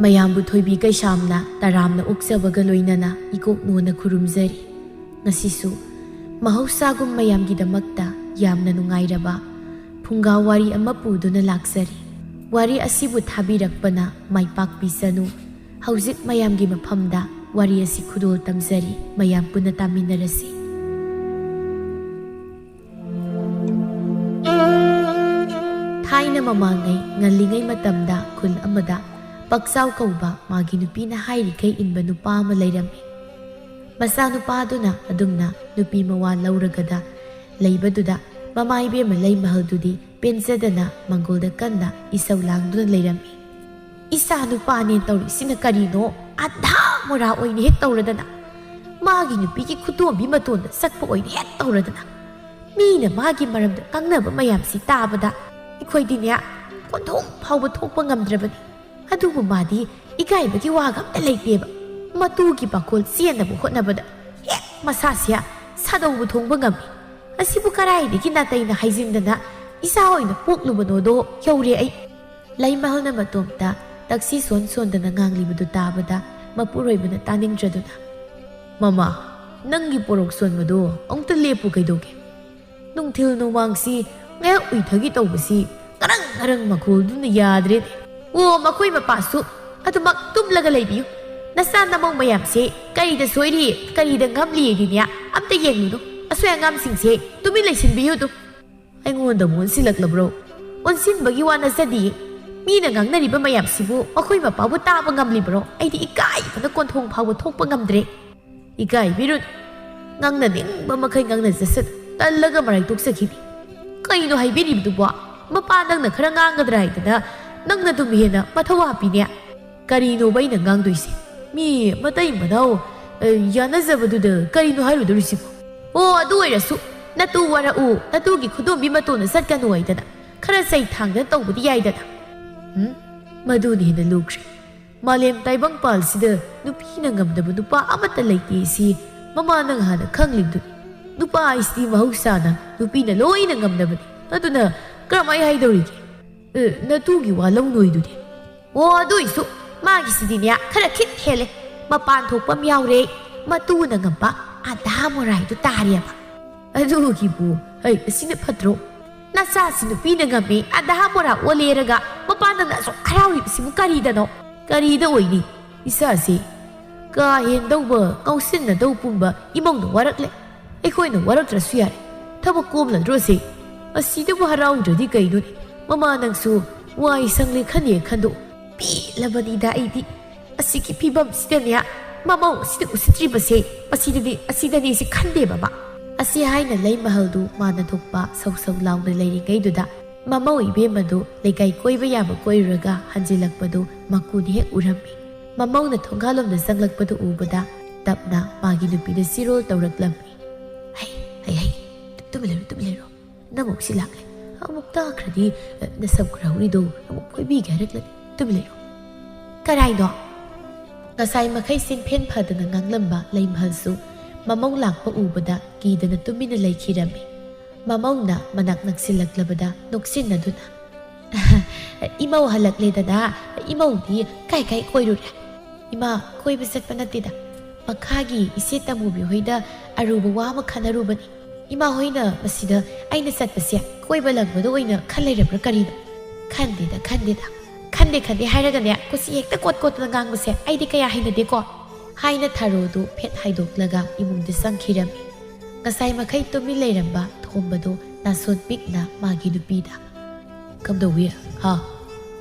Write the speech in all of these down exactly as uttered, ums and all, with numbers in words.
ꯃꯌꯥꯝꯕꯨ ꯊꯣꯏꯕꯤ ꯀꯩꯁꯥꯝꯅ ꯇꯔꯥꯝꯅ ꯑꯣꯛꯆꯕꯒ ꯂꯣꯏꯅꯅ ꯏꯀꯣꯛ ꯅꯣꯟꯅ ꯈꯨꯔꯨꯝꯖꯔꯤ꯫ ꯉꯁꯤꯁꯨ ꯃꯍꯧꯁꯥꯒꯨꯝ ꯃꯌꯥꯝꯒꯤꯗꯃꯛꯇ ꯌꯥꯝꯅ ꯅꯨꯡꯉꯥꯏꯔꯕ ꯐꯨꯡꯒꯥ ꯋꯥꯔꯤ ꯑꯃ ꯄꯨꯗꯨꯅ ꯂꯥꯛꯆꯔꯤ꯫ ꯋꯥꯔꯤ ꯑꯁꯤꯕꯨ ꯊꯥꯕꯤꯔꯛꯄꯅ ꯃꯥꯏ ꯄꯥꯛꯄꯤꯁꯅꯨ꯫ ꯍꯧꯖꯤꯛ ꯃꯌꯥꯝꯒꯤ ꯃꯐꯝꯗ ꯋꯥꯔꯤ ꯑꯁꯤ ꯈꯨꯗꯣꯜ ꯇꯝꯖꯔꯤ, ꯃꯌꯥꯝ ꯄꯨꯟꯅ ꯇꯥꯃꯤꯟꯅꯔꯁꯤ꯫ ꯊꯥꯏꯅ ꯃꯃꯥꯡꯉꯩ ꯉꯜꯂꯤꯉꯩ ꯃꯇꯝꯗ ꯈꯨꯜ ꯑꯃꯗ ꯄꯛꯆꯥꯎ ꯀꯧꯕ ꯃꯥꯒꯤ ꯅꯨꯄꯤꯅ ꯍꯥꯏꯔꯤꯈꯩ ꯏꯟꯕ ꯅꯨꯄꯥ ꯑꯃ ꯂꯩꯔꯝꯃꯤ꯫ ꯃꯆꯥꯅꯨꯄꯥꯗꯨꯅ ꯑꯗꯨꯝꯅ ꯅꯨꯄꯤ ꯃꯋꯥ ꯂꯧꯔꯒꯗ ꯂꯩꯕꯗꯨꯗ ꯃꯃꯥ ꯏꯕꯦꯝꯃ ꯂꯩꯃꯍꯜꯗꯨꯗꯤ ꯄꯦꯟꯖꯗꯅ ꯃꯪꯒꯣꯜꯗ ꯀꯟꯅ ꯏꯁꯧ ꯂꯥꯡꯗꯨꯅ ꯂꯩꯔꯝꯃꯤ꯫ "ꯏꯆꯥ ꯅꯨꯄꯥꯅꯦ ꯇꯧꯔꯤꯁꯤꯅ ꯀꯔꯤꯅꯣ? ꯑꯙꯥ ꯃꯣꯔꯥ ꯑꯣꯏꯅ ꯍꯦꯛ ꯇꯧꯔꯗꯅ, ꯃꯥꯒꯤ ꯅꯨꯄꯤꯒꯤ ꯈꯨꯗꯣꯝꯕꯤ ꯃꯇꯣꯟꯗ ꯆꯠꯄ ꯑꯣꯏꯅ ꯍꯦꯛ ꯇꯧꯔꯗꯅ, ꯃꯤꯅ ꯃꯥꯒꯤ ꯃꯔꯝꯗ ꯉꯥꯡꯅꯕ ꯃꯌꯥꯝꯁꯤ ꯇꯥꯕꯗ ꯑꯩꯈꯣꯏꯗꯤꯅꯦ ꯀꯣꯟꯊꯣꯡ ꯐꯥꯎꯕ ꯊꯣꯛꯄ ꯉꯝꯗ꯭ꯔꯕꯅꯤ꯫ ꯑꯗꯨꯕꯨ ꯃꯥꯗꯤ ꯏꯀꯥꯏꯕꯒꯤ ꯋꯥꯒ ꯑꯝꯇ ꯂꯩꯇꯦꯕ꯫ ꯃꯇꯨꯒꯤ ꯄꯥꯈꯣꯜ ꯆꯦꯟꯅꯕ ꯍꯣꯠꯅꯕꯗ ꯍꯦꯛ ꯃꯁꯥꯁꯦ ꯁꯥꯗꯧꯕ ꯊꯣꯡꯕ ꯉꯝꯃꯤ꯫ ꯑꯁꯤꯕꯨ ꯀꯔꯥꯏꯗꯒꯤ ꯅꯥꯇꯩꯅ ꯍꯥꯏꯖꯤꯟꯗꯅ ꯏꯆꯥ ꯑꯣꯏꯅ ꯄꯣꯛꯂꯨꯕꯅꯣꯗꯣ ꯌꯧꯔꯦ ꯑꯩ꯫" ꯂꯩꯃꯍꯜꯅ ꯃꯇꯣꯝꯇ ꯇꯛꯁꯤ ꯁꯣꯟ ꯁꯣꯟꯗꯅ ꯉꯥꯡꯂꯤꯕꯗꯨ ꯇꯥꯕꯗ ꯃꯄꯨꯔꯣꯏꯕꯅ ꯇꯥꯅꯤꯡꯗ꯭ꯔꯗꯨꯅ, "ꯃꯃꯥ, ꯅꯪꯒꯤ ꯄꯣꯔꯣꯛ ꯁꯣꯟꯕꯗꯣ ꯑꯃꯨꯛꯇ ꯂꯦꯞꯄꯨ ꯀꯩꯗꯧꯒꯦ? ꯅꯨꯡꯊꯤꯜ ꯅꯨꯃꯥꯡꯁꯤ ꯉꯥꯏꯍꯥꯛ ꯎꯏꯊꯒꯦ ꯇꯧꯕꯁꯤ ꯉꯔꯪ ꯉꯔꯪ ꯃꯈꯣꯜꯗꯨꯅ ꯌꯥꯗ꯭ꯔꯦꯅꯦ꯫ ꯑꯣ, ꯃꯈꯣꯏ ꯃꯄꯥꯁꯨ ꯑꯗꯨꯃꯛ ꯇꯨꯝꯂꯒ ꯂꯩꯕꯤꯌꯨ꯫ ꯅꯆꯥ ꯅꯃꯧ ꯃꯌꯥꯝꯁꯦ ꯀꯔꯤꯗ ꯁꯣꯏꯔꯤ, ꯀꯔꯤꯗ ꯉꯝꯂꯤꯗꯤꯅꯦ ꯑꯝꯇ ꯌꯦꯡꯂꯨꯅꯨ꯫ ꯑꯁꯣꯏ ꯑꯉꯥꯝꯁꯤꯡꯁꯦ ꯇꯨꯃꯤꯟ ꯂꯩꯁꯤꯟꯕꯤꯌꯨ ꯑꯗꯨꯝ꯫" ꯑꯩꯉꯣꯟꯗ ꯑꯃꯨꯛ ꯑꯣꯟꯁꯤꯜꯂꯛꯂꯕ꯭ꯔꯣ? ꯑꯣꯟꯁꯤꯟꯕꯒꯤ ꯋꯥ ꯅꯠꯆꯗꯤꯌꯦ꯫ ꯃꯤꯅ ꯉꯥꯡꯅꯔꯤꯕ ꯃꯌꯥꯝꯁꯤꯕꯨ ꯃꯈꯣꯏ ꯃꯄꯥꯕꯨ ꯇꯥꯕ ꯉꯝꯂꯤꯕ꯭ꯔꯣ? ꯑꯩꯗꯤ ꯏꯀꯥꯏꯕꯅ ꯀꯣꯟꯊꯣꯡ ꯐꯥꯎꯕ ꯊꯣꯛꯄ ꯉꯝꯗ꯭ꯔꯦ꯫ ꯏꯀꯥꯏꯕꯤꯔꯨꯅꯨ꯫ ꯉꯥꯡꯅꯅꯤꯡꯕ ꯃꯈꯩ ꯉꯥꯡꯅꯖꯁꯅꯨ꯫ ꯇꯜꯂꯒ ꯃꯔꯥꯏ ꯇꯣꯛꯆꯈꯤꯅꯤ꯫ ꯀꯩꯅꯣ ꯍꯥꯏꯕꯤꯔꯤꯕꯗꯨꯕꯣ? ꯃꯄꯥ ꯅꯪꯅ ꯈꯔ ꯉꯥꯡꯒꯗ꯭ꯔꯥ ꯍꯥꯏꯗꯅ ꯅꯪꯅ ꯑꯗꯨꯝ ꯍꯦꯟꯅ ꯃꯊꯧ ꯍꯥꯞꯄꯤꯅꯦ꯫ ꯀꯔꯤꯅꯣꯕ ꯑꯩꯅ ꯉꯥꯡꯗꯣꯏꯁꯦ? ꯃꯤ ꯃꯇꯩ ꯃꯅꯥꯎ, ꯑ, ꯌꯥꯅꯖꯕꯗꯨꯗ ꯀꯔꯤꯅꯣ ꯍꯥꯏꯔꯨꯗꯣꯔꯤꯁꯤꯕꯣ? ꯑꯣ, ꯑꯗꯨ ꯑꯣꯏꯔꯁꯨ ꯅꯇꯨ ꯋꯥꯔꯛꯎ, ꯅꯇꯨꯒꯤ ꯈꯨꯗꯣꯝꯕꯤ ꯃꯇꯣꯟꯗ ꯆꯠꯀꯅꯨ ꯍꯥꯏꯗꯅ ꯈꯔ ꯆꯩ ꯊꯥꯡꯗꯅ ꯇꯧꯕꯗꯤ ꯌꯥꯏꯗꯅ꯫ ꯎꯝ? ꯃꯗꯨꯅ ꯍꯦꯟꯅ ꯂꯨꯈ꯭ꯔꯦ꯫ ꯃꯥꯂꯦꯝ ꯇꯥꯏꯕꯪꯄꯥꯜꯁꯤꯗ ꯅꯨꯄꯤꯅ ꯉꯝꯗꯕ ꯅꯨꯄꯥ ꯑꯃꯠꯇ ꯂꯩꯇꯦ ꯁꯤ ꯃꯃꯥ ꯅꯪ ꯍꯥꯟꯅ ꯈꯪꯂꯤꯕꯗꯨꯅꯤ꯫ ꯅꯨꯄꯥ ꯍꯥꯏꯁꯤꯗꯤ ꯃꯍꯧꯁꯥꯅ ꯅꯨꯄꯤꯅ ꯂꯣꯏꯅ ꯉꯝꯅꯕꯅꯤ꯫ ꯑꯗꯨꯅ ꯀꯔꯝꯍꯥꯏ ꯍꯥꯏꯗꯧꯔꯤꯒꯦ? ꯑꯦ, ꯅꯇꯨꯒꯤ ꯋꯥ ꯂꯧꯅꯣꯏꯗꯨꯗꯤ꯫ ꯑꯣ, ꯑꯗꯨꯏꯁꯨ ꯃꯥꯒꯤꯁꯤꯗꯤꯅꯦ ꯈꯔ ꯈꯤꯠ ꯍꯦꯜꯂꯦ꯫ ꯃꯄꯥꯟ ꯊꯣꯛꯄ ꯑꯃ ꯌꯥꯎꯔꯦ꯫ ꯃꯇꯨꯅ ꯉꯝꯕ ꯑꯙꯥ ꯃꯣꯔꯥꯏꯗꯨ ꯇꯥꯔꯦꯕ꯫ ꯑꯗꯨꯒꯤꯕꯨ ꯍꯩ ꯑꯁꯤꯅ ꯐꯠꯇ꯭ꯔꯣ? ꯅꯆꯥꯁꯤ ꯅꯨꯄꯤꯅ ꯉꯝꯃꯤ, ꯑꯙꯥ ꯃꯣꯔꯥ ꯑꯣꯜꯂꯦꯔꯒ ꯃꯄꯥꯟꯗꯅ ꯑꯁꯨꯛ ꯍꯔꯥꯎꯔꯤꯕꯁꯤꯕꯨ ꯀꯔꯤꯗꯅꯣ? ꯀꯔꯤꯗ ꯑꯣꯏꯅꯤ? ꯏꯆꯥꯁꯤ ꯀꯥ ꯍꯦꯟꯗꯧꯕ ꯉꯥꯎꯁꯤꯟꯅꯗꯧ ꯄꯨꯝꯕ ꯏꯃꯧꯅ ꯋꯥꯔꯛꯂꯦ꯫ ꯑꯩꯈꯣꯏꯅ ꯋꯥꯔꯛꯇ꯭ꯔꯁꯨ ꯌꯥꯔꯦ꯫ ꯊꯕꯛ ꯀꯣꯝꯂꯗ꯭ꯔꯣꯁꯦ? ꯑꯁꯤꯗꯕꯨ ꯍꯔꯥꯎꯗ꯭ꯔꯗꯤ ꯀꯩꯅꯣꯅꯦ? ꯃꯃꯥ ꯅꯪꯁꯨ ꯋꯥꯏ ꯁꯪꯂꯦ ꯈꯟꯅꯦ ꯈꯟꯗꯣꯛ꯫ ꯄꯦꯜꯂꯕꯅꯤꯗ ꯑꯩꯗꯤ꯫ ꯑꯁꯤꯒꯤ ꯐꯤꯕꯝꯁꯤꯗꯅꯦ ꯃꯃꯧ ꯑꯁꯤꯗ ꯎꯁꯤꯠꯇ꯭ꯔꯤꯕꯁꯦ ꯑꯁꯤꯗꯗꯤ ꯑꯁꯤꯗꯅꯦ ꯁꯤ ꯈꯟꯗꯦꯕ ꯃꯥ꯫ ꯑꯁꯤ ꯍꯥꯏꯅ ꯂꯩꯃꯍꯜꯗꯨ ꯃꯥꯅ ꯊꯣꯛꯄ ꯁꯧ ꯁꯧ ꯂꯥꯎꯅ ꯂꯩꯔꯤꯉꯩꯗꯨꯗ ꯃꯃꯧ ꯏꯕꯦꯝꯃꯗꯨ ꯂꯩꯀꯥꯏ ꯀꯣꯏꯕ ꯌꯥꯕ ꯀꯣꯏꯔꯨꯔꯒ ꯍꯟꯖꯤꯜꯂꯛꯄꯗꯨ ꯃꯀꯨꯅ ꯍꯦꯛ ꯎꯔꯝꯃꯤ꯫ ꯃꯃꯧꯅ ꯊꯣꯡꯒꯥꯜꯂꯣꯝꯗ ꯆꯪꯂꯛꯄꯗꯨ ꯎꯕꯗ ꯇꯞꯅ ꯃꯥꯒꯤ ꯅꯨꯄꯤꯗ ꯆꯤꯔꯣꯜ ꯇꯧꯔꯛꯂꯝꯃꯤ꯫ "ꯍꯩ, ꯍꯩ, ꯍꯩ, ꯇꯨꯃꯤꯟ ꯂꯩꯔꯣ, ꯇꯨꯃꯤꯟ ꯂꯩꯔꯣ꯫ ꯅꯃꯧꯁꯤ ꯂꯥꯛꯂꯦ꯫ ꯑꯃꯨꯛ ꯇꯥꯈ꯭ꯔꯗꯤ, ꯑ, ꯅꯁꯝ ꯈꯔꯥꯎꯔꯤꯗꯣ ꯑꯃꯨꯛ ꯈꯣꯏꯕꯤꯒꯦ ꯍꯥꯏꯔꯛꯂꯅꯤ꯫ ꯇꯨꯃꯤꯟ ꯂꯩꯔꯣ꯫" "ꯀꯔꯥꯏꯅꯣ?" ꯉꯁꯥꯏ ꯃꯈꯩ ꯁꯤꯟꯐꯦꯟ ꯐꯗꯅ ꯉꯥꯡꯂꯝꯕ ꯂꯩꯃꯍꯜꯁꯨ ꯃꯃꯧ ꯂꯥꯛꯄ ꯎꯕꯗ ꯀꯤꯗꯅ ꯇꯨꯃꯤꯟꯅ ꯂꯩꯈꯤꯔꯝꯃꯤ꯫ ꯃꯃꯧꯅ ꯃꯅꯥꯛ ꯅꯛꯁꯤꯜꯂꯛꯂꯕꯗ ꯅꯣꯛꯁꯤꯟꯅꯗꯨꯅ, "ꯏꯃꯧ ꯍꯜꯂꯛꯂꯦꯗꯅ, ꯏꯃꯧꯗꯤ ꯀꯥꯏ ꯀꯥꯏ ꯀꯣꯏꯔꯨꯔꯦ?" "ꯏꯃꯥ, ꯀꯣꯏꯕ ꯆꯠꯄ ꯅꯠꯇꯦꯗ꯫ ꯃꯈꯥꯒꯤ ꯏꯆꯦ ꯇꯃꯨꯕꯤ ꯍꯣꯏꯗ ꯑꯔꯨꯕ ꯋꯥ ꯑꯃ ꯈꯟꯅꯔꯨꯕꯅꯤ꯫ ꯏꯃꯥ ꯍꯣꯏꯅ ꯃꯁꯤꯗ ꯑꯩꯅ ꯆꯠꯄꯁꯦ ꯀꯣꯏꯕ ꯂꯪꯕꯗ ꯑꯣꯏꯅ ꯈꯟ ꯂꯩꯔꯕ꯭ꯔꯥ ꯀꯔꯤꯅꯣ?" "ꯈꯟꯗꯦꯗ, ꯈꯟꯗꯦꯗ꯫ ꯈꯟꯗꯦ, ꯈꯟꯗꯦ ꯍꯥꯏꯔꯒꯅꯦ ꯀꯣꯆꯤ ꯍꯦꯛꯇ ꯀꯣꯠ ꯀꯣꯠꯇꯅ ꯉꯥꯡꯕꯁꯦ ꯑꯩꯗꯤ ꯀꯌꯥ ꯍꯩꯅꯗꯦꯀꯣ," ꯍꯥꯏꯅ ꯊꯥꯔꯣꯗꯨ ꯐꯦꯠ ꯍꯥꯏꯗꯣꯛꯂꯒ ꯏꯃꯨꯡꯗ ꯆꯪꯈꯤꯔꯝꯃꯤ꯫ ꯉꯁꯥꯏ ꯃꯈꯩ ꯇꯨꯃꯤꯟ ꯂꯩꯔꯝꯕ ꯊꯣꯝꯕꯗꯨ ꯅꯥꯁꯣꯟ ꯄꯤꯛꯅ ꯃꯥꯒꯤ ꯅꯨꯄꯤꯗ, "ꯀꯝꯗꯧꯏ? ꯍꯥ?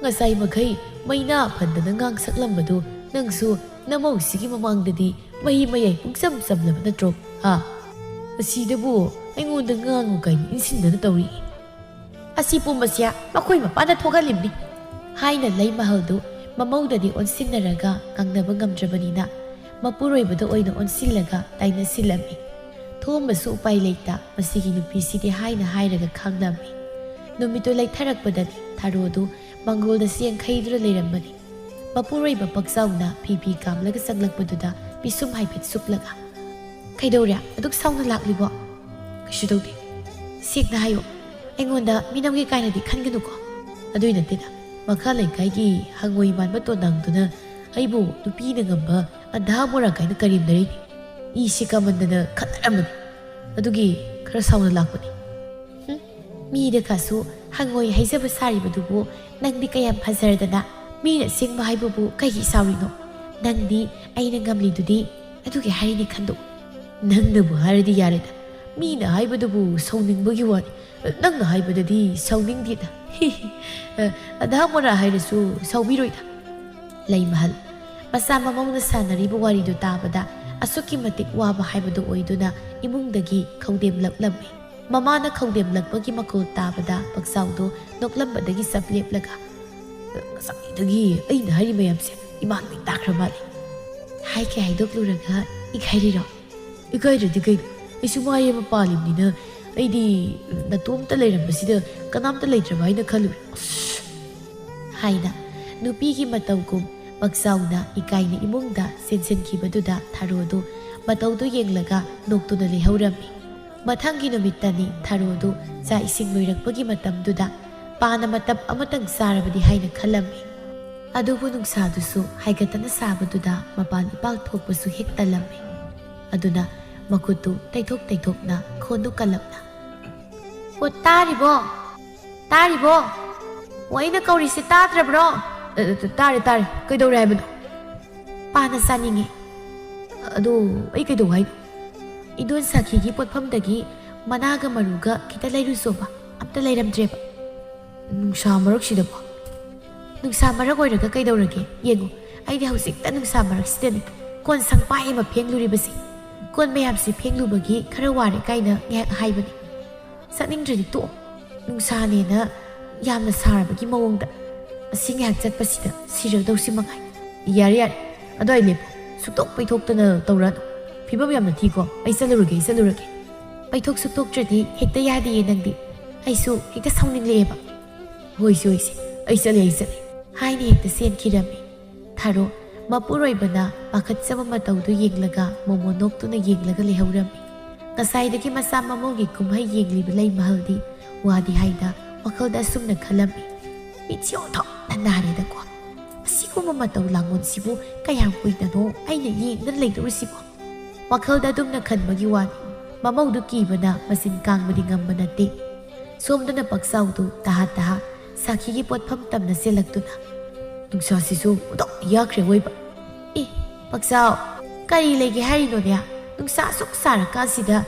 ꯉꯁꯥꯏ ꯃꯈꯩ ꯃꯩꯅꯥ ꯐꯟꯗꯅ ꯉꯥꯡ ꯁꯛꯂꯝꯕꯗꯨ ꯅꯪꯁꯨ ꯅꯃꯧꯁꯤꯒꯤ ꯃꯃꯥꯡꯗꯗꯤ ꯃꯍꯤ ꯃꯌꯥꯏ ꯄꯨꯡꯆꯝ ꯆꯝꯂꯕ ꯅꯠꯇ꯭ꯔꯣ? ꯍꯥ? ꯑꯁꯤꯗꯕꯨ ꯑꯩꯉꯣꯟꯗ ꯉꯥꯡꯉꯨ ꯀꯥꯏꯅ ꯏꯟꯁꯤꯟꯗꯅ ꯇꯧꯔꯤ꯫ ꯑꯁꯤ ꯄꯨꯝꯕꯁꯦ ꯃꯈꯣꯏ ꯃꯄꯥꯟꯗ ꯊꯣꯛꯍꯜꯂꯤꯕꯅꯤ," ꯍꯥꯏꯅ ꯂꯩꯃꯍꯜꯗꯨ ꯃꯃꯧꯗꯗꯤ ꯑꯣꯟꯁꯤꯟꯅꯔꯒ ꯉꯥꯡꯅꯕ ꯉꯝꯗ꯭ꯔꯕꯅꯤꯅ ꯃꯄꯨꯔꯣꯏꯕꯗ ꯑꯣꯏꯅ ꯑꯣꯟꯁꯤꯜꯂꯒ ꯇꯥꯏꯅꯁꯤꯜꯂꯝꯃꯤ꯫ ꯊꯣꯝꯕꯁꯨ ꯎꯄꯥꯏ ꯂꯩꯇ ꯃꯁꯤꯒꯤ ꯅꯨꯄꯤꯁꯤꯗꯤ ꯍꯥꯏꯅ ꯍꯥꯏꯔꯒ ꯈꯥꯡꯂꯝꯃꯤ꯫ ꯅꯨꯃꯤꯠꯇꯨ ꯂꯩꯊꯔꯛꯄꯗꯅꯤ ꯊꯥꯔꯣꯗꯨ ꯃꯪꯒꯣꯜꯗ ꯆꯦꯡ ꯈꯩꯗꯨꯅ ꯂꯩꯔꯝꯕꯅꯤ꯫ ꯃꯄꯨꯔꯣꯏꯕ ꯄꯛꯆꯥꯎꯅ ꯐꯤ ꯐꯤ ꯀꯥꯝꯂꯒ ꯆꯪꯂꯛꯄꯗꯨꯗ ꯄꯤꯁꯨꯝ ꯍꯥꯏꯐꯦꯠ ꯁꯨꯛꯂꯒ, "ꯀꯩꯗꯧꯔꯦ? ꯑꯗꯨꯛ ꯁꯥꯎꯅ ꯂꯥꯛꯂꯤꯕꯣ?" "ꯀꯩꯁꯨ ꯇꯧꯗꯦ꯫ ꯁꯦꯡꯅ ꯍꯥꯏꯌꯣ, ꯑꯩꯉꯣꯟꯗ ꯃꯤꯅꯝꯒꯦ ꯀꯥꯏꯅꯗꯤ ꯈꯟꯒꯅꯨꯀꯣ꯫ ꯑꯗꯨꯏ ꯅꯠꯇꯦꯗ, ꯃꯈꯥ ꯂꯩꯀꯥꯏꯒꯤ ꯍꯪꯉꯣꯏ ꯃꯥꯟꯕ ꯇꯣꯟꯗꯥꯡꯗꯨꯅ ꯑꯩꯕꯨ ꯅꯨꯄꯤꯅ ꯉꯝꯕ ꯑꯙꯥ ꯃꯣꯔꯥ ꯀꯥꯏꯅ ꯀꯔꯦꯝꯅꯔꯤꯅꯤ꯫ ꯏꯁꯤ ꯀꯥꯃꯟꯗꯅ ꯈꯠꯅꯔꯝꯕꯅꯤ꯫ ꯑꯗꯨꯒꯤ ꯈꯔ ꯁꯥꯎꯅ ꯂꯥꯛꯄꯅꯤ꯫ ꯍꯨꯝ, ꯃꯤꯗ ꯀꯥꯁꯨ ꯍꯪꯉꯣꯏ ꯍꯥꯏꯖꯕ ꯁꯥꯔꯤꯕꯗꯨꯕꯨ ꯅꯪꯗꯤ ꯀꯌꯥꯝ ꯐꯖꯔꯗꯅ? ꯃꯤꯅ ꯑꯁꯦꯡꯕ ꯍꯥꯏꯕꯕꯨ ꯀꯩꯒꯤ ꯁꯥꯎꯔꯤꯅꯣ? ꯅꯪꯗꯤ ꯑꯩꯅ ꯉꯝꯂꯤꯗꯨꯗꯤ꯫ ꯑꯗꯨꯒꯤ ꯍꯥꯏꯔꯤꯅꯤ ꯈꯟꯗꯣꯛꯎ꯫ ꯅꯪꯅꯕꯨ ꯍꯥꯏꯔꯗꯤ ꯌꯥꯔꯦꯗ꯫ ꯃꯤꯅ ꯍꯥꯏꯕꯗꯨꯕꯨ ꯁꯥꯎꯅꯤꯡꯕꯒꯤ ꯋꯥꯅꯤ꯫ ꯅꯪꯅ ꯍꯥꯏꯕꯗꯗꯤ ꯁꯥꯎꯅꯤꯡꯗꯦꯗ꯫ ꯑꯙꯥ ꯃꯣꯔꯥ ꯍꯥꯏꯔꯁꯨ ꯁꯥꯎꯕꯤꯔꯣꯏꯗ꯫ ꯂꯩꯃꯍꯜ꯫ ꯃꯆꯥ ꯃꯃꯧꯅ ꯁꯥꯟꯅꯔꯤꯕ ꯋꯥꯔꯤꯗꯨ ꯇꯥꯕꯗ ꯑꯁꯨꯛꯀꯤ ꯃꯇꯤꯛ ꯋꯥꯕ ꯍꯥꯏꯕꯗꯨ ꯑꯣꯏꯗꯨꯅ ꯏꯃꯨꯡꯗꯒꯤ ꯈꯧꯗꯦꯝꯂꯛꯂꯝꯃꯤ꯫ ꯃꯃꯥꯅ ꯈꯧꯗꯦꯝꯂꯛꯄꯒꯤ ꯃꯈꯣꯜ ꯇꯥꯕꯗ ꯄꯛꯆꯥꯎꯗꯣ ꯅꯣꯛꯂꯝꯕꯗꯒꯤ ꯆꯞ ꯂꯦꯞꯂꯒ, "ꯉꯁꯥꯏꯗꯒꯤ ꯑꯩꯅ ꯍꯥꯏꯔꯤ ꯃꯌꯥꯝꯁꯦ ꯏꯃꯥ ꯂꯣꯏ ꯇꯥꯈ꯭ꯔ ꯃꯥꯜꯂꯦ꯫ ꯍꯥꯏꯒꯦ ꯍꯥꯏꯗꯣꯛꯂꯨꯔꯒ ꯏꯀꯥꯏꯔꯤꯔꯣ?" "ꯏꯀꯥꯏꯗ꯭ꯔꯗꯤ ꯀꯩꯅꯣ? ꯑꯩꯁꯨ ꯃꯥꯏ ꯑꯃ ꯄꯥꯜꯂꯤꯕꯅꯤꯅ ꯑꯩꯗꯤ ꯅꯇꯣꯝꯇ ꯂꯩꯔꯝꯕꯁꯤꯗ ꯀꯅꯥꯝꯇ ꯂꯩꯇ꯭ꯔꯕ ꯍꯥꯏꯅ ꯈꯜꯂꯨꯔꯦ꯫" ꯑꯁ! ꯍꯥꯏꯅ ꯅꯨꯄꯤꯒꯤ ꯃꯇꯧꯒꯨꯝ ꯄꯛꯆꯥꯎꯅ ꯏꯀꯥꯏꯅ ꯏꯃꯨꯡꯗ ꯆꯦꯟꯁꯤꯟꯈꯤꯕꯗꯨꯗ ꯊꯥꯔꯣꯗꯨ ꯃꯇꯧꯗꯨ ꯌꯦꯡꯂꯒ ꯅꯣꯛꯇꯨꯅ ꯂꯩꯍꯧꯔꯝꯃꯤ꯫ ꯃꯊꯪꯒꯤ ꯅꯨꯃꯤꯠꯇꯅꯤ ꯊꯥꯔꯣꯗꯨ ꯆꯥꯛ ꯏꯁꯤꯡ ꯂꯣꯏꯔꯛꯄꯒꯤ ꯃꯇꯝꯗꯨꯗ ꯄꯥꯅ ꯃꯇꯞ ꯑꯃꯇꯪ ꯆꯥꯔꯕꯗꯤ ꯍꯥꯏꯅ ꯈꯜꯂꯝꯃꯤ꯫ ꯑꯗꯨꯕꯨ ꯅꯨꯡꯁꯥꯗꯨꯁꯨ ꯍꯥꯏꯒꯠꯇꯅ ꯁꯥꯕꯗꯨꯗ ꯃꯄꯥꯟ ꯏꯄꯥꯛ ꯊꯣꯛꯄꯁꯨ ꯍꯦꯛ ꯇꯜꯂꯝꯃꯤ꯫ ꯑꯗꯨꯅ ꯃꯈꯨꯠꯇꯨ ꯇꯩꯊꯣꯛ ꯇꯩꯊꯣꯛꯅ ꯈꯣꯟꯗꯨ ꯀꯜꯂꯞꯅ, "ꯑꯣ, ꯇꯥꯔꯤꯕꯣ? ꯇꯥꯔꯤꯕꯣ? ꯑꯣ, ꯑꯩꯅ ꯀꯧꯔꯤꯁꯦ ꯇꯥꯗ꯭ꯔꯕ꯭ꯔꯣ?" "ꯑ, ꯑ, ꯇꯥꯔꯦ, ꯇꯥꯔꯦ꯫ ꯀꯩꯗꯧꯔꯦ ꯍꯥꯏꯕꯅꯣ?" "ꯄꯥꯅ ꯆꯥꯅꯤꯡꯉꯦ꯫" "ꯑꯗꯣ ꯑꯩ ꯀꯩꯗꯧ ꯍꯥꯏꯅꯣ?" "ꯏꯗꯣꯟ ꯁꯥꯈꯤꯒꯤ ꯄꯣꯠꯐꯝꯗꯒꯤ ꯃꯅꯥꯒ ꯃꯔꯨꯒ ꯈꯤꯇ ꯂꯩꯔꯨꯆꯣꯕ꯫ ꯑꯝꯇ ꯂꯩꯔꯝꯗ꯭ꯔꯦꯕ꯫" "ꯅꯨꯡꯁꯥ ꯃꯔꯛꯁꯤꯗꯕꯣ?" "ꯅꯨꯡꯁꯥ ꯃꯔꯛ ꯑꯣꯏꯔꯒ ꯀꯩꯗꯧꯔꯒꯦ? ꯌꯦꯡꯉꯨ, ꯑꯩꯗꯤ ꯍꯧꯖꯤꯛꯇ ꯅꯨꯡꯁꯥ ꯃꯔꯛꯁꯤꯗꯅꯤ ꯀꯣꯟ ꯁꯪꯄꯥꯏ ꯑꯃ ꯐꯦꯡꯂꯨꯔꯤꯕꯁꯦ꯫ ꯀꯣꯟ ꯃꯌꯥꯝꯁꯤ ꯐꯦꯡꯂꯨꯕꯒꯤ ꯈꯔ ꯋꯥꯔꯦ ꯀꯥꯏꯅ ꯉꯥꯏꯍꯥꯛ ꯍꯥꯏꯕꯅꯤ꯫ ꯆꯠꯅꯤꯡꯗ꯭ꯔꯗꯤ ꯇꯣꯛꯑꯣ꯫ ꯅꯨꯡꯁꯥꯅꯦꯅ ꯌꯥꯝꯅ ꯁꯥꯔꯕꯒꯤ ꯃꯑꯣꯡꯗ꯫ ꯑꯁꯤ ꯉꯥꯏꯍꯥꯛ ꯆꯠꯄꯁꯤꯗ ꯁꯤꯔꯗꯧꯁꯤ ꯃꯉꯥꯏ꯫" "ꯌꯥꯔꯦ, ꯌꯥꯔꯦ꯫ ꯑꯗꯨꯋꯥꯏ ꯂꯦꯞꯄꯣ꯫ ꯁꯨꯛꯇꯣꯛ ꯄꯩꯊꯣꯛꯇꯅ ꯇꯧꯔꯛꯑꯅꯨ꯫ ꯐꯤꯕꯝ ꯌꯥꯝꯅ ꯊꯤꯀꯣ꯫ ꯑꯩ ꯆꯠꯂꯨꯔꯒꯦ, ꯑꯩ ꯆꯠꯂꯨꯔꯒꯦ꯫" "ꯄꯩꯊꯣꯛ ꯁꯨꯛꯇꯣꯛꯇ꯭ꯔꯗꯤ ꯍꯦꯛꯇ ꯌꯥꯗꯦꯌꯦ ꯅꯪꯗꯤ꯫ ꯑꯩꯁꯨ ꯍꯦꯛꯇ ꯁꯥꯎꯅꯤꯡꯂꯛꯑꯦꯕ꯫" "ꯍꯣꯏꯁꯦ, ꯍꯣꯏꯁꯦ꯫ ꯑꯩ ꯆꯠꯂꯦ, ꯑꯩ ꯆꯠꯂꯦ꯫" ꯍꯥꯏꯅ ꯍꯦꯛꯇ ꯆꯦꯟꯈꯤꯔꯝꯃꯤ꯫ ꯊꯥꯔꯣ ꯃꯄꯨꯔꯣꯏꯕꯅ ꯄꯥꯈꯠꯆꯕ ꯃꯇꯧꯗꯨ ꯌꯦꯡꯂꯒ ꯃꯣꯃꯣ ꯅꯣꯛꯇꯨꯅ ꯌꯦꯡꯂꯒ ꯂꯩꯍꯧꯔꯝꯃꯤ꯫ ꯉꯁꯥꯏꯗꯒꯤ ꯃꯆꯥ ꯃꯃꯧꯒꯤ ꯀꯨꯝꯍꯩ ꯌꯦꯡꯂꯤꯕ ꯂꯩꯃꯍꯜꯗꯤ ꯋꯥꯗꯤ ꯍꯥꯏꯅ ꯋꯥꯈꯜꯗ ꯑꯁꯨꯝꯅ ꯈꯜꯂꯝꯃꯤ, "ꯃꯤꯠꯁꯤ ꯑꯣꯟꯊꯣꯛ!" ꯅꯥꯔꯦꯗꯀꯣ꯫ ꯑꯁꯤꯒꯨꯝꯕ ꯃꯇꯧ ꯂꯥꯡꯉꯣꯟꯁꯤꯕꯨ ꯀꯌꯥꯝ ꯀꯨꯏꯅꯅꯣ ꯑꯩꯅ ꯌꯦꯡꯗꯅ ꯂꯩꯗꯧꯔꯤꯁꯤꯕꯣ? ꯋꯥꯈꯜꯗ ꯑꯗꯨꯝꯅ ꯈꯟꯕꯒꯤ ꯋꯥꯅꯤ꯫ ꯃꯃꯧꯗꯨ ꯀꯤꯕꯅ ꯃꯆꯤꯟ ꯀꯥꯡꯕꯗꯤ ꯉꯝꯕ ꯅꯠꯇꯦ꯫ ꯁꯣꯝꯗꯅ ꯄꯛꯆꯥꯎꯗꯨ ꯇꯍꯥ ꯇꯍꯥ ꯁꯥꯈꯤꯒꯤ ꯄꯣꯠꯐꯝ ꯇꯝꯅ ꯆꯦꯜꯂꯛꯇꯨꯅ, "ꯅꯨꯡꯁꯥꯁꯤꯁꯨ ꯎꯗꯣꯛ ꯌꯥꯈ꯭ꯔꯦ ꯑꯣꯏꯕ꯫ ꯑꯦ, ꯄꯛꯆꯥꯎ, ꯀꯔꯤ ꯂꯩꯒꯦ ꯍꯥꯏꯔꯤꯅꯣꯅꯦ? ꯅꯨꯡꯁꯥ ꯑꯁꯨꯛ ꯁꯥꯔꯀꯥꯟꯁꯤꯗ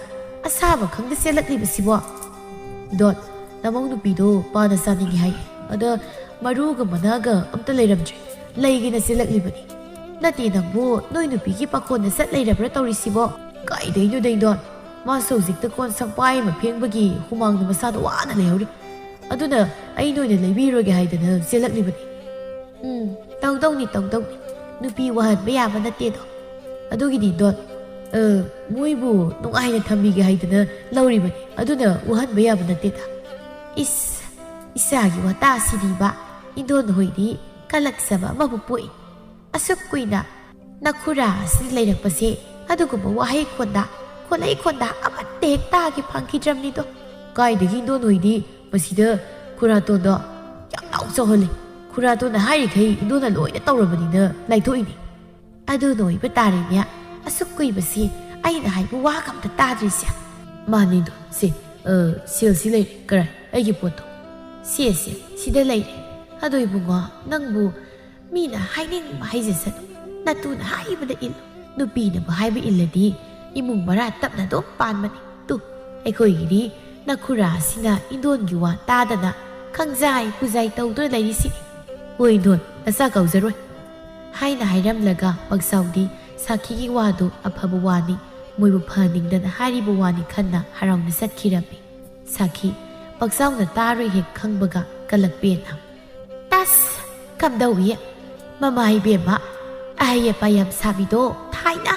ꯑꯁꯥꯕ ꯈꯪꯗ ꯆꯦꯜꯂꯛꯂꯤꯕꯁꯤꯕꯣ?" "ꯗꯣꯟ, ꯅꯃꯧ ꯅꯨꯄꯤꯗꯣ ꯄꯥꯅ ꯆꯥꯅꯤꯡꯉꯤ ꯍꯥꯏ꯫ ꯑꯗ ꯃꯔꯨꯒ ꯃꯅꯥꯒ ꯑꯝꯇ ꯂꯩꯔꯝꯗ꯭ꯔꯦ꯫ ꯂꯩꯒꯦꯅ ꯆꯦꯜꯂꯛꯂꯤꯕꯅꯤ꯫ ꯅꯠꯇꯦ ꯅꯪꯕꯨ ꯅꯣꯏ ꯅꯨꯄꯤꯒꯤ ꯄꯥꯈꯣꯟꯗ ꯆꯠ ꯂꯩꯔꯕ꯭ꯔꯥ ꯇꯧꯔꯤꯁꯤꯕꯣ? ꯀꯥꯏꯗꯩꯅꯣꯗ ꯏꯟꯗꯣꯟ? ꯃꯥꯁꯨ ꯍꯧꯖꯤꯛꯇ ꯀꯣꯟ ꯁꯪꯄꯥꯏ ꯑꯃ ꯐꯦꯡꯕꯒꯤ ꯍꯨꯃꯥꯡꯅ ꯃꯁꯥꯗ ꯋꯥꯅ ꯂꯩꯍꯧꯔꯤ꯫ ꯑꯗꯨꯅ ꯑꯩꯅ ꯑꯣꯏꯅ ꯂꯩꯕꯤꯔꯣꯏꯒꯦ ꯍꯥꯏꯗꯅ ꯆꯦꯜꯂꯛꯂꯤꯕꯅꯤ꯫" "ꯎꯝ, ꯇꯧꯗꯧꯅꯤ, ꯇꯧꯗꯧꯅꯤ꯫ ꯅꯨꯄꯤ ꯋꯥꯍꯟꯕ ꯌꯥꯕ ꯅꯠꯇꯦꯗꯣ꯫ ꯑꯗꯨꯒꯤꯗꯤ ꯏꯟꯗꯣꯟ, ꯑ, ꯃꯣꯏꯕꯨ ꯅꯨꯡꯉꯥꯏꯅ ꯊꯝꯕꯤꯒꯦ ꯍꯥꯏꯗꯅ ꯂꯧꯔꯤꯕꯅꯤ꯫ ꯑꯗꯨꯅ ꯋꯥꯍꯟꯕ ꯌꯥꯕ ꯅꯠꯇꯦꯗ꯫" "ꯏꯁ, ꯏꯆꯥꯒꯤ ꯋꯥꯇꯥꯁꯤꯗꯤꯕ, ꯏꯟꯗꯣꯟ ꯍꯣꯏꯗꯤ ꯀꯂꯛꯆꯕ ꯑꯃꯕꯨ ꯄꯣꯛꯏ꯫ ꯑꯁꯨꯛ ꯀꯨꯏꯅ ꯅꯈꯨꯔꯥ ꯑꯁꯤꯗ ꯂꯩꯔꯛꯄꯁꯦ ꯑꯗꯨꯒꯨꯝꯕ ꯋꯥꯍꯩ ꯈꯣꯟꯗ, ꯈꯣꯠꯂꯩ ꯈꯣꯟꯗ ꯑꯃꯠꯇ ꯍꯦꯛ ꯇꯥꯒꯦ ꯐꯪꯈꯤꯗ꯭ꯔꯕꯅꯤꯗꯣ꯫" "ꯀꯥꯏꯗꯒꯤ ꯏꯟꯗꯣꯟ ꯍꯣꯏꯗꯤ ꯃꯁꯤꯗ ꯈꯨꯔꯥꯇꯣꯟꯗꯣ ꯌꯥꯝ ꯂꯥꯎ ꯆꯥꯎꯍꯜꯂꯤ꯫ ꯈꯨꯔꯥꯇꯣꯟꯅ ꯍꯥꯏꯔꯤꯈꯩ ꯏꯟꯗꯣꯟꯅ ꯂꯣꯏꯅ ꯇꯧꯔꯕꯅꯤꯅ ꯂꯥꯏꯊꯣꯛꯏꯅꯤ꯫" "ꯑꯗꯨꯅ ꯑꯣꯏꯕ ꯇꯥꯔꯦꯅꯦ꯫ ꯑꯁꯨꯛ ꯀꯨꯏꯕꯁꯤ ꯑꯩꯅ ꯍꯥꯏꯕ ꯋꯥꯒ ꯑꯝꯇ ꯇꯥꯗ꯭ꯔꯤꯁꯦ꯫" "ꯃꯥꯅꯤꯗꯣ, ꯁꯦ, ꯑ, ꯁꯦꯜꯁꯤ ꯂꯩꯔꯦ꯫ ꯀꯔꯥꯏ? ꯑꯩꯒꯤ ꯄꯣꯠꯇꯣ?" "ꯁꯦ, ꯁꯦ, ꯁꯤꯗ ꯂꯩꯔꯦ꯫ ꯑꯗꯣ ꯏꯕꯨꯡꯉꯣ, ꯅꯪꯕꯨ ꯃꯤꯅ ꯍꯥꯏꯅꯤꯡꯕ ꯍꯥꯏꯖꯁꯅꯨ꯫ ꯅꯇꯨꯅ ꯍꯥꯏꯕꯗ ꯏꯜꯂꯨ꯫ ꯅꯨꯄꯤꯅꯕꯨ ꯍꯥꯏꯕ ꯏꯜꯂꯗꯤ ꯏꯃꯨꯡ ꯃꯔꯥ ꯇꯞꯅ ꯑꯗꯨꯝ ꯄꯥꯟꯕꯅꯤ꯫ ꯇꯨ, ꯑꯩꯈꯣꯏꯒꯤꯗꯤ ꯅꯈꯨꯔꯥ ꯑꯁꯤꯅ ꯏꯟꯗꯣꯟꯒꯤ ꯋꯥ ꯇꯥꯗꯅ ꯈꯪꯖꯥꯏ ꯈꯨꯖꯥꯏ ꯇꯧꯗꯨꯅ ꯂꯩꯔꯤꯁꯤꯅꯤ꯫ ꯍꯣꯏ ꯏꯟꯗꯣꯟ, ꯅꯆꯥ ꯀꯧꯖꯔꯣꯏ꯫" ꯍꯥꯏꯅ ꯍꯥꯏꯔꯝꯂꯒ ꯄꯛꯆꯥꯎꯗꯤ ꯁꯥꯈꯤꯒꯤ ꯋꯥꯗꯨ ꯑꯐꯕ ꯋꯥꯅꯤ, ꯃꯣꯏꯕꯨ ꯐꯍꯟꯅꯤꯡꯗꯅ ꯍꯥꯏꯔꯤꯕ ꯋꯥꯅꯤ ꯈꯟꯅ ꯍꯔꯥꯎꯅ ꯆꯠꯈꯤꯔꯝꯃꯤ꯫ ꯁꯥꯈꯤ ꯄꯛꯆꯥꯎꯅ ꯇꯥꯔꯣꯏ ꯍꯦꯛ ꯈꯪꯕꯒ ꯀꯂꯛꯄꯦꯅ, "ꯇꯁ! ꯀꯝꯗꯧꯏ? ꯃꯃꯥ ꯏꯕꯦꯝꯃ, ꯑꯍꯩ ꯑꯄꯥ ꯌꯥꯝ ꯁꯥꯕꯤꯗꯣ ꯊꯥꯏꯅ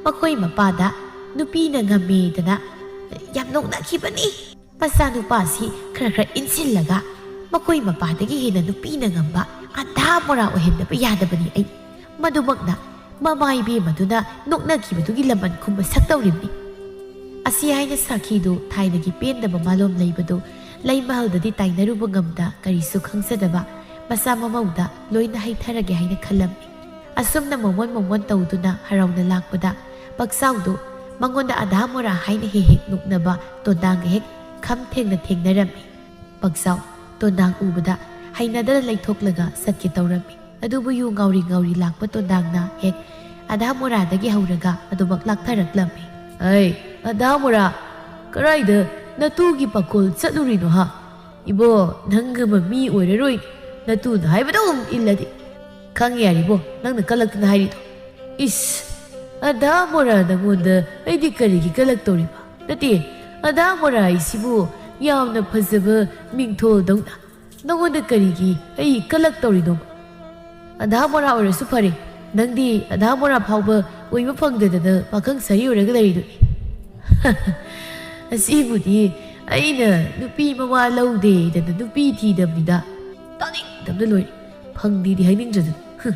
ꯃꯈꯣꯏ ꯃꯄꯥꯗ ꯅꯨꯄꯤꯅ ꯉꯝꯃꯦꯗꯅ ꯌꯥꯝ ꯅꯣꯛꯅꯈꯤꯕꯅꯤ꯫ ꯃꯆꯥꯅꯨꯄꯥꯁꯤ ꯈꯔ ꯈꯔ ꯏꯟꯁꯤꯜꯂꯒ ꯃꯈꯣꯏ ꯃꯄꯥꯗꯒꯤ ꯍꯦꯟꯅ ꯅꯨꯄꯤꯅ ꯉꯝꯕ ꯑꯟꯙꯥ ꯃꯣꯔꯥ ꯑꯣꯏꯍꯟꯗꯕ ꯌꯥꯗꯕꯅꯤ ꯑꯩ꯫ ꯃꯗꯨꯃꯛꯅ ꯃꯃꯥ ꯏꯕꯦꯝꯃꯗꯨꯅ ꯅꯣꯛꯅꯈꯤꯕꯗꯨꯒꯤ ꯂꯃꯟ ꯈꯨꯝꯕ ꯁꯛꯇꯧꯔꯤꯕꯅꯤ꯫" ꯑꯁꯤ ꯍꯥꯏꯅ ꯁꯥꯈꯤꯗꯨ ꯊꯥꯏꯅꯒꯤ ꯄꯦꯟꯗꯕ ꯃꯥꯂꯣꯝ ꯂꯩꯕꯗꯨ ꯂꯩꯃꯍꯜꯗꯗꯤ ꯇꯥꯏꯅꯔꯨꯕ ꯉꯝꯗ ꯀꯔꯤꯁꯨ ꯈꯪꯖꯗꯕ ꯃꯁꯥ ꯃꯃꯧꯗ ꯂꯣꯏꯅ ꯍꯩꯊꯔꯒꯦ ꯍꯥꯏꯅ ꯈꯜꯂꯝꯃꯤ꯫ ꯑꯁꯨꯝꯅ ꯃꯣꯃꯣꯟ ꯃꯣꯃꯣꯟ ꯇꯧꯗꯨꯅ ꯍꯔꯥꯎꯅ ꯂꯥꯛꯄꯗ ꯄꯛꯆꯥꯎꯗꯨ ꯃꯉꯣꯟꯗ ꯑꯙꯥ ꯃꯣꯔꯥ ꯍꯥꯏꯅ ꯍꯦꯛ ꯍꯦꯛ ꯅꯣꯛꯅꯕ ꯇꯣꯟꯗꯥꯡꯒ ꯍꯦꯛ ꯈꯝ ꯊꯦꯡꯅ ꯊꯦꯡꯅꯔꯝꯃꯤ꯫ ꯄꯛꯆꯥꯎ ꯇꯣꯟꯗꯥꯡ ꯎꯕꯗ ꯍꯩꯅꯗꯅ ꯂꯩꯊꯣꯛꯂꯒ ꯆꯠꯀꯦ ꯇꯧꯔꯝꯃꯤ꯫ ꯑꯗꯨꯕꯨ ꯌꯨ ꯉꯥꯎꯔꯤ ꯉꯥꯎꯔꯤ ꯂꯥꯛꯄ ꯇꯣꯟꯗꯥꯡꯅ ꯍꯦꯛ ꯑꯙꯥ ꯃꯣꯔꯥꯗꯒꯤ ꯍꯧꯔꯒ ꯑꯗꯨꯃꯛ ꯂꯥꯛꯊꯔꯛꯂꯝꯃꯤ꯫ "ꯑꯩ, ꯑꯙꯥ ꯃꯣꯔꯥ, ꯀꯔꯥꯏꯗ ꯅꯇꯨꯒꯤ ꯄꯥꯈꯣꯜ ꯆꯠꯂꯨꯔꯤꯅꯣ ꯍꯥ? ꯏꯕꯣ, ꯅꯪꯒꯨꯝꯕ ꯃꯤ ꯑꯣꯏꯔꯔꯣꯏ ꯅꯇꯨꯅ ꯍꯥꯏꯕꯗꯨꯝ ꯏꯜꯂꯗꯤ꯫ ꯈꯪꯉꯦ ꯌꯥꯔꯤꯕꯣ, ꯅꯪꯅ ꯀꯜꯂꯛꯇꯅ ꯍꯥꯏꯔꯤꯗꯣ꯫ ꯏꯁ, ꯑꯙꯥ ꯃꯣꯔꯥ ꯅꯪꯉꯣꯟꯗ ꯑꯩꯗꯤ ꯀꯔꯤꯒꯤ ꯀꯜꯂꯛꯇꯧꯔꯤꯕ? ꯅꯠꯇꯦ, ꯑꯙꯥ ꯃꯣꯔꯥ ꯍꯥꯏꯁꯤꯕꯨ ꯌꯥꯝꯅ ꯐꯖꯕ ꯃꯤꯡꯊꯣꯜꯗꯧꯅ ꯅꯪꯉꯣꯟꯗ ꯀꯔꯤꯒꯤ ꯑꯩ ꯀꯜꯂꯛꯇꯧꯔꯤꯅꯣ? ꯑꯙꯥ ꯃꯣꯔꯥ ꯑꯣꯏꯔꯁꯨ ꯐꯔꯦ, ꯅꯪꯗꯤ ꯑꯙꯥ ꯃꯣꯔꯥ ꯐꯥꯎꯕ ꯑꯣꯏꯕ ꯐꯪꯗꯗꯅ ꯄꯥꯈꯪ ꯁꯥꯔꯤ ꯑꯣꯏꯔꯒ ꯂꯩꯔꯤꯗꯨꯅꯤ꯫" "ꯑꯁꯤꯕꯨꯗꯤ ꯑꯩꯅ ꯅꯨꯄꯤ ꯃꯋꯥ ꯂꯧꯗꯦꯗꯅ ꯅꯨꯄꯤ ꯊꯤꯗꯕꯅꯤꯗ꯫" "ꯇꯥꯅꯤꯡꯗꯕꯅ ꯂꯣꯏꯔꯦ꯫ ꯐꯪꯗꯦꯗꯤ ꯍꯥꯏꯅꯤꯡꯗ꯭ꯔꯗꯅ꯫ ꯍꯨꯝ꯫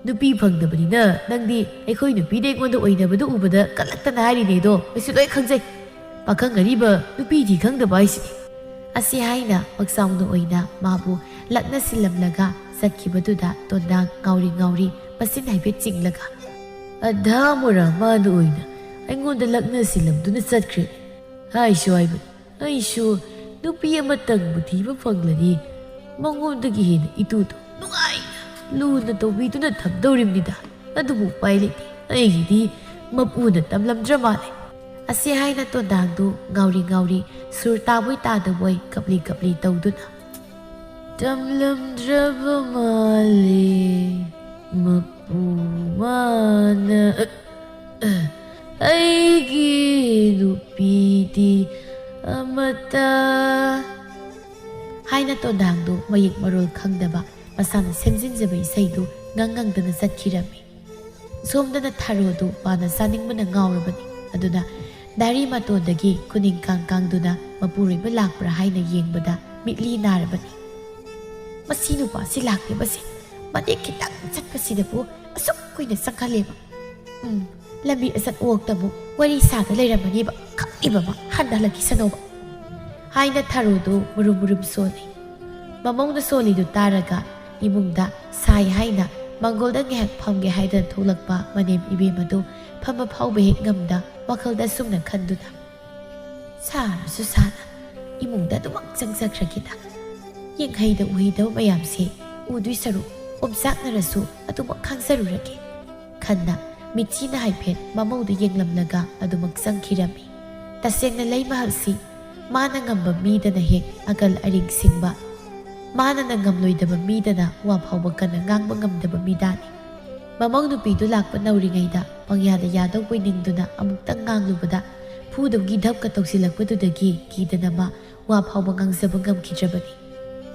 ꯅꯨꯄꯤ ꯐꯪꯗꯕꯅꯤꯅ ꯅꯪꯗꯤ ꯑꯩꯈꯣꯏ ꯅꯨꯄꯤꯗ ꯑꯩꯉꯣꯟꯗ ꯑꯣꯏꯅꯕꯗꯨ ꯎꯕꯗ ꯀꯜꯂꯛꯇꯅ ꯍꯥꯏꯔꯤꯅꯦꯗꯣ꯫ ꯑꯩꯁꯨ ꯂꯣꯏ ꯈꯪꯖꯩ꯫ ꯄꯥꯈꯪ ꯑꯔꯤꯕ ꯅꯨꯄꯤ ꯊꯤ ꯈꯪꯗꯕ ꯍꯥꯏꯁꯤꯗꯤ꯫" ꯑꯁꯤ ꯍꯥꯏꯅ ꯄꯛꯆꯥꯎꯅ ꯑꯣꯏꯅ ꯃꯥꯕꯨ ꯂꯛꯅꯁꯤꯜꯂꯝꯂꯒ ꯆꯠꯈꯤꯕꯗꯨꯗ ꯇꯣꯟꯗꯥꯡ ꯉꯥꯎꯔꯤ ꯉꯥꯎꯔꯤ ꯃꯆꯤꯟ ꯍꯥꯏꯐꯦꯠ ꯆꯤꯡꯂꯒ, "ꯑꯙꯥ ꯃꯣꯔꯥ ꯃꯥꯅ ꯑꯣꯏꯅ ꯑꯩꯉꯣꯟꯗ ꯂꯛꯅꯁꯤꯜꯂꯝꯗꯨꯅ ꯆꯠꯈ꯭ꯔꯦ꯫ ꯍꯥꯏꯁꯨ ꯍꯥꯏꯕꯅꯤ, ꯑꯩꯁꯨ ꯅꯨꯄꯤ ꯑꯃꯇꯪꯕꯨ ꯊꯤꯕ ꯐꯪꯂꯗꯤ ꯃꯉꯣꯟꯗꯒꯤ ꯍꯦꯟꯅ ꯏꯇꯨꯗꯣ ꯅꯨꯡꯉꯥꯏꯅ ꯂꯨꯅ ꯇꯧꯕꯤꯗꯨꯅ ꯊꯝꯗꯧꯔꯤꯕꯅꯤꯗ꯫ ꯑꯗꯨꯕꯨ ꯎꯄꯥꯏ ꯂꯩꯇꯦ, ꯑꯩꯒꯤꯗꯤ ꯃꯄꯨꯅ ꯇꯝꯂꯝꯗ꯭ꯔ ꯃꯥꯜꯂꯦ꯫" ꯑꯁꯤ ꯍꯥꯏꯅ ꯇꯣꯟꯗꯥꯡꯗꯨ ꯉꯥꯎꯔꯤ ꯉꯥꯎꯔꯤ ꯁꯨꯔ ꯇꯥꯕꯣꯏ ꯇꯥꯗꯕꯣꯏ ꯀꯞꯂꯤ ꯀꯞꯂꯤ ꯇꯧꯗꯨꯅ, "ꯇꯝꯂꯝꯗ꯭ꯔꯕ ꯃꯥꯜꯂꯦ ꯃꯄꯨ ꯃꯥꯅ, ꯑꯩꯒꯤ ꯅꯨꯄꯤꯗꯤ ꯑꯃꯠꯇ" ꯍꯥꯏꯅ ꯇꯣꯟꯗꯥꯡꯗꯨ ꯃꯌꯦꯛ ꯃꯔꯣꯜ ꯈꯪꯗꯕ ꯃꯁꯥꯅ ꯁꯦꯝꯖꯤꯟꯖꯕ ꯏꯁꯩꯗꯨ ꯉꯪ ꯉꯪꯗꯅ ꯆꯠꯈꯤꯔꯝꯃꯤ꯫ ꯁꯣꯝꯗꯅ ꯊꯔꯣꯗꯨ ꯃꯥꯅ ꯆꯥꯅꯤꯡꯕꯅ ꯉꯥꯎꯔꯕꯅꯤ꯫ ꯑꯗꯨꯅ ꯗꯥꯔꯤ ꯃꯇꯣꯟꯗꯒꯤ ꯈꯨꯅꯤꯡ ꯀꯥꯡ ꯀꯥꯡꯗꯨꯅ ꯃꯄꯨꯔꯣꯏꯕ ꯂꯥꯛꯄ꯭ꯔꯥ ꯍꯥꯏꯅ ꯌꯦꯡꯕꯗ ꯃꯤꯠꯂꯤ ꯅꯥꯔꯕꯅꯤ꯫ "ꯃꯁꯤ ꯅꯨꯄꯥꯁꯤ ꯂꯥꯛꯂꯤꯕꯁꯦ ꯃꯇꯦꯛ ꯈꯤꯇꯪ ꯆꯠꯄꯁꯤꯗꯕꯨ ꯑꯁꯨꯛ ꯀꯨꯏꯅ ꯆꯪꯍꯜꯂꯦꯕ꯫ ꯎꯝ, ꯂꯝꯕꯤ ꯑꯆꯠ ꯑꯣꯛꯇꯕꯨ ꯋꯥꯔꯤ ꯁꯥꯗ ꯂꯩꯔꯝꯃꯅꯦꯕ, ꯈꯪꯉꯤꯕ ꯃꯥ ꯍꯟꯗ ꯍꯜꯂꯛꯈꯤꯁꯅꯣꯕ" ꯍꯥꯏꯅ ꯊꯔꯣꯗꯨ ꯃꯨꯔꯨꯝ ꯃꯨꯔꯨꯝ ꯁꯣꯜꯂꯤ꯫ ꯃꯃꯧꯅ ꯁꯣꯜꯂꯤꯗꯨ ꯇꯥꯔꯒ ꯏꯃꯨꯡꯗ ꯁꯥꯏ ꯍꯥꯏꯅ ꯃꯥꯡꯒꯣꯜꯗ ꯉꯥꯏꯍꯥꯛ ꯐꯝꯒꯦ ꯍꯥꯏꯗꯅ ꯊꯣꯛꯂꯛꯄ ꯃꯅꯦꯝ ꯏꯕꯦꯝ ꯑꯗꯨ ꯐꯝꯕ ꯐꯥꯎꯕ ꯍꯦꯛ ꯉꯝꯗ ꯋꯥꯈꯜꯗ ꯑꯁꯨꯝꯅ ꯈꯟꯗꯨꯅ, "ꯁꯥꯔꯁꯨ ꯁꯥꯅ ꯏꯃꯨꯡꯗ ꯑꯗꯨꯃꯛ ꯆꯪꯖꯈ꯭ꯔꯒꯦꯗ꯫ ꯌꯦꯡꯍꯩꯗ ꯎꯍꯩꯗꯕ ꯃꯌꯥꯝꯁꯦ ꯎꯗꯣꯏ ꯁꯔꯨꯛ ꯑꯣꯝꯆꯥꯛꯅꯔꯁꯨ ꯑꯗꯨꯃꯛ ꯈꯥꯡꯖꯔꯨꯔꯒꯦ" ꯈꯟꯅ ꯃꯤꯠꯆꯤꯅ ꯍꯥꯏꯐꯦꯠ ꯃꯃꯧꯗꯨ ꯌꯦꯡꯂꯝꯂꯒ ꯑꯗꯨꯃꯛ ꯆꯪꯈꯤꯔꯝꯃꯤ꯫ ꯇꯁꯦꯡꯅ ꯂꯩꯃꯍꯜꯁꯤ ꯃꯥꯅ ꯉꯝꯕ ꯃꯤꯗꯅ ꯍꯦꯛ ꯑꯀꯜ ꯑꯔꯤꯡ ꯁꯤꯡꯕ, ꯃꯥꯅꯅ ꯉꯝꯂꯣꯏꯗꯕ ꯃꯤꯗꯅ ꯋꯥ ꯐꯥꯎꯕ ꯀꯟꯅ ꯉꯥꯡꯕ ꯉꯝꯗꯕ ꯃꯤꯗꯥꯅꯤ꯫ ꯃꯃꯧ ꯅꯨꯄꯤꯗꯨ ꯂꯥꯛꯄ ꯅꯧꯔꯤꯉꯩꯗ ꯄꯪꯌꯥꯗ ꯌꯥꯗꯧꯕꯣꯏ ꯅꯤꯡꯗꯨꯅ ꯑꯃꯨꯛꯇꯪ ꯉꯥꯡꯂꯨꯕꯗ ꯐꯨꯗꯕꯒꯤ ꯙꯞꯀ ꯇꯧꯁꯤꯜꯂꯛꯄꯗꯨꯗꯒꯤ ꯀꯤꯗꯅ ꯃꯥ ꯋꯥ ꯐꯥꯎꯕ ꯉꯥꯡꯖꯕ ꯉꯝꯈꯤꯗ꯭ꯔꯕꯅꯤ꯫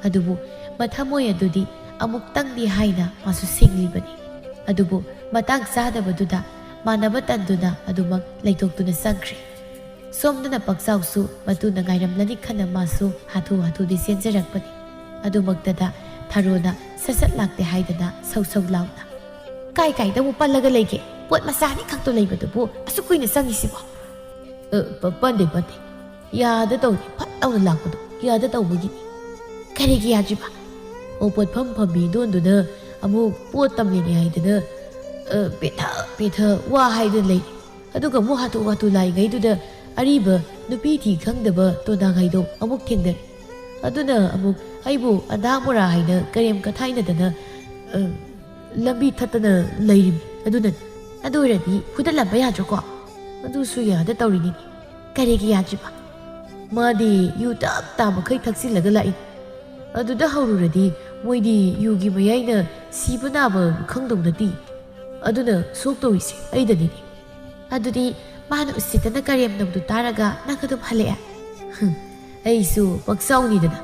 ꯑꯗꯨꯕꯨ ꯃꯊꯃꯣꯏ ꯑꯗꯨꯗꯤ ꯑꯃꯨꯛꯇꯪꯗꯤ ꯍꯥꯏꯅ ꯃꯥꯁꯨ ꯁꯦꯡꯂꯤꯕꯅꯤ꯫ ꯑꯗꯨꯕꯨ ꯃꯇꯥꯡ ꯆꯥꯗꯕꯗꯨꯗ ꯃꯥꯟꯅꯕ ꯇꯟꯗꯨꯅ ꯑꯗꯨꯃꯛ ꯂꯩꯊꯣꯛꯇꯨꯅ ꯆꯪꯈ꯭ꯔꯦ꯫ ꯁꯣꯝꯗꯅ ꯄꯛꯆꯥꯎꯁꯨ ꯃꯇꯨꯅ ꯉꯥꯏꯔꯝꯂꯅꯤ ꯈꯟꯅ ꯃꯥꯁꯨ ꯍꯥꯊꯨ ꯍꯥꯊꯨꯗꯤ ꯆꯦꯟꯖꯔꯛꯄꯅꯤ꯫ ꯑꯗꯨꯃꯛꯇꯗ ꯊꯔꯣꯅ ꯁꯠ ꯁꯠ ꯂꯥꯛꯇꯦ ꯍꯥꯏꯗꯅ ꯁꯧ ꯁꯧ ꯂꯥꯎꯅ, "ꯀꯥꯏ ꯀꯥꯏꯗ ꯑꯃꯨꯛ ꯄꯜꯂꯒ ꯂꯩꯒꯦ? ꯄꯣꯠ ꯃꯆꯥ ꯑꯅꯤꯈꯛꯇꯣ ꯂꯩꯕꯗꯨꯕꯨ ꯑꯁꯨꯛ ꯀꯨꯏꯅ ꯆꯪꯉꯤꯁꯤꯕꯣ?" "ꯑ, ꯄ-, ꯄꯟꯗꯦ, ꯄꯟꯗꯦ꯫ ꯌꯥꯗ ꯇꯧꯅꯤ, ꯐꯠ ꯂꯥꯎꯅ ꯂꯥꯛꯄꯗꯣ ꯌꯥꯗ ꯇꯧꯕꯒꯤꯅꯤ꯫" "ꯀꯔꯤꯒꯤ ꯌꯥꯗ꯭ꯔꯤꯕ?" "ꯑꯣ, ꯄꯣꯠꯐꯝ ꯐꯝꯕꯤ ꯗꯣꯟꯗꯨꯅ ꯑꯃꯨꯛ ꯄꯣꯠ ꯇꯝꯂꯤꯅꯦ ꯍꯥꯏꯗꯅ, ꯑ, ꯄꯦꯊ ꯄꯦꯊ ꯋꯥ ꯍꯥꯏꯗꯅ ꯂꯩꯔꯤ꯫ ꯑꯗꯨꯒ ꯑꯃꯨꯛ ꯍꯥꯊꯨ ꯍꯥꯊꯨ ꯂꯥꯛꯏꯉꯩꯗꯨꯗ ꯑꯔꯤꯕ ꯅꯨꯄꯤ ꯊꯤ ꯈꯪꯗꯕ ꯇꯣꯟꯗꯥꯡ ꯍꯥꯏꯗꯣ ꯑꯃꯨꯛ ꯊꯦꯡꯅꯔꯦ꯫ ꯑꯗꯨꯅ ꯑꯃꯨꯛ ꯑꯩꯕꯨ ꯑꯗꯥ ꯃꯣꯔꯥ ꯍꯥꯏꯅ ꯀꯔꯦꯝ ꯀꯊꯥꯏꯅꯗꯅ, ꯑ, ꯂꯝꯕꯤ ꯊꯠꯇꯅ ꯂꯩꯔꯤꯃꯤ꯫ ꯑꯗꯨꯅꯅꯤ꯫" "ꯑꯗꯨ ꯑꯣꯏꯔꯗꯤ ꯐꯨꯗꯠꯂꯝꯕ ꯌꯥꯗ꯭ꯔꯣꯀꯣ?" "ꯑꯗꯨꯁꯨ ꯌꯥꯗ ꯇꯧꯔꯤꯅꯤꯅꯦ꯫" "ꯀꯔꯤꯒꯤ ꯌꯥꯗ꯭ꯔꯤꯕ?" "ꯃꯥꯗꯤ ꯌꯨ ꯇꯞ ꯇꯥ ꯃꯈꯩ ꯊꯛꯆꯤꯜꯂꯒ ꯂꯥꯛꯏ꯫ ꯑꯗꯨꯗ ꯍꯧꯔꯨꯔꯗꯤ ꯃꯣꯏꯗꯤ ꯌꯨꯒꯤ ꯃꯌꯥꯏꯅ ꯁꯤꯕ ꯅꯥꯕ ꯈꯪꯗꯧ ꯅꯠꯇꯦ꯫ ꯑꯗꯨꯅ ꯁꯣꯛꯇꯧꯔꯤꯁꯦ ꯑꯩꯗꯅꯤꯅꯦ꯫" "ꯑꯗꯨꯗꯤ ꯃꯥꯅ ꯎꯁꯤꯠꯇꯅ ꯀꯔꯦꯝꯅꯕꯗꯨ ꯇꯥꯔꯒ ꯅꯪ ꯑꯗꯨꯝ ꯍꯜꯂꯛꯑꯦ?" "ꯍꯨꯝ, ꯑꯩꯁꯨ ꯄꯛꯆꯥꯎꯅꯤꯗꯅ꯫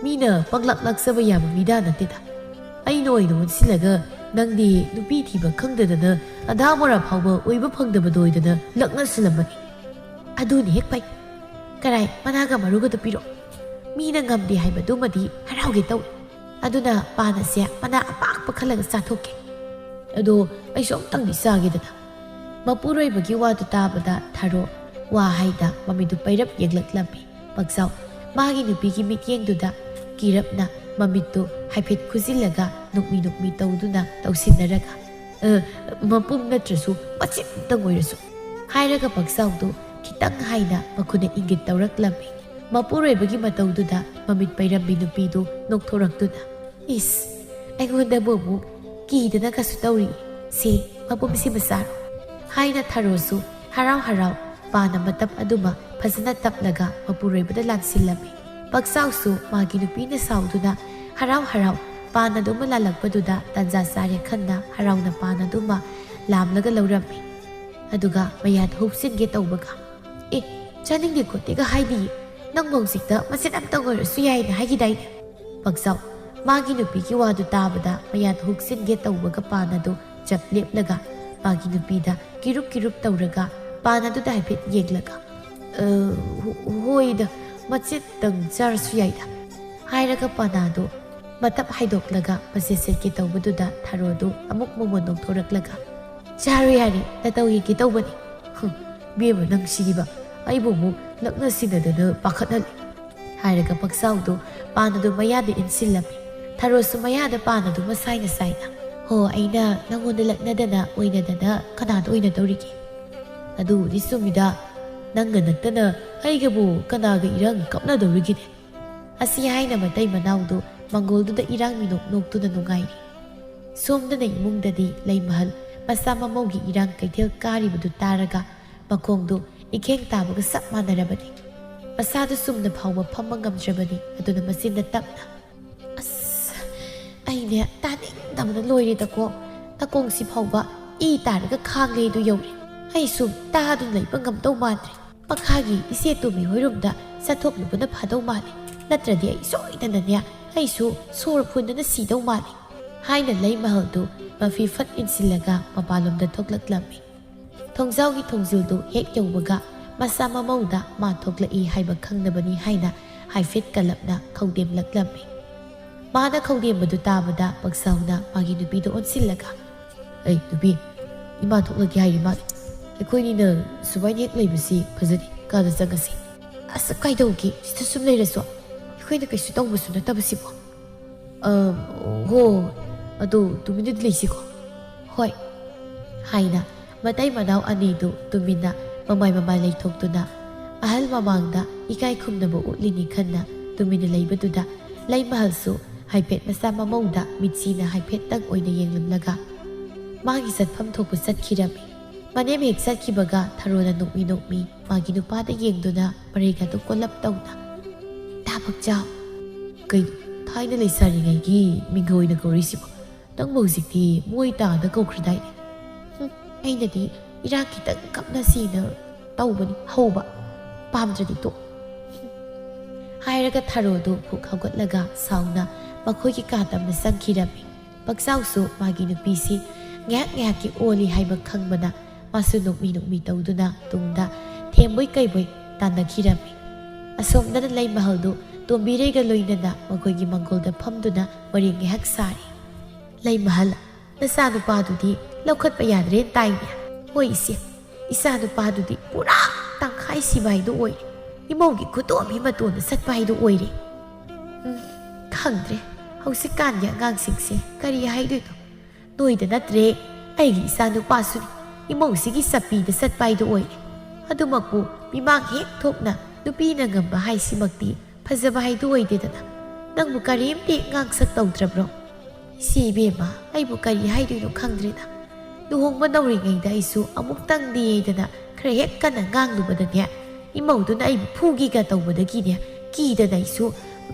ꯃꯤꯅ ꯄꯪꯂꯥꯛ ꯂꯥꯛꯆꯕ ꯌꯥꯕ ꯃꯤꯗꯥ ꯅꯠꯇꯦꯗ꯫ ꯑꯩꯅ ꯑꯣꯏꯅ ꯑꯣꯟꯁꯤꯜꯂꯒ ꯅꯪꯗꯤ ꯅꯨꯄꯤ ꯊꯤꯕ ꯈꯪꯗꯗꯅ ꯑꯗꯥ ꯃꯣꯔꯥ ꯐꯥꯎꯕ ꯑꯣꯏꯕ ꯐꯪꯗꯕꯗꯣ ꯑꯣꯏꯗꯅ ꯂꯛꯅꯁꯤꯜꯂꯝꯕꯅꯤ꯫" "ꯑꯗꯨꯅꯤ ꯍꯦꯛ ꯐꯩ꯫ ꯀꯔꯥꯏ, ꯃꯅꯥꯒ ꯃꯔꯨꯒꯗꯣ ꯄꯤꯔꯛꯑꯣ꯫ ꯃꯤꯅ ꯉꯝꯗꯦ ꯍꯥꯏꯕꯗꯨꯃꯗꯤ ꯍꯔꯥꯎꯒꯦ ꯇꯧꯏ꯫ ꯑꯗꯨꯅ ꯄꯥꯅꯁꯦ ꯃꯅꯥ ꯑꯄꯥꯛꯄ ꯈꯜꯂꯒ ꯆꯥꯊꯣꯛꯀꯦ꯫" "ꯑꯗꯣ ꯑꯩꯁꯨ ꯑꯃꯨꯛꯇꯪꯗꯤ ꯆꯥꯒꯦꯗꯅ꯫" ꯃꯄꯨꯔꯣꯏꯕꯒꯤ ꯋꯥꯗꯨ ꯇꯥꯕꯗ ꯊꯔꯣ ꯋꯥ ꯍꯥꯏꯗ ꯃꯃꯤꯠꯇꯨ ꯄꯩꯔꯞ ꯌꯦꯡꯂꯛꯂꯝꯃꯤ꯫ ꯄꯛꯆꯥꯎ ꯃꯥꯒꯤ ꯅꯨꯄꯤꯒꯤ ꯃꯤꯠꯌꯦꯡꯗꯨꯗ ꯀꯤꯔꯞꯅ ꯃꯃꯤꯠꯇꯨ ꯍꯥꯏꯐꯦꯠ ꯈꯨꯖꯤꯜꯂꯒ ꯅꯣꯛꯃꯤ ꯅꯣꯛꯃꯤ ꯇꯧꯗꯨꯅ ꯇꯧꯁꯤꯟꯅꯔꯒ, "ꯑ, ꯃꯄꯨꯝ ꯅꯠꯇ꯭ꯔꯁꯨ ꯃꯆꯦꯠ ꯑꯃꯇꯪ ꯑꯣꯏꯔꯁꯨ" ꯍꯥꯏꯔꯒ ꯄꯛꯆꯥꯎꯗꯨ ꯈꯤꯇꯪ ꯍꯥꯏꯅ ꯃꯈꯨꯠꯅ ꯏꯪꯒꯤꯠ ꯇꯧꯔꯛꯂꯝꯃꯤ꯫ ꯃꯄꯨꯔꯣꯏꯕꯒꯤ ꯃꯇꯧꯗꯨꯗ ꯃꯃꯤꯠ ꯄꯩꯔꯝꯕꯤ ꯅꯨꯄꯤꯗꯨ ꯅꯣꯛꯊꯣꯔꯛꯇꯨꯅ, "ꯏꯁ, ꯑꯩꯉꯣꯟꯗꯕꯨ ꯑꯃꯨꯛ ꯀꯤꯗꯅ ꯀꯁꯨ ꯇꯧꯔꯤ꯫ ꯁꯦ, ꯃꯄꯨꯝꯁꯤꯃ ꯆꯥꯔꯣ" ꯍꯥꯏꯅ ꯊꯔꯣꯁꯨ ꯍꯔꯥꯎ ꯍꯔꯥꯎ ꯄꯥꯅ ꯃꯇꯞ ꯑꯗꯨꯃ ꯐꯖꯅ ꯇꯞꯂꯒ ꯃꯄꯨꯔꯣꯏꯕꯗ ꯂꯥꯟꯁꯤꯜꯂꯝꯃꯤ꯫ ꯄꯛꯆꯥꯎꯁꯨ ꯃꯥꯒꯤ ꯅꯨꯄꯤꯅ ꯁꯥꯎꯗꯨꯅ ꯍꯔꯥꯎ ꯍꯔꯥꯎ ꯄꯥꯟ ꯑꯗꯨꯃ ꯂꯥꯜꯂꯛꯄꯗꯨꯗ ꯇꯟꯖꯥ ꯆꯥꯔꯦ ꯈꯟꯅ ꯍꯔꯥꯎꯅ ꯄꯥꯟ ꯑꯗꯨꯃ ꯂꯥꯝꯂꯒ ꯂꯧꯔꯝꯃꯤ꯫ ꯑꯗꯨꯒ ꯃꯌꯥꯗ ꯍꯨꯛꯆꯤꯟꯒꯦ ꯇꯧꯕꯒ, "ꯑꯦ, ꯆꯥꯅꯤꯡꯗꯦ ꯈꯣꯠꯇꯦꯒ ꯍꯥꯏꯗꯤꯌꯦ, ꯅꯪꯕꯨ ꯍꯧꯖꯤꯛꯇ ꯃꯆꯦꯠ ꯑꯝꯇꯪ ꯑꯣꯏꯔꯁꯨ ꯌꯥꯏꯅ ꯍꯥꯏꯈꯤꯗꯥꯏꯅꯦ?" ꯄꯛꯆꯥꯎ ꯃꯥꯒꯤ ꯅꯨꯄꯤꯒꯤ ꯋꯥꯗꯨ ꯇꯥꯕꯗ ꯃꯌꯥꯗ ꯍꯨꯛꯆꯤꯟꯒꯦ ꯇꯧꯕꯒ ꯄꯥꯟ ꯑꯗꯨ ꯆꯞ ꯂꯦꯞꯂꯒ ꯃꯥꯒꯤ ꯅꯨꯄꯤꯗ ꯀꯤꯔꯨꯞ ꯀꯤꯔꯨꯞ ꯇꯧꯔꯒ ꯄꯥꯟ ꯑꯗꯨꯗ ꯍꯥꯏꯐꯦꯠ ꯌꯦꯡꯂꯒ, "ꯑ, ꯍꯣ-, ꯍꯣꯏꯗ, ꯃꯆꯦꯠꯇꯪ ꯆꯥꯔꯁꯨ ꯌꯥꯏꯗ" ꯍꯥꯏꯔꯒ ꯄꯥꯟ ꯑꯗꯨ ꯃꯇꯞ ꯍꯥꯏꯗꯣꯛꯂꯒ ꯃꯆꯦꯠ ꯁꯦꯠꯀꯦ ꯇꯧꯕꯗꯨꯗ ꯊꯔꯣꯗꯨ ꯑꯃꯨꯛ ꯃꯃꯣꯟ ꯅꯣꯛꯊꯣꯔꯛꯂꯒ, "ꯆꯥꯔꯣ ꯌꯥꯔꯦ, ꯅꯇꯧ ꯌꯦꯡꯒꯦ ꯇꯧꯕꯅꯤ꯫ ꯍꯨꯝ, ꯕꯦꯝꯃ ꯅꯪ ꯁꯤꯗꯤꯕ, ꯑꯩꯕꯨ ꯑꯃꯨꯛ ꯂꯛꯅ ꯁꯤꯟꯅꯗꯅ ꯄꯥꯈꯠꯍꯜꯂꯤ" ꯍꯥꯏꯔꯒ ꯄꯛꯆꯥꯎꯗꯨ ꯄꯥꯟ ꯑꯗꯨ ꯃꯌꯥꯗ ꯏꯟꯁꯤꯜꯂꯝꯃꯤ꯫ ꯊꯔꯣꯁꯨ ꯃꯌꯥꯗ ꯄꯥꯟ ꯑꯗꯨ ꯃꯁꯥꯏꯅ ꯁꯥꯏꯅ, "ꯍꯣ, ꯑꯩꯅ ꯅꯪꯉꯣꯟꯗ ꯂꯛꯅꯗꯅ ꯑꯣꯏꯅꯗꯅ ꯀꯅꯥꯗ ꯑꯣꯏꯅꯗꯧꯔꯤꯒꯦ? ꯑꯗꯨꯕꯨꯗꯤ ꯆꯨꯝꯃꯤꯗ, ꯅꯪꯒ ꯅꯠꯇꯅ ꯑꯩꯒꯕꯨ ꯀꯅꯥꯒ ꯏꯔꯥꯡ ꯀꯞꯅꯗꯧꯔꯤꯒꯦꯅꯦ?" ꯑꯁꯤ ꯍꯥꯏꯅ ꯃꯇꯩ ꯃꯅꯥꯎꯗꯨ ꯃꯪꯒꯣꯜꯗꯨꯗ ꯏꯔꯥꯡ ꯃꯤꯅꯣꯛ ꯅꯣꯛꯇꯨꯅ ꯅꯨꯡꯉꯥꯏꯔꯤ꯫ ꯁꯣꯝꯗꯅ ꯏꯃꯨꯡꯗꯗꯤ ꯂꯩꯃꯍꯜ ꯃꯆꯥ ꯃꯃꯧꯒꯤ ꯏꯔꯥꯡ ꯀꯩꯊꯦꯜ ꯀꯥꯔꯤꯕꯗꯨ ꯇꯥꯔꯒ ꯃꯈꯣꯡꯗꯨ ꯏꯈꯦꯡ ꯇꯥꯕꯒ ꯆꯞ ꯃꯥꯟꯅꯔꯕꯅꯤ꯫ ꯃꯁꯥꯗꯨ ꯆꯨꯝꯅ ꯐꯥꯎꯕ ꯐꯝꯕ ꯉꯝꯗ꯭ꯔꯕꯅꯤ꯫ ꯑꯗꯨꯅ ꯃꯆꯤꯟꯗ ꯇꯞꯅ, "ꯑꯁ, ꯑꯩꯅꯦ ꯇꯥꯅꯤꯡꯗꯕꯅ ꯂꯣꯏꯔꯦꯗꯀꯣ꯫ ꯅꯥꯀꯣꯡꯁꯤ ꯐꯥꯎꯕ ꯏ ꯇꯥꯔꯒ ꯈꯥꯡꯂꯦ ꯑꯗꯨ ꯌꯧꯔꯦ꯫ ꯑꯩꯁꯨ ꯇꯥꯗꯨꯅ ꯂꯩꯕ ꯉꯝꯗꯧ ꯃꯥꯟꯗ꯭ꯔꯦ꯫ ꯃꯈꯥꯒꯤ ꯏꯆꯦ ꯇꯣꯝꯕꯤ ꯍꯣꯏꯔꯣꯝꯗ ꯆꯠꯊꯣꯛꯂꯨꯕꯅ ꯐꯗꯧ ꯃꯥꯜꯂꯦ꯫ ꯅꯠꯇ꯭ꯔꯗꯤ ꯑꯩ ꯁꯣꯏꯗꯅꯅꯦ ꯑꯩꯁꯨ ꯁꯣꯔ ꯐꯨꯟꯗꯅ ꯁꯤꯗꯧ ꯃꯥꯜꯂꯦ" ꯍꯥꯏꯅ ꯂꯩꯃꯍꯜꯗꯨ ꯃꯐꯤ ꯐꯠ ꯏꯟꯁꯤꯜꯂꯒ ꯃꯄꯥꯟꯂꯣꯝꯗ ꯊꯣꯛꯂꯛꯂꯝꯃꯤ꯫ ꯊꯣꯡꯖꯥꯎꯒꯤ ꯊꯣꯡꯖꯤꯜꯗꯨ ꯍꯦꯛ ꯌꯧꯕꯒ ꯃꯆꯥ ꯃꯃꯧꯗ ꯃꯥ ꯊꯣꯛꯂꯛꯏ ꯍꯥꯏꯕ ꯈꯪꯅꯕꯅꯤ ꯍꯥꯏꯅ ꯍꯥꯏꯐꯦꯠ ꯀꯜꯂꯞꯅ ꯈꯧꯗꯦꯝꯂꯛꯂꯝꯃꯤ꯫ ꯃꯥꯅ ꯈꯧꯗꯦꯝꯕꯗꯨ ꯇꯥꯕꯗ ꯄꯛꯆꯥꯎꯅ ꯃꯥꯒꯤ ꯅꯨꯄꯤꯗ ꯑꯣꯟꯁꯤꯜꯂꯒ, "ꯑꯩ ꯅꯨꯄꯤ, ꯏꯃꯥ ꯊꯣꯛꯂꯒꯦ ꯍꯥꯏꯔꯤ ꯃꯥꯜꯂꯦ꯫ ꯑꯩꯈꯣꯏꯅꯤꯅ ꯁꯨꯃꯥꯏꯅ ꯍꯦꯛ ꯂꯩꯕꯁꯤ ꯐꯖꯗꯦ, ꯀꯥꯗ ꯆꯪꯉꯁꯤ꯫" "ꯑꯁ, ꯀꯩꯗꯧꯒꯦ ꯁꯤꯗ ꯁꯨꯝ ꯂꯩꯔꯁꯨ? ꯑꯩꯈꯣꯏꯅ ꯀꯩꯁꯨ ꯇꯧꯕꯁꯨ ꯅꯠꯇꯕꯁꯤꯕꯣ?" "ꯑ, ꯍꯣ, ꯑꯗꯨ ꯇꯨꯃꯤꯟꯅꯗꯤ ꯂꯩꯁꯤꯀꯣ?" "ꯍꯣꯏ," ꯍꯥꯏꯅ ꯃꯇꯩ ꯃꯅꯥꯎ ꯑꯅꯤꯗꯨ ꯇꯨꯃꯤꯟꯅ ꯃꯃꯥꯏ ꯃꯃꯥꯏ ꯂꯩꯊꯣꯛꯇꯨꯅ ꯑꯍꯜ ꯃꯃꯥꯡꯗ ꯏꯀꯥꯏ ꯈꯨꯝꯅꯕ ꯎꯠꯂꯤꯅꯤ ꯈꯟꯅ ꯇꯨꯃꯤꯟꯅ ꯂꯩꯕꯗꯨꯗ ꯂꯩꯃꯍꯜꯁꯨ ꯍꯥꯏꯐꯦꯠ ꯃꯁꯥ ꯃꯃꯧꯗ ꯃꯤꯠꯁꯤꯅ ꯍꯥꯏꯐꯦꯠꯇꯪ ꯑꯣꯏꯅ ꯌꯦꯡꯂꯝꯂꯒ ꯃꯥꯒꯤ ꯆꯠꯐꯝ ꯊꯣꯛꯄ ꯆꯠꯈꯤꯔꯝꯃꯤ꯫ ꯃꯅꯦꯝ ꯍꯦꯛ ꯆꯠꯈꯤꯕꯒ ꯊꯔꯣꯅ ꯅꯣꯛꯃꯤ ꯅꯣꯛꯃꯤ ꯃꯥꯒꯤ ꯅꯨꯄꯥꯗ ꯌꯦꯡꯗꯨꯅ ꯃꯔꯩꯒꯗꯨ ꯀꯣꯜꯂꯞ ꯇꯧꯅ, "ꯏꯇꯥ ꯄꯛꯆꯥꯎ, ꯀꯩꯅꯣ, ꯊꯥꯏꯅ ꯂꯩꯁꯥꯔꯤꯉꯩꯒꯤ ꯃꯤꯡꯒ ꯑꯣꯏꯅ ꯀꯧꯔꯤꯁꯤꯕꯣ? ꯅꯪꯕꯨ ꯍꯧꯖꯤꯛꯇꯤ ꯃꯣꯏ ꯇꯥꯗ ꯀꯧꯈ꯭ꯔꯗꯥꯏꯅꯦ?" "ꯍꯨꯝ, ꯑꯩꯅꯗꯤ ꯏꯔꯥꯡ ꯈꯤꯇꯪ ꯀꯞꯅꯁꯤꯅ ꯇꯧꯕꯅꯤ, ꯍꯧꯕ꯫ ꯄꯥꯝꯗ꯭ꯔꯗꯤ ꯇꯣꯛ꯫" ꯍꯥꯏꯔꯒ ꯊꯔꯣꯗꯨ ꯐꯨꯛ ꯍꯧꯒꯠꯂꯒ ꯁꯥꯎꯅ ꯃꯈꯣꯏꯒꯤ ꯀꯥ ꯇꯝꯅ ꯆꯪꯈꯤꯔꯝꯃꯤ꯫ ꯄꯛꯆꯥꯎꯁꯨ ꯃꯥꯒꯤ ꯅꯨꯄꯤꯁꯤ ꯉꯥꯏꯍꯥꯛ ꯉꯥꯏꯍꯥꯛꯀꯤ ꯑꯣꯜꯂꯤ ꯍꯥꯏꯕ ꯈꯪꯕꯅ ꯃꯥꯁꯨ ꯅꯣꯛꯃꯤ ꯅꯣꯛꯃꯤ ꯇꯧꯗꯨꯅ ꯇꯨꯡꯗ ꯊꯦꯝꯕꯣꯏ ꯀꯩꯕꯣꯏ ꯇꯥꯟꯅꯈꯤꯔꯝꯃꯤ꯫ ꯑꯁꯣꯝꯗꯅ ꯂꯩꯃꯍꯜꯗꯨ ꯇꯣꯝꯕꯤꯔꯩꯒ ꯂꯣꯏꯅꯅ ꯃꯈꯣꯏꯒꯤ ꯃꯪꯒꯣꯜꯗ ꯐꯝꯗꯨꯅ ꯋꯥꯔꯤ ꯉꯥꯏꯍꯥꯛ ꯁꯥꯔꯤ꯫ "ꯂꯩꯃꯍꯜ, ꯅꯆꯥꯅꯨꯄꯥꯗꯨꯗꯤ ꯂꯧꯈꯠꯄ ꯌꯥꯗ꯭ꯔꯦꯅ ꯇꯥꯏꯅꯦ?" "ꯍꯣꯏ ꯏꯆꯦ, ꯏꯆꯥꯅꯨꯄꯥꯗꯨꯗꯤ ꯄꯨꯔꯥ ꯇꯪꯈꯥꯏ ꯁꯤꯕ ꯍꯥꯏꯗꯨ ꯑꯣꯏꯔꯦ꯫ ꯏꯃꯧꯒꯤ ꯈꯨꯗꯣꯝꯕꯤ ꯃꯇꯣꯟꯗ ꯆꯠꯄ ꯍꯥꯏꯗꯨ ꯑꯣꯏꯔꯦ꯫ ꯎꯝ, ꯈꯪꯗ꯭ꯔꯦ, ꯍꯧꯖꯤꯛꯀꯥꯟꯒꯤ ꯑꯉꯥꯡꯁꯤꯡꯁꯦ ꯀꯔꯤ ꯍꯥꯏꯗꯣꯏꯅꯣ꯫ ꯅꯣꯏꯗ ꯅꯠꯇ꯭ꯔꯦ, ꯑꯩꯒꯤ ꯏꯆꯥꯅꯨꯄꯥꯁꯨꯅꯤ ꯏꯃꯧꯁꯤꯒꯤ ꯆꯞꯄꯤꯗ ꯆꯠꯄ ꯍꯥꯏꯗꯨ ꯑꯣꯏꯔꯦ꯫ ꯑꯗꯨꯃꯛꯄꯨ ꯃꯤꯃꯥꯡ ꯍꯦꯛ ꯊꯣꯛꯅ ꯅꯨꯄꯤꯅ ꯉꯝꯕ ꯍꯥꯏꯁꯤꯃꯛꯇꯤ ꯐꯖꯕ ꯍꯥꯏꯗꯨ ꯑꯣꯏꯗꯦꯗꯅ꯫ ꯅꯪꯕꯨ ꯀꯔꯤꯝꯇ ꯍꯦꯛ ꯉꯥꯡꯁꯛ ꯇꯧꯗ꯭ꯔꯕ꯭ꯔꯣ?" "ꯏꯆꯦ ꯏꯕꯦꯝꯃ, ꯑꯩꯕꯨ ꯀꯔꯤ ꯍꯥꯏꯗꯣꯏꯅꯣ ꯈꯪꯗ꯭ꯔꯦꯗ꯫ ꯂꯨꯍꯣꯡꯕ ꯅꯧꯔꯤꯉꯩꯗ ꯑꯩꯁꯨ ꯑꯃꯨꯛꯇꯪꯗꯤ ꯍꯥꯏꯗꯅ ꯈꯔ ꯍꯦꯛ ꯀꯟꯅ ꯉꯥꯡꯂꯨꯕꯗꯅꯦ, ꯏꯃꯧꯗꯨꯅ ꯑꯩꯕꯨ ꯐꯨꯒꯦꯒ ꯇꯧꯕꯗꯒꯤꯅꯦ, ꯀꯤꯗꯅ ꯑꯩꯁꯨ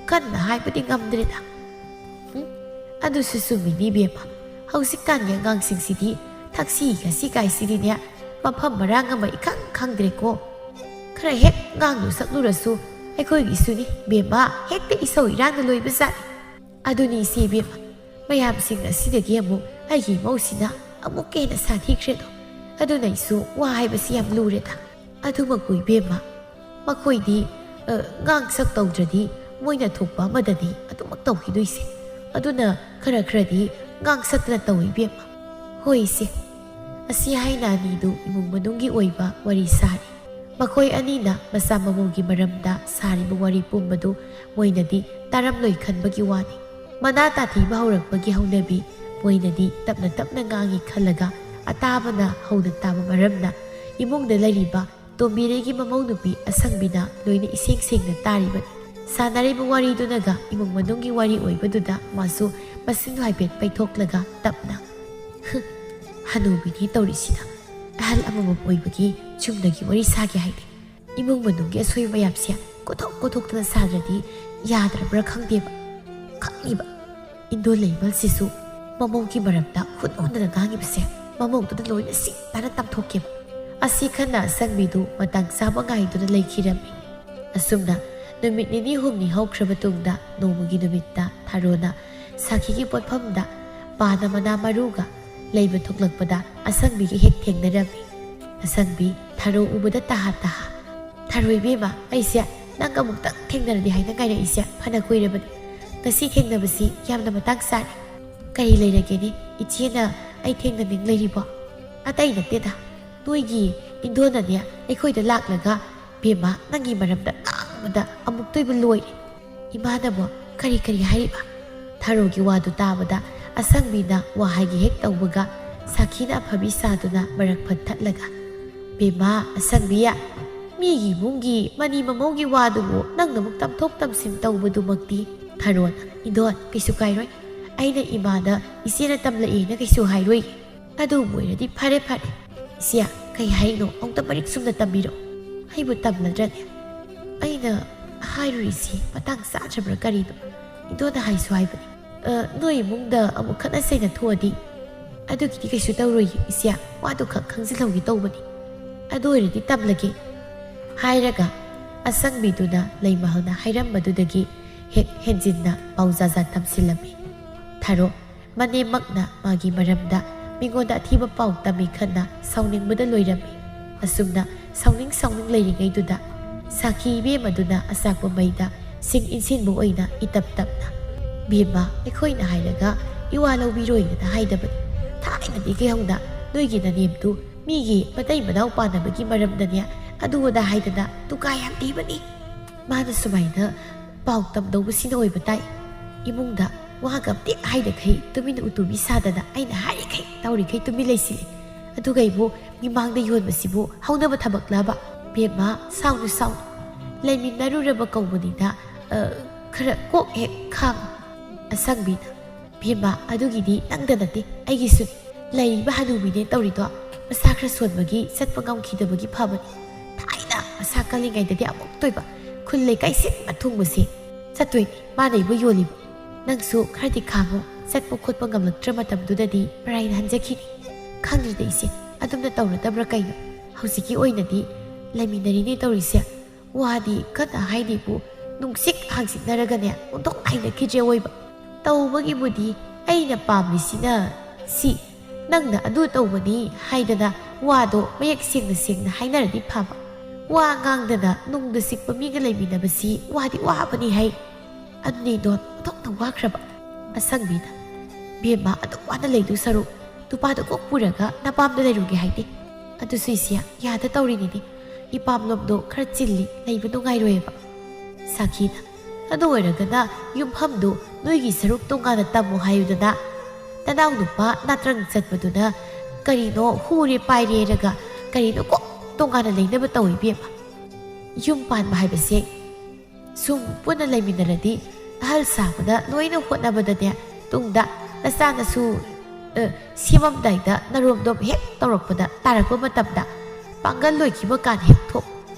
ꯀꯟꯅ ꯍꯥꯏꯕꯗꯤ ꯉꯝꯗ꯭ꯔꯦꯗ꯫" ꯎꯝ, ꯑꯗꯨꯁꯨ ꯆꯨꯝꯃꯤꯅꯤ ꯏꯕꯦꯝꯃ꯫ ꯍꯧꯖꯤꯛꯀꯥꯟꯒꯤ ꯑꯉꯥꯡꯁꯤꯡꯁꯤꯗꯤ ꯊꯛꯁꯤ ꯈꯥꯁꯤ ꯀꯥꯏꯁꯤꯗꯤꯅꯦ, ꯃꯐꯝ ꯃꯔꯥꯡ ꯑꯃ ꯏꯈꯪ ꯈꯪꯗ꯭ꯔꯦꯀꯣ꯫ ꯈꯔ ꯍꯦꯛ ꯉꯥꯡꯂꯨ ꯁꯛꯂꯨꯔꯁꯨ ꯑꯩꯈꯣꯏꯒꯤꯁꯨꯅꯤ ꯏꯕꯦꯝꯃ, ꯍꯦꯛꯇ ꯏꯁꯧ ꯏꯔꯥꯡꯅ ꯂꯣꯏꯕ ꯖꯥꯠꯅꯤ꯫ ꯑꯗꯨꯅꯤ ꯏꯆꯦ ꯏꯕꯦꯝꯃ, ꯃꯌꯥꯝꯁꯤꯡ ꯑꯁꯤꯗꯒꯤ ꯑꯃꯨꯛ ꯑꯩꯒꯤ ꯏꯃꯧꯁꯤꯅ ꯑꯃꯨꯛꯀ ꯍꯦꯟꯅ ꯁꯥꯊꯤꯈ꯭ꯔꯦꯗꯣ꯫ ꯑꯗꯨꯅ ꯑꯩꯁꯨ ꯋꯥ ꯍꯥꯏꯕꯁꯤ ꯌꯥꯝ ꯂꯨꯔꯦꯗ꯫ ꯑꯗꯨꯃꯛꯄꯨ ꯏꯕꯦꯝꯃ, ꯃꯈꯣꯏꯗꯤ, ꯑ, ꯉꯥꯡꯁꯛ ꯇꯧꯗ꯭ꯔꯗꯤ ꯃꯣꯏꯅ ꯊꯣꯛꯄ ꯑꯃꯗꯗꯤ ꯑꯗꯨꯃꯛ ꯇꯧꯈꯤꯗꯣꯏꯁꯦ꯫ ꯑꯗꯨꯅ ꯈꯔ ꯈꯔꯗꯤ ꯉꯥꯡꯁꯛꯇꯅ ꯇꯧꯏ ꯏꯕꯦꯝꯃ꯫ ꯍꯣꯏ ꯏꯆꯦ, ꯑꯁꯤ ꯍꯥꯏꯅ ꯑꯅꯤꯗꯨ ꯏꯃꯨꯡ ꯃꯅꯨꯡꯒꯤ ꯑꯣꯏꯕ ꯋꯥꯔꯤ ꯁꯥꯔꯤ꯫ ꯃꯈꯣꯏ ꯑꯅꯤꯅ ꯃꯆꯥ ꯃꯃꯧꯒꯤ ꯃꯔꯝꯗ ꯁꯥꯔꯤꯕ ꯋꯥꯔꯤ ꯄꯨꯝꯕꯗꯨ ꯃꯣꯏꯅꯗꯤ ꯇꯥꯔꯝꯂꯣꯏ ꯈꯟꯕꯒꯤ ꯋꯥꯅꯤ꯫ ꯃꯅꯥ ꯇꯥꯊꯤꯕ ꯍꯧꯔꯛꯄꯒꯤ ꯍꯧꯅꯕꯤ ꯃꯣꯏꯅꯗꯤ ꯇꯞꯅ ꯇꯞꯅ ꯉꯥꯡꯉꯤ ꯈꯜꯂꯒ ꯑꯇꯥꯕꯅ ꯍꯧꯅ ꯇꯥꯕ ꯃꯔꯝꯅ ꯏꯃꯨꯡꯗ ꯂꯩꯔꯤꯕ ꯇꯣꯝꯕꯤꯔꯩꯒꯤ ꯃꯃꯧ ꯅꯨꯄꯤ ꯑꯁꯪꯕꯤꯅ ꯂꯣꯏꯅ ꯏꯁꯦꯡ ꯁꯦꯡꯅ ꯇꯥꯔꯤꯕꯅꯤ꯫ ꯁꯥꯟꯅꯔꯤꯕ ꯋꯥꯔꯤꯗꯨꯅꯒ ꯏꯃꯨꯡ ꯃꯅꯨꯡꯒꯤ ꯋꯥꯔꯤ ꯑꯣꯏꯕꯗꯨꯗ ꯃꯥꯁꯨ ꯃꯁꯤꯡꯗꯣ ꯍꯥꯏꯐꯦꯠ ꯄꯩꯊꯣꯛꯂꯒ ꯇꯞꯅ, "ꯍꯨꯝ, ꯍꯅꯨꯕꯤꯅꯤ ꯇꯧꯔꯤꯁꯤꯅ꯫ ꯑꯍꯜ ꯑꯃꯃꯝ ꯑꯣꯏꯕꯒꯤ ꯆꯨꯝꯅꯒꯤ ꯋꯥꯔꯤ ꯁꯥꯒꯦ ꯍꯥꯏꯗꯦ꯫ ꯏꯃꯨꯡ ꯃꯅꯨꯡꯒꯤ ꯑꯁꯣꯏꯕ ꯃꯌꯥꯝꯁꯦ ꯀꯣꯊꯣꯛ ꯀꯣꯊꯣꯛꯇꯅ ꯁꯥꯗ꯭ꯔꯗꯤ ꯌꯥꯗ꯭ꯔꯕ꯭ꯔꯥ ꯈꯪꯗꯦꯕ꯫ ꯈꯪꯂꯤꯕ ꯏꯟꯗꯣ ꯂꯩꯃꯜꯁꯤꯁꯨ ꯃꯃꯧꯒꯤ ꯃꯔꯝꯗ ꯍꯨꯠ ꯍꯨꯠꯅ ꯉꯥꯡꯉꯤꯕꯁꯦ ꯃꯃꯧꯗꯨꯗ ꯂꯣꯏꯅ ꯁꯤꯡ ꯇꯥꯅ ꯇꯝꯊꯣꯛꯀꯦꯕ"꯫ ꯑꯁꯤ ꯈꯟꯅ ꯑꯁꯪꯕꯤꯗꯨ ꯃꯇꯥꯡ ꯆꯥꯕ ꯉꯥꯏꯗꯨꯅ ꯂꯩꯈꯤꯔꯝꯃꯤ꯫ ꯑꯁꯨꯝꯅ ꯅꯨꯃꯤꯠ ꯅꯤꯅꯤ ꯍꯨꯝꯅꯤ ꯍꯧꯈ꯭ꯔꯕ ꯇꯨꯡꯗ ꯅꯣꯡꯃꯒꯤ ꯅꯨꯃꯤꯠꯇ ꯊꯥꯔꯣꯅ ꯁꯥꯈꯤꯒꯤ ꯄꯣꯠꯐꯝꯗ ꯄꯥꯅ ꯃꯅꯥ ꯃꯔꯨꯒ ꯂꯩꯕ ꯊꯣꯛꯂꯛꯄꯗ ꯑꯁꯪꯕꯤꯒ ꯍꯦꯛ ꯊꯦꯡꯅꯔꯝꯃꯤ꯫ ꯑꯁꯪꯕꯤ ꯊꯥꯔꯣ ꯎꯕꯗ ꯇꯍꯥ ꯇꯍꯥ꯫ "ꯊꯥꯔꯣ ꯏꯕꯦꯝꯃ, ꯑꯩꯁꯦ ꯅꯪꯒ ꯑꯃꯨꯛꯇꯪ ꯊꯦꯡꯅꯔꯗꯤ ꯍꯥꯏꯅ ꯉꯥꯏꯔꯛꯏꯁꯦ ꯐꯅ ꯀꯨꯏꯔꯕꯅꯤ꯫ ꯉꯁꯤ ꯊꯦꯡꯅꯕꯁꯤ ꯌꯥꯝꯅ ꯃꯇꯥꯡ ꯆꯥꯔꯦ꯫ ꯀꯔꯤ ꯂꯩꯔꯒꯦꯅꯦ ꯏꯆꯦꯅ ꯑꯩ ꯊꯦꯡꯅꯅꯤꯡ ꯂꯩꯔꯤꯕꯣ?" "ꯑꯇꯩ ꯅꯠꯇꯦꯗ, ꯅꯣꯏꯒꯤ ꯏꯟꯗꯣꯅꯅꯦ ꯑꯩꯈꯣꯏꯗ ꯂꯥꯛꯂꯒ, 'ꯕꯦꯝꯃ, ꯅꯪꯒꯤ ꯃꯔꯝꯗ ꯉꯥꯡꯕꯗ ꯑꯃꯨꯛꯇꯣꯏꯕ ꯂꯣꯏꯔꯦ꯫ ꯏꯃꯥꯅꯕꯨ ꯀꯔꯤ ꯀꯔꯤ ꯍꯥꯏꯔꯤꯕ?'" ꯊꯥꯔꯣꯒꯤ ꯋꯥꯗꯨ ꯇꯥꯕꯗ ꯑꯁꯪꯕꯤꯅ ꯋꯥ ꯍꯥꯏꯒꯦ ꯍꯦꯛ ꯇꯧꯕꯒ ꯁꯥꯈꯤꯅ ꯑꯐꯕꯤ ꯁꯥꯗꯨꯅ ꯃꯔꯛ ꯐꯠ ꯊꯠꯂꯒ, "ꯕꯦꯝꯃ ꯑꯁꯪꯕꯤ, ꯃꯤꯒꯤ ꯏꯃꯨꯡꯒꯤ ꯃꯅꯤ ꯃꯃꯧꯒꯤ ꯋꯥꯗꯨꯕꯨ ꯅꯪꯅ ꯑꯃꯨꯛ ꯇꯝꯊꯣꯛ ꯇꯝꯁꯤꯟ ꯇꯧꯕꯗꯨꯃꯛꯇꯤ ꯊꯥꯔꯣꯅ꯫ ꯏꯟꯗꯣꯟ, ꯀꯩꯁꯨ ꯀꯥꯏꯔꯣꯏ꯫ ꯑꯩꯅ ꯏꯃꯥꯗ ꯏꯆꯦꯅ ꯇꯝꯂꯛꯑꯦꯅ ꯀꯩꯁꯨ ꯍꯥꯏꯔꯣꯏ꯫ ꯑꯗꯨꯕꯨ ꯑꯣꯏꯔꯗꯤ ꯐꯔꯦ ꯐꯔꯦ꯫ ꯏꯆꯦ, ꯀꯩ ꯍꯥꯏꯅꯣ? ꯑꯃꯨꯛꯇ ꯃꯔꯤꯛ ꯆꯨꯝꯅ ꯇꯝꯕꯤꯔꯣ꯫ ꯑꯩꯕꯨ ꯇꯝꯂꯗ꯭ꯔꯅꯦ?" "ꯑꯩꯅ ꯍꯥꯏꯔꯨꯔꯤꯁꯤ ꯃꯇꯥꯡ ꯆꯥꯗ꯭ꯔꯕ꯭ꯔꯥ ꯀꯔꯤꯅꯣ? ꯏꯟꯗꯣꯅ ꯍꯥꯏꯁꯨ ꯍꯥꯏꯕꯅꯤ꯫ ꯑ, ꯅꯣꯏ ꯏꯃꯨꯡꯗ ꯑꯃꯨꯛ ꯈꯠꯅ ꯆꯩꯅ ꯊꯣꯛꯑꯗꯤ?" "ꯑꯗꯨꯒꯤꯗꯤ ꯀꯩꯁꯨ ꯇꯧꯔꯣꯏꯌꯦ ꯏꯆꯦ, ꯋꯥꯗꯨ ꯈꯛ ꯈꯪꯖꯤꯜꯍꯧꯒꯦ ꯇꯧꯕꯅꯤ꯫ ꯑꯗꯨ ꯑꯣꯏꯔꯗꯤ ꯇꯝꯂꯒꯦ" ꯍꯥꯏꯔꯒ ꯑꯁꯪꯕꯤꯗꯨꯅ ꯂꯩꯃꯍꯜꯅ ꯍꯥꯏꯔꯝꯕꯗꯨꯗꯒꯤ ꯍꯦꯛ ꯍꯦꯟꯖꯤꯟꯅ ꯄꯥꯎꯖꯥꯖꯥ ꯇꯝꯁꯤꯜꯂꯝꯃꯤ꯫ ꯊꯥꯔꯣ ꯃꯅꯦꯝꯃꯛꯅ ꯃꯥꯒꯤ ꯃꯔꯝꯗ ꯃꯤꯉꯣꯟꯗ ꯑꯊꯤꯕ ꯄꯥꯎ ꯇꯝꯃꯤ ꯈꯟꯅ ꯁꯥꯎꯅꯤꯡꯕꯗ ꯂꯣꯏꯔꯝꯃꯤ꯫ ꯑꯁꯨꯝꯅ ꯁꯥꯎꯅꯤꯡ ꯁꯥꯎꯅꯤꯡ ꯂꯩꯔꯤꯉꯩꯗꯨꯗ ꯁꯥꯈꯤ ꯏꯕꯦꯝꯃꯗꯨꯅ ꯑꯆꯥꯛꯄ ꯃꯩꯗ ꯁꯤꯡ ꯏꯟꯁꯤꯟꯕ ꯑꯣꯏꯅ ꯏꯇꯞ ꯇꯞꯅ, "ꯕꯦꯝꯃ, ꯑꯩꯈꯣꯏꯅ ꯍꯥꯏꯔꯒ ꯏꯋꯥ ꯂꯧꯕꯤꯔꯣꯏꯅ ꯍꯥꯏꯗꯕꯅꯤ꯫ ꯊꯥꯏꯅꯗꯒꯤ ꯍꯧꯅ ꯅꯣꯏꯒꯤ ꯅꯅꯦꯝꯗꯨ ꯃꯤꯒꯤ ꯃꯇꯩ ꯃꯅꯥꯎ ꯄꯥꯟꯅꯕꯒꯤ ꯃꯔꯝꯗꯅꯦ ꯑꯗꯨ ꯑꯗꯥ ꯍꯥꯏꯗꯅ ꯇꯨꯀꯥ ꯌꯥꯝ ꯄꯤꯕꯅꯤ꯫ ꯃꯥꯅ ꯁꯨꯃꯥꯏꯅ ꯄꯥꯎ ꯇꯝꯗꯧꯕꯁꯤꯅ ꯑꯣꯏꯕ ꯇꯥꯏ꯫ ꯏꯃꯨꯡꯗ ꯋꯥꯒ ꯑꯝꯇ ꯍꯥꯏꯗꯈꯩ ꯇꯨꯃꯤꯟꯅ ꯎꯇꯨꯕꯤ ꯁꯥꯗꯅ ꯑꯩꯅ ꯍꯥꯏꯔꯤꯈꯩ ꯇꯧꯔꯤꯈꯩ ꯇꯨꯃꯤꯟ ꯂꯩꯁꯤꯜꯂꯤ꯫ ꯑꯗꯨꯒ ꯑꯩꯕꯨ ꯃꯤꯃꯥꯡꯗ ꯌꯣꯟꯕꯁꯤꯕꯨ ꯍꯧꯅꯕ ꯊꯕꯛꯂꯕ? ꯕꯦꯝꯃ, ꯁꯥꯎꯅꯨ ꯁꯥꯎꯅꯨ꯫ ꯂꯩꯃꯤꯟꯅꯔꯨꯔꯕ ꯀꯧꯕꯅꯤꯅ, ꯑ, ꯈꯔ ꯀꯣꯛ ꯍꯦꯛ ꯈꯥꯡꯉꯨ꯫ ꯑꯁꯪꯕꯤꯅ, ꯕꯦꯝꯃ, ꯑꯗꯨꯒꯤꯗꯤ ꯅꯪꯗ ꯅꯠꯇꯦ, ꯑꯩꯒꯤꯁꯨ꯫ ꯂꯩꯔꯤꯕ ꯍꯅꯨꯕꯤꯅꯦ ꯇꯧꯔꯤꯗꯣ ꯃꯁꯥ ꯈꯔ ꯁꯣꯟꯕꯒꯤ ꯆꯠꯄ ꯉꯝꯈꯤꯗꯕꯒꯤ ꯐꯕꯅꯤ꯫ ꯊꯥꯏꯅ ꯃꯁꯥ ꯀꯜꯂꯤꯉꯩꯗꯗꯤ ꯑꯃꯨꯛꯇꯣꯏꯕ ꯈꯨꯜ ꯂꯩꯀꯥꯏ ꯁꯤꯟꯕ ꯊꯨꯡꯕꯁꯦ ꯆꯠꯇꯣꯏꯅꯤ, ꯃꯥꯅ ꯑꯩꯕꯨ ꯌꯣꯜꯂꯤꯕ꯫ ꯅꯪꯁꯨ ꯈꯔꯗꯤ ꯈꯥꯡꯉꯨ, ꯆꯠꯄ ꯈꯣꯠꯄ ꯉꯝꯂꯛꯇ꯭ꯔ ꯃꯇꯝꯗꯨꯗꯗꯤ ꯃꯔꯥꯏꯅ ꯍꯟꯖꯈꯤꯅꯤ꯫ ꯈꯪꯗ꯭ꯔꯦꯗ ꯏꯆꯦ, ꯑꯗꯨꯝꯅ ꯇꯧꯔꯗꯕ꯭ꯔꯥ ꯀꯩꯅꯣ? ꯍꯧꯖꯤꯛꯀꯤ ꯑꯣꯏꯅꯗꯤ ꯂꯩꯃꯤꯟꯅꯔꯤꯅꯦ ꯇꯧꯔꯤꯁꯦ꯫ ꯋꯥꯗꯤ ꯀꯟꯅ ꯍꯥꯏꯅꯤꯕꯨ ꯅꯨꯡꯁꯤꯛ ꯍꯥꯡꯁꯤꯟꯅꯔꯒꯅꯦ ꯑꯣꯟꯊꯣꯛ ꯍꯩꯅꯈꯤꯗ꯭ꯔꯦ ꯑꯣꯏꯕ꯫ ꯇꯧꯕꯒꯤꯕꯨꯗꯤ ꯑꯩꯅ ꯄꯥꯝꯃꯤꯁꯤꯅ ꯁꯤ, ꯅꯪꯅ ꯑꯗꯨ ꯇꯧꯕꯅꯤ ꯍꯥꯏꯗꯅ ꯋꯥꯗꯣ ꯃꯌꯦꯛ ꯁꯦꯡꯅ ꯁꯦꯡꯅ ꯍꯥꯏꯅꯔꯗꯤ ꯐꯕ꯫ ꯋꯥ ꯉꯥꯡꯗꯅ ꯅꯨꯡꯗ ꯆꯤꯛꯄ ꯃꯤꯒ ꯂꯩꯃꯤꯟꯅꯕꯁꯤ ꯋꯥꯗꯤ ꯋꯥꯕꯅꯤ ꯍꯥꯏ꯫ ꯑꯗꯨꯅꯤꯗꯣ ꯑꯣꯟꯊꯣꯛꯅ ꯋꯥꯈ꯭ꯔꯕ꯫ ꯑꯁꯪꯕꯤꯅ, ꯕꯦꯝꯃ, ꯑꯗꯨꯛ ꯋꯥꯅ ꯂꯩꯗꯨ ꯁꯔꯨꯛ ꯅꯨꯄꯥꯗꯣ ꯀꯣꯛ ꯄꯨꯔꯒ ꯅꯄꯥꯝꯗ ꯂꯩꯔꯨꯒꯦ ꯍꯥꯏꯗꯦ꯫ ꯑꯗꯨꯁꯨ ꯏꯆꯦ, ꯌꯥꯗ ꯇꯧꯔꯤꯅꯤꯅꯦ꯫ ꯏꯄꯥꯝꯂꯣꯝꯗꯣ ꯈꯔ ꯆꯤꯜꯂꯤ, ꯂꯩꯕ ꯅꯨꯡꯉꯥꯏꯔꯣꯏꯑꯕ꯫ ꯁꯥꯈꯤꯅ, ꯑꯗꯨ ꯑꯣꯏꯔꯒꯅ ꯌꯨꯝꯐꯝꯗꯨ ꯅꯣꯏꯒꯤ ꯁꯔꯨꯛ ꯇꯣꯉꯥꯟꯅ ꯇꯝꯃꯨ ꯍꯥꯏꯌꯨꯗꯅ꯫ ꯅꯅꯥꯎ ꯅꯨꯄꯥ ꯅꯥꯇ꯭ꯔꯪ ꯆꯠꯄꯗꯨꯅ ꯀꯔꯤꯅꯣ ꯍꯨꯔꯦ ꯄꯥꯏꯔꯦꯔꯒ ꯀꯔꯤꯅꯣ ꯀꯣꯛ ꯇꯣꯉꯥꯟꯅ ꯂꯩꯅꯕ ꯇꯧꯏ ꯏꯕꯦꯝꯃ꯫ ꯌꯨꯝ ꯄꯥꯟꯕ ꯍꯥꯏꯕꯁꯦ ꯁꯨꯝ ꯄꯨꯟꯅ ꯂꯩꯃꯤꯟꯅꯔꯗꯤ ꯑꯍꯜ ꯁꯥꯕꯗ ꯂꯣꯏꯅ ꯍꯣꯠꯅꯕꯗꯅꯦ, ꯇꯨꯡꯗ ꯅꯆꯥ ꯅꯁꯨ, ꯑ, ꯁꯦꯝꯃꯝꯗꯥꯏꯗ ꯅꯔꯣꯝꯗꯣꯝ ꯍꯦꯛ ꯇꯧꯔꯛꯄꯗ, ꯇꯥꯔꯛꯄ ꯃꯇꯝꯗ ꯄꯥꯡꯒꯜ ꯂꯣꯏꯈꯤꯕ ꯀꯥꯟ ꯍꯦꯛ ꯊꯣꯛ꯫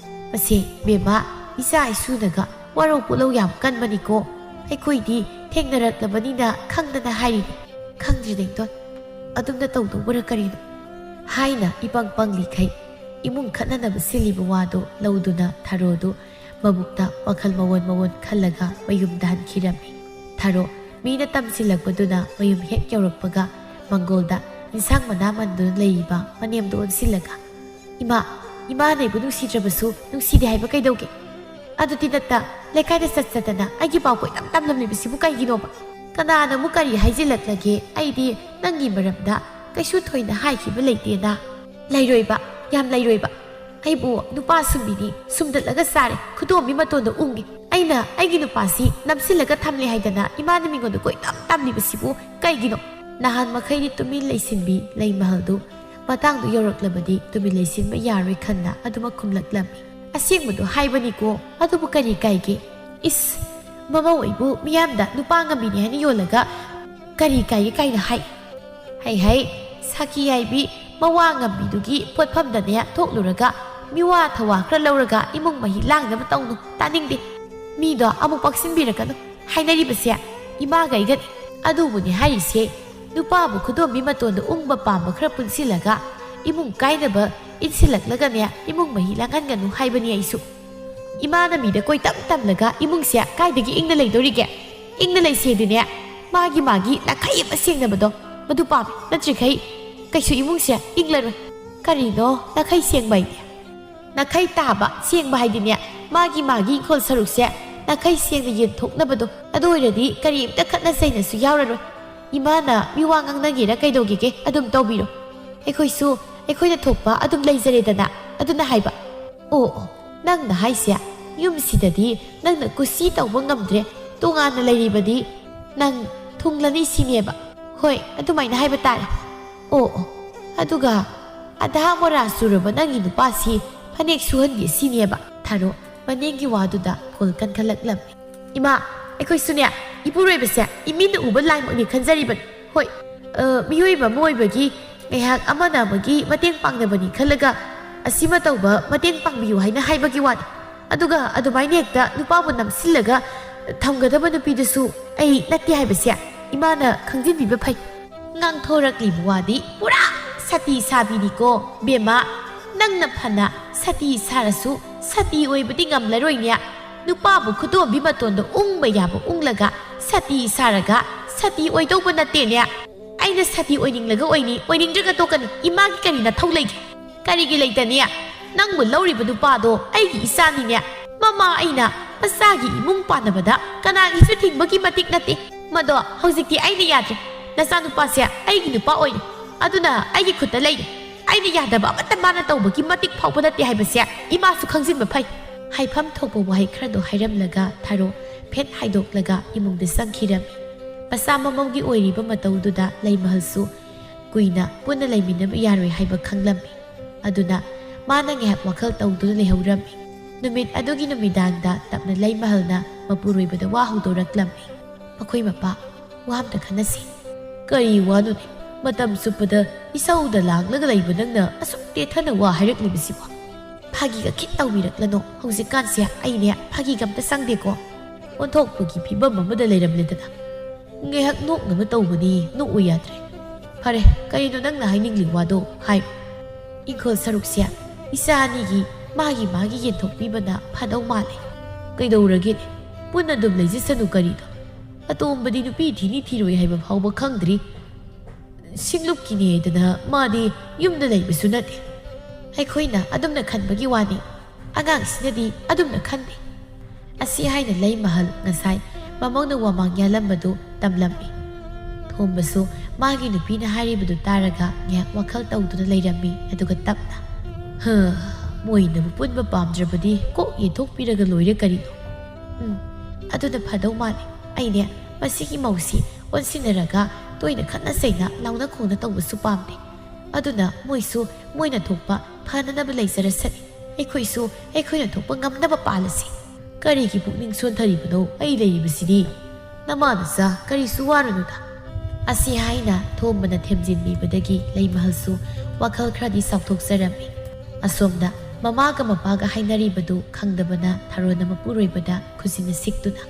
ꯃꯁꯦ ꯕꯦꯝꯃ, ꯏꯆꯥ ꯏꯁꯨꯅꯒ ꯋꯥꯔꯧ ꯄꯨꯛꯂꯧ ꯌꯥꯝ ꯀꯟꯕꯅꯤꯀꯣ꯫ ꯑꯩꯈꯣꯏꯗꯤ ꯊꯦꯡꯅꯔꯛꯂꯕꯅꯤꯅ ꯈꯪꯗꯅ ꯍꯥꯏꯔꯤꯅꯤ꯫ ꯈꯪꯗ꯭ꯔꯤ ꯅꯦꯡꯇꯣꯟ, ꯑꯗꯨꯝꯅ ꯇꯧꯗꯧꯕꯔ ꯀꯔꯤꯅꯣ? ꯍꯥꯏꯅ ꯏꯄꯪ ꯄꯪꯂꯤꯈꯩ ꯏꯃꯨꯡ ꯈꯠꯅꯅꯕ ꯁꯤꯜꯂꯤꯕ ꯋꯥꯗꯨ ꯂꯧꯗꯨꯅ ꯊꯔꯣꯗꯨ ꯃꯕꯨꯛꯇ ꯋꯥꯈꯜ ꯃꯑꯣꯟ ꯃꯑꯣꯟ ꯈꯜꯂꯒ ꯃꯌꯨꯝꯗ ꯍꯟꯈꯤꯔꯝꯃꯤ꯫ ꯊꯔꯣ, ꯃꯤꯅ ꯇꯝꯁꯤꯜꯂꯛꯄꯗꯨꯅ ꯃꯌꯨꯝ ꯍꯦꯛ ꯌꯧꯔꯛꯄꯒ ꯃꯪꯒꯣꯜꯗ ꯏꯟꯁꯥꯡ ꯃꯅꯥ ꯃꯟꯗꯨꯅ ꯂꯩꯔꯤꯕ ꯃꯅꯦꯝꯗꯨ ꯑꯣꯟꯁꯤꯜꯂꯒ, "ꯏꯃꯥ, ꯏꯃꯥꯅ ꯑꯩꯕꯨ ꯅꯨꯡꯁꯤꯗ꯭ꯔꯕꯁꯨ ꯅꯨꯡꯁꯤꯗꯦ ꯍꯥꯏꯕ ꯀꯩꯗꯧꯒꯦ? ꯑꯗꯨꯗꯤ ꯅꯠꯇ ꯂꯩꯀꯥꯏꯗ ꯆꯠ ꯆꯠꯇꯅ ꯑꯩꯒꯤ ꯄꯥꯎ ꯀꯣꯏꯇꯝ ꯇꯝꯂꯝꯂꯤꯕꯁꯤꯕꯨ ꯀꯩꯒꯤꯅꯣꯕ? ꯀꯅꯥꯅ ꯑꯃꯨꯛ ꯀꯔꯤ ꯍꯥꯏꯖꯤꯜꯂꯛꯂꯒꯦ? ꯑꯩꯗꯤ ꯅꯪꯒꯤ ꯃꯔꯝꯗ ꯀꯩꯁꯨ ꯊꯣꯏꯅ ꯍꯥꯏꯈꯤꯕ ꯂꯩꯇꯦꯅ꯫" "ꯂꯩꯔꯣꯏꯕ, ꯌꯥꯝ ꯂꯩꯔꯣꯏꯕ꯫ ꯑꯩꯕꯨ ꯅꯨꯄꯥ ꯁꯨꯝꯕꯤꯅꯤ, ꯁꯨꯝꯗꯠꯂꯒ ꯆꯥꯔꯦ, ꯈꯨꯗꯣꯝꯕꯤ ꯃꯇꯣꯟꯗ ꯎꯪꯉꯤ꯫ ꯑꯩꯅ ꯑꯩꯒꯤ ꯅꯨꯄꯥꯁꯤ ꯅꯝꯁꯤꯜꯂꯒ ꯊꯝꯂꯦ ꯍꯥꯏꯗꯅ ꯏꯃꯥꯅ ꯃꯤꯉꯣꯟꯗ ꯀꯣꯏꯇꯝ ꯇꯝꯂꯤꯕꯁꯤꯕꯨ ꯀꯩꯒꯤꯅꯣ? ꯅꯍꯥꯟ ꯃꯈꯩꯗꯤ ꯇꯨꯃꯤꯟ ꯂꯩꯁꯤꯟꯕꯤ ꯂꯩꯃꯍꯜꯗꯨ ꯃꯇꯥꯡꯗꯨ ꯌꯧꯔꯛꯂꯕꯗꯤ ꯇꯨꯃꯤꯟ ꯂꯩꯁꯤꯟꯕ ꯌꯥꯔꯣꯏ ꯈꯟꯅ ꯑꯗꯨꯃꯛ ꯈꯨꯝꯂꯛꯂꯝꯃꯤ꯫ ꯑꯁꯦꯡꯕꯗꯨ ꯍꯥꯏꯕꯅꯤꯀꯣ, ꯑꯗꯨꯕꯨ ꯀꯔꯤ ꯀꯥꯏꯒꯦ? ꯏꯁ, ꯃꯃꯧ ꯑꯩꯕꯨ ꯃꯤꯌꯥꯝꯗ ꯅꯨꯄꯥ ꯉꯝꯕꯤꯅꯤ ꯍꯥꯏꯅ ꯌꯣꯜꯂꯒ ꯀꯔꯤ ꯀꯥꯏꯒꯦ ꯀꯥꯏꯅ ꯍꯥꯏ꯫ ꯍꯩ ꯍꯩ, ꯁꯥꯈꯤ ꯍꯥꯏꯕꯤ ꯃꯋꯥ ꯉꯝꯕꯤꯗꯨꯒꯤ ꯄꯣꯠꯐꯝꯗꯅꯦ ꯊꯣꯛꯂꯨꯔꯒ ꯃꯤꯋꯥ ꯊꯋꯥ ꯈꯔ ꯂꯧꯔꯒ ꯏꯃꯨꯡ ꯃꯍꯤ ꯂꯥꯡꯅꯕ ꯇꯧꯅꯨ, ꯇꯥꯅꯤꯡꯗꯦ꯫ ꯃꯤꯗꯣ ꯑꯃꯨꯛ ꯄꯛꯁꯤꯟꯕꯤꯔꯛꯀꯅꯨ꯫ ꯍꯥꯏꯅꯔꯤꯕꯁꯦ ꯏꯃꯥꯒ ꯑꯩꯒꯅꯤ꯫ ꯑꯗꯨꯕꯨꯅꯦ ꯍꯥꯏꯔꯤꯁꯦ, ꯅꯨꯄꯥꯕꯨ ꯈꯨꯗꯣꯝꯕꯤ ꯃꯇꯣꯟꯗ ꯎꯪꯕ ꯄꯥꯝꯕ ꯈꯔ ꯄꯨꯟꯁꯤꯜꯂꯒ ꯏꯃꯨꯡ ꯀꯥꯏꯅꯕ ꯏꯟꯁꯤꯜꯂꯛꯂꯒꯅꯦ ꯏꯃꯨꯡ ꯃꯍꯤ ꯂꯥꯡꯍꯟꯒꯅꯨ ꯍꯥꯏꯕꯅꯤ ꯑꯩꯁꯨ꯫ ꯏꯃꯥꯅ ꯃꯤꯗ ꯀꯣꯏꯇꯝ ꯇꯝꯂꯒ ꯏꯃꯨꯡꯁꯦ ꯀꯥꯏꯗꯒꯤ ꯏꯪꯅ ꯂꯩꯗꯣꯔꯤꯒꯦ? ꯏꯪꯅ ꯂꯩꯁꯦꯗꯤꯅꯦ, ꯃꯥꯒꯤ ꯃꯥꯒꯤ ꯅꯥꯈꯩ ꯑꯃ ꯁꯦꯡꯅꯕꯗꯣ, ꯃꯗꯨ ꯄꯥꯝꯃꯤ꯫ ꯅꯠꯇ꯭ꯔꯤꯈꯩ ꯀꯩꯁꯨ ꯏꯃꯨꯡꯁꯦ ꯏꯪꯂꯔꯣꯏ꯫ ꯀꯔꯤꯅꯣ ꯅꯥꯈꯩ ꯁꯦꯡꯕ ꯍꯥꯏꯗꯤ? ꯅꯥꯈꯩ ꯇꯥꯕ ꯁꯦꯡꯕ ꯍꯥꯏꯗꯤꯅꯦ, ꯃꯥꯒꯤ ꯃꯥꯒꯤ ꯏꯪꯈꯣꯜ ꯁꯔꯨꯛꯁꯦ ꯅꯥꯈꯩ ꯁꯦꯡꯅ ꯌꯦꯟꯊꯣꯛꯅꯕꯗꯣ꯫ ꯑꯗꯨ ꯑꯣꯏꯔꯗꯤ ꯀꯔꯤꯝꯇ ꯈꯠꯅ ꯆꯩꯅꯁꯨ ꯌꯥꯎꯔꯔꯣꯏ꯫ ꯏꯃꯥꯅ ꯃꯤꯋꯥ ꯉꯥꯡꯅꯒꯦꯔꯥ ꯀꯩꯗꯧꯒꯦꯒꯦ, ꯑꯗꯨꯝ ꯇꯧꯕꯤꯔꯣ꯫ ꯑꯩꯈꯣꯏꯁꯨ ꯑꯩꯈꯣꯏꯅ ꯊꯣꯛꯄ ꯑꯗꯨꯝ ꯂꯩꯖꯔꯦꯗꯅ꯫ ꯑꯗꯨꯅ ꯍꯥꯏꯕ꯫ ꯑꯣ ꯑꯣ, ꯅꯪꯅ ꯍꯥꯏꯁꯦ, ꯌꯨꯝꯁꯤꯗꯗꯤ ꯅꯪꯅ ꯀꯨꯁꯤ ꯇꯧꯕ ꯉꯝꯗ꯭ꯔꯦ, ꯇꯣꯉꯥꯟꯅ ꯂꯩꯔꯤꯕꯗꯤ ꯅꯪ ꯊꯨꯡꯂꯅꯤ ꯁꯤꯅꯦꯕ? ꯍꯣꯏ, ꯑꯗꯨꯃꯥꯏꯅ ꯍꯥꯏꯕ ꯇꯥꯔꯦ꯫ ꯑꯣ ꯑꯣ, ꯑꯗꯨꯒ ꯑꯙꯥ ꯃꯣꯔꯥ ꯁꯨꯔꯕ ꯅꯪꯒꯤ ꯅꯨꯄꯥꯁꯤ ꯐꯅꯦꯛ ꯁꯨꯍꯟꯒꯦ ꯁꯤꯅꯦꯕ? ꯊꯥꯔꯣ ꯃꯅꯦꯝꯒꯤ ꯋꯥꯗꯨꯗ ꯈꯣꯜ ꯀꯟꯈꯠꯂꯛꯂꯝꯃꯤ꯫ ꯏꯃꯥ, ꯑꯩꯈꯣꯏꯁꯨꯅꯦ, ꯏꯄꯨꯔꯣꯏꯕꯁꯦ ꯏꯃꯤꯠꯅ ꯎꯕ ꯂꯥꯏꯃꯛꯅꯤ ꯈꯟꯖꯔꯤꯕꯅꯤ꯫ ꯍꯣꯏ, ꯑ, ꯃꯤꯑꯣꯏꯕ ꯑꯃ ꯑꯣꯏꯕꯒꯤ ꯉꯥꯏꯍꯥꯛ ꯑꯃꯅ ꯑꯃꯒꯤ ꯃꯇꯦꯡ ꯄꯥꯡꯅꯕꯅꯤ ꯈꯜꯂꯒ ꯑꯁꯤꯃ ꯇꯧꯕ, ꯃꯇꯦꯡ ꯄꯥꯡꯕꯤꯌꯨ ꯍꯥꯏꯅ ꯍꯥꯏꯕꯒꯤ ꯋꯥꯅꯤ꯫ ꯑꯗꯨꯒ ꯑꯗꯨꯃꯥꯏꯅ ꯍꯦꯛꯇ ꯅꯨꯄꯥꯕꯨ ꯅꯝꯁꯤꯜꯂꯒ ꯊꯝꯒꯗꯕ ꯅꯨꯄꯤꯗꯨꯁꯨ ꯑꯩ ꯅꯠꯇꯦ ꯍꯥꯏꯕꯁꯦ ꯏꯃꯥꯅ ꯈꯪꯖꯤꯟꯕꯤꯕ ꯐꯩ꯫ ꯉꯥꯡꯊꯣꯔꯛꯂꯤꯕ ꯋꯥꯗꯤ ꯄꯨꯔꯥ ꯁꯇꯤ ꯁꯥꯕꯤꯅꯤꯀꯣ, ꯕꯦꯝꯃ꯫ ꯅꯪꯅ ꯐꯅ ꯁꯇꯤ ꯁꯥꯔꯁꯨ ꯁꯇꯤ ꯑꯣꯏꯕꯗꯤ ꯉꯝꯂꯔꯣꯏꯅꯦ꯫ ꯅꯨꯄꯥꯕꯨ ꯈꯨꯗꯣꯝꯕꯤ ꯃꯇꯣꯟꯗ ꯎꯪꯕ ꯌꯥꯕ ꯎꯪꯂꯒ ꯁꯇꯤ ꯁꯥꯔꯒ ꯁꯇꯤ ꯑꯣꯏꯗꯧꯕ ꯅꯠꯇꯦꯅꯦ꯫ ꯑꯩꯅ ꯁꯇꯤ ꯑꯣꯏꯅꯤꯡꯂꯒ ꯑꯣꯏꯅꯤ, ꯑꯣꯏꯅꯤꯡꯗ꯭ꯔꯒ ꯇꯣꯛꯀꯅꯤ꯫ ꯏꯃꯥꯒꯤ ꯀꯔꯤ ꯅꯊꯧ ꯂꯩꯒꯦ? ꯀꯔꯤꯒꯤ ꯂꯩꯇꯅꯤ? ꯅꯪꯕꯨ ꯂꯧꯔꯤꯕ ꯅꯨꯄꯥꯗꯣ ꯑꯩꯒꯤ ꯏꯆꯥꯅꯤꯅꯦ꯫ ꯃꯃꯥ ꯑꯩꯅ ꯃꯆꯥꯒꯤ ꯏꯃꯨꯡ ꯄꯥꯟꯅꯕꯗ ꯀꯅꯥꯒꯤꯁꯨ ꯊꯤꯡꯕꯒꯤ ꯃꯇꯤꯛ ꯅꯠꯇꯦ꯫ ꯃꯗꯣ ꯍꯧꯖꯤꯛꯇꯤ ꯑꯩꯅ ꯌꯥꯗ꯭ꯔꯦ꯫ ꯅꯆꯥꯅꯨꯄꯥꯁꯦ ꯑꯩꯒꯤ ꯅꯨꯄꯥ ꯑꯣꯏꯔꯦ꯫ ꯑꯗꯨꯅ ꯑꯩꯒꯤ ꯈꯨꯠꯇ ꯂꯩꯔꯦ꯫ ꯑꯩꯅ ꯌꯥꯗꯕ ꯑꯃꯠꯇ ꯃꯥꯅ ꯇꯧꯕꯒꯤ ꯃꯇꯤꯛ ꯐꯥꯎꯕ ꯅꯠꯇꯦ ꯍꯥꯏꯕꯁꯦ ꯏꯃꯥꯁꯨ ꯈꯪꯖꯤꯟꯕ ꯐꯩ꯫ ꯍꯥꯏꯐꯝ ꯊꯣꯛꯄ ꯋꯥꯍꯩ ꯈꯔꯗꯣ ꯍꯥꯏꯔꯝꯂꯒ ꯊꯥꯔꯣ ꯐꯦꯠ ꯍꯥꯏꯗꯣꯛꯂꯒ ꯏꯃꯨꯡꯗ ꯆꯪꯈꯤꯔꯝꯃꯤ꯫ ꯃꯆꯥ ꯃꯃꯧꯒꯤ ꯑꯣꯏꯔꯤꯕ ꯃꯇꯧꯗꯨꯗ ꯂꯩꯃꯍꯜꯁꯨ ꯀꯨꯏꯅ ꯄꯨꯟꯅ ꯂꯩꯃꯤꯟꯅꯕ ꯌꯥꯔꯣꯏ ꯍꯥꯏꯕ ꯈꯪꯂꯝꯃꯤ꯫ ꯑꯗꯨꯅ ꯃꯥꯅ ꯉꯥꯏꯍꯥꯛ ꯋꯥꯈꯜ ꯇꯧꯗꯨꯅ ꯂꯩꯍꯧꯔꯝꯃꯤ꯫ ꯅꯨꯃꯤꯠ ꯑꯗꯨꯒꯤ ꯅꯨꯃꯤꯗꯥꯡꯗ ꯇꯞꯅ ꯂꯩꯃꯍꯜꯅ ꯃꯄꯨꯔꯣꯏꯕꯗ ꯋꯥ ꯍꯧꯗꯣꯔꯛꯂꯝꯃꯤ꯫ "ꯃꯈꯣꯏ ꯃꯄꯥ, ꯋꯥ ꯑꯝꯇ ꯈꯟꯅꯁꯤ꯫" "ꯀꯔꯤ ꯋꯥꯅꯣꯅꯦ? ꯃꯇꯝ ꯆꯨꯞꯄꯗ ꯏꯁꯧꯗ ꯂꯥꯡꯂꯒ ꯂꯩꯕ ꯅꯪꯅ ꯑꯁꯨꯛ ꯇꯦꯊꯅ ꯋꯥ ꯍꯥꯏꯔꯛꯂꯤꯕꯁꯤꯕꯣ?" "ꯐꯥꯒꯤꯒ ꯈꯤꯠ ꯇꯧꯕꯤꯔꯛꯂꯅꯣ꯫ ꯍꯧꯖꯤꯛꯀꯥꯟꯁꯦ ꯑꯩꯅꯦ ꯐꯥꯒꯤꯒ ꯑꯝꯇ ꯆꯪꯗꯦꯀꯣ꯫ ꯑꯣꯟꯊꯣꯛꯄꯒꯤ ꯐꯤꯕꯝ ꯑꯃꯗ ꯂꯩꯔꯝꯂꯦꯗꯅ꯫ ꯉꯥꯏꯍꯥꯛ ꯅꯣꯛꯅꯕ ꯇꯧꯕꯅꯤ, ꯅꯣꯛꯎ ꯌꯥꯗ꯭ꯔꯦ꯫ ꯐꯔꯦ, ꯀꯔꯤꯅꯣ ꯅꯪꯅ ꯍꯥꯏꯅꯤꯡꯂꯤ ꯋꯥꯗꯣ? ꯍꯥꯏꯔꯣ꯫ ꯏꯪꯈꯣꯜ ꯁꯔꯨꯛꯁꯦ ꯏꯆꯥ ꯑꯅꯤꯒꯤ ꯃꯥꯒꯤ ꯃꯥꯒꯤ ꯌꯦꯟꯊꯣꯛꯄꯤꯕꯅ ꯐꯗꯧ ꯃꯥꯜꯂꯦ꯫" "ꯀꯩꯗꯧꯔꯒꯦꯅꯦ? ꯄꯨꯟꯅ ꯑꯗꯨꯝ ꯂꯩꯖꯁꯅꯨ ꯀꯔꯤꯅꯣ? ꯑꯇꯣꯝꯕꯗꯤ ꯅꯨꯄꯤ ꯊꯤꯅꯤ ꯊꯤꯔꯣꯏ ꯍꯥꯏꯕ ꯐꯥꯎꯕ ꯈꯪꯗ꯭ꯔꯤ꯫ ꯁꯤꯡꯂꯨꯞꯀꯤꯅꯦ ꯍꯥꯏꯗꯅ ꯃꯥꯗꯤ ꯌꯨꯝꯗ ꯂꯩꯕꯁꯨ ꯅꯠꯇꯦ꯫ ꯑꯩꯈꯣꯏꯅ ꯑꯗꯨꯝꯅ ꯈꯟꯕꯒꯤ ꯋꯥꯅꯤ, ꯑꯉꯥꯡꯁꯤꯅꯗꯤ ꯑꯗꯨꯝꯅ ꯈꯟꯗꯦ꯫" ꯑꯁꯤ ꯍꯥꯏꯅ ꯂꯩꯃꯍꯜ ꯉꯁꯥꯏ ꯃꯃꯧꯅ ꯋꯥꯃꯥꯡ ꯌꯥꯜꯂꯝꯕꯗꯨ ꯇꯝꯂꯝꯃꯤ꯫ ꯊꯣꯝꯕꯁꯨ ꯃꯥꯒꯤ ꯅꯨꯄꯤꯅ ꯍꯥꯏꯔꯤꯕꯗꯨ ꯇꯥꯔꯒ ꯉꯥꯏꯍꯥꯛ ꯋꯥꯈꯜ ꯇꯧꯗꯨꯅ ꯂꯩꯔꯝꯃꯤ꯫ ꯑꯗꯨꯒ ꯇꯞꯅ, "ꯍ, ꯃꯣꯏꯅꯕꯨ ꯄꯨꯟꯕ ꯄꯥꯝꯗ꯭ꯔꯕꯗꯤ ꯀꯣꯛ ꯌꯦꯟꯊꯣꯛꯄꯤꯔꯒ ꯂꯣꯏꯔꯦ ꯀꯔꯤꯅꯣ꯫ ꯎꯝ, ꯑꯗꯨꯅ ꯐꯗꯧ ꯃꯥꯜꯂꯤ꯫ ꯑꯩꯅꯦ ꯃꯁꯤꯒꯤ ꯃꯧꯁꯤ ꯑꯣꯟꯁꯤꯟꯅꯔꯒ ꯇꯣꯏꯅ ꯈꯠꯅ ꯆꯩꯅ ꯂꯥꯎꯅ ꯈꯣꯡꯅ ꯇꯧꯕꯁꯨ ꯄꯥꯝꯗꯦ꯫ ꯑꯗꯨꯅ ꯃꯣꯏꯁꯨ ꯃꯣꯏꯅ ꯊꯣꯛꯄ ꯐꯅꯅꯕ ꯂꯩꯖꯔꯁꯅꯤ꯫ ꯑꯩꯈꯣꯏꯁꯨ ꯑꯩꯈꯣꯏꯅ ꯊꯣꯛꯄ ꯉꯝꯅꯕ ꯄꯥꯜꯂꯁꯤ꯫ ꯀꯔꯤꯒꯤ ꯄꯨꯛꯅꯤꯡ ꯁꯣꯟꯊꯔꯤꯕꯅꯣ? ꯑꯩ ꯂꯩꯔꯤꯕꯁꯤꯗꯤ꯫ ꯅꯃꯥ ꯅꯆꯥ ꯀꯔꯤꯁꯨ ꯋꯥꯔꯨꯅꯨꯗ꯫" ꯑꯁꯤ ꯍꯥꯏꯅ ꯊꯣꯝꯕꯅ ꯊꯦꯝꯖꯤꯟꯕꯤꯕꯗꯒꯤ ꯂꯩꯃꯍꯜꯁꯨ ꯋꯥꯈꯜ ꯈꯔꯗꯤ ꯆꯥꯎꯊꯣꯛꯆꯔꯝꯃꯤ꯫ ꯑꯁꯣꯝꯗ ꯃꯃꯥꯒ ꯃꯄꯥꯒ ꯍꯥꯏꯅꯔꯤꯕꯗꯨ ꯈꯪꯗꯕꯅ ꯊꯥꯔꯣꯅ ꯃꯄꯨꯔꯣꯏꯕꯗ ꯈꯨꯖꯤꯟꯅ ꯁꯤꯛꯇꯨꯅ,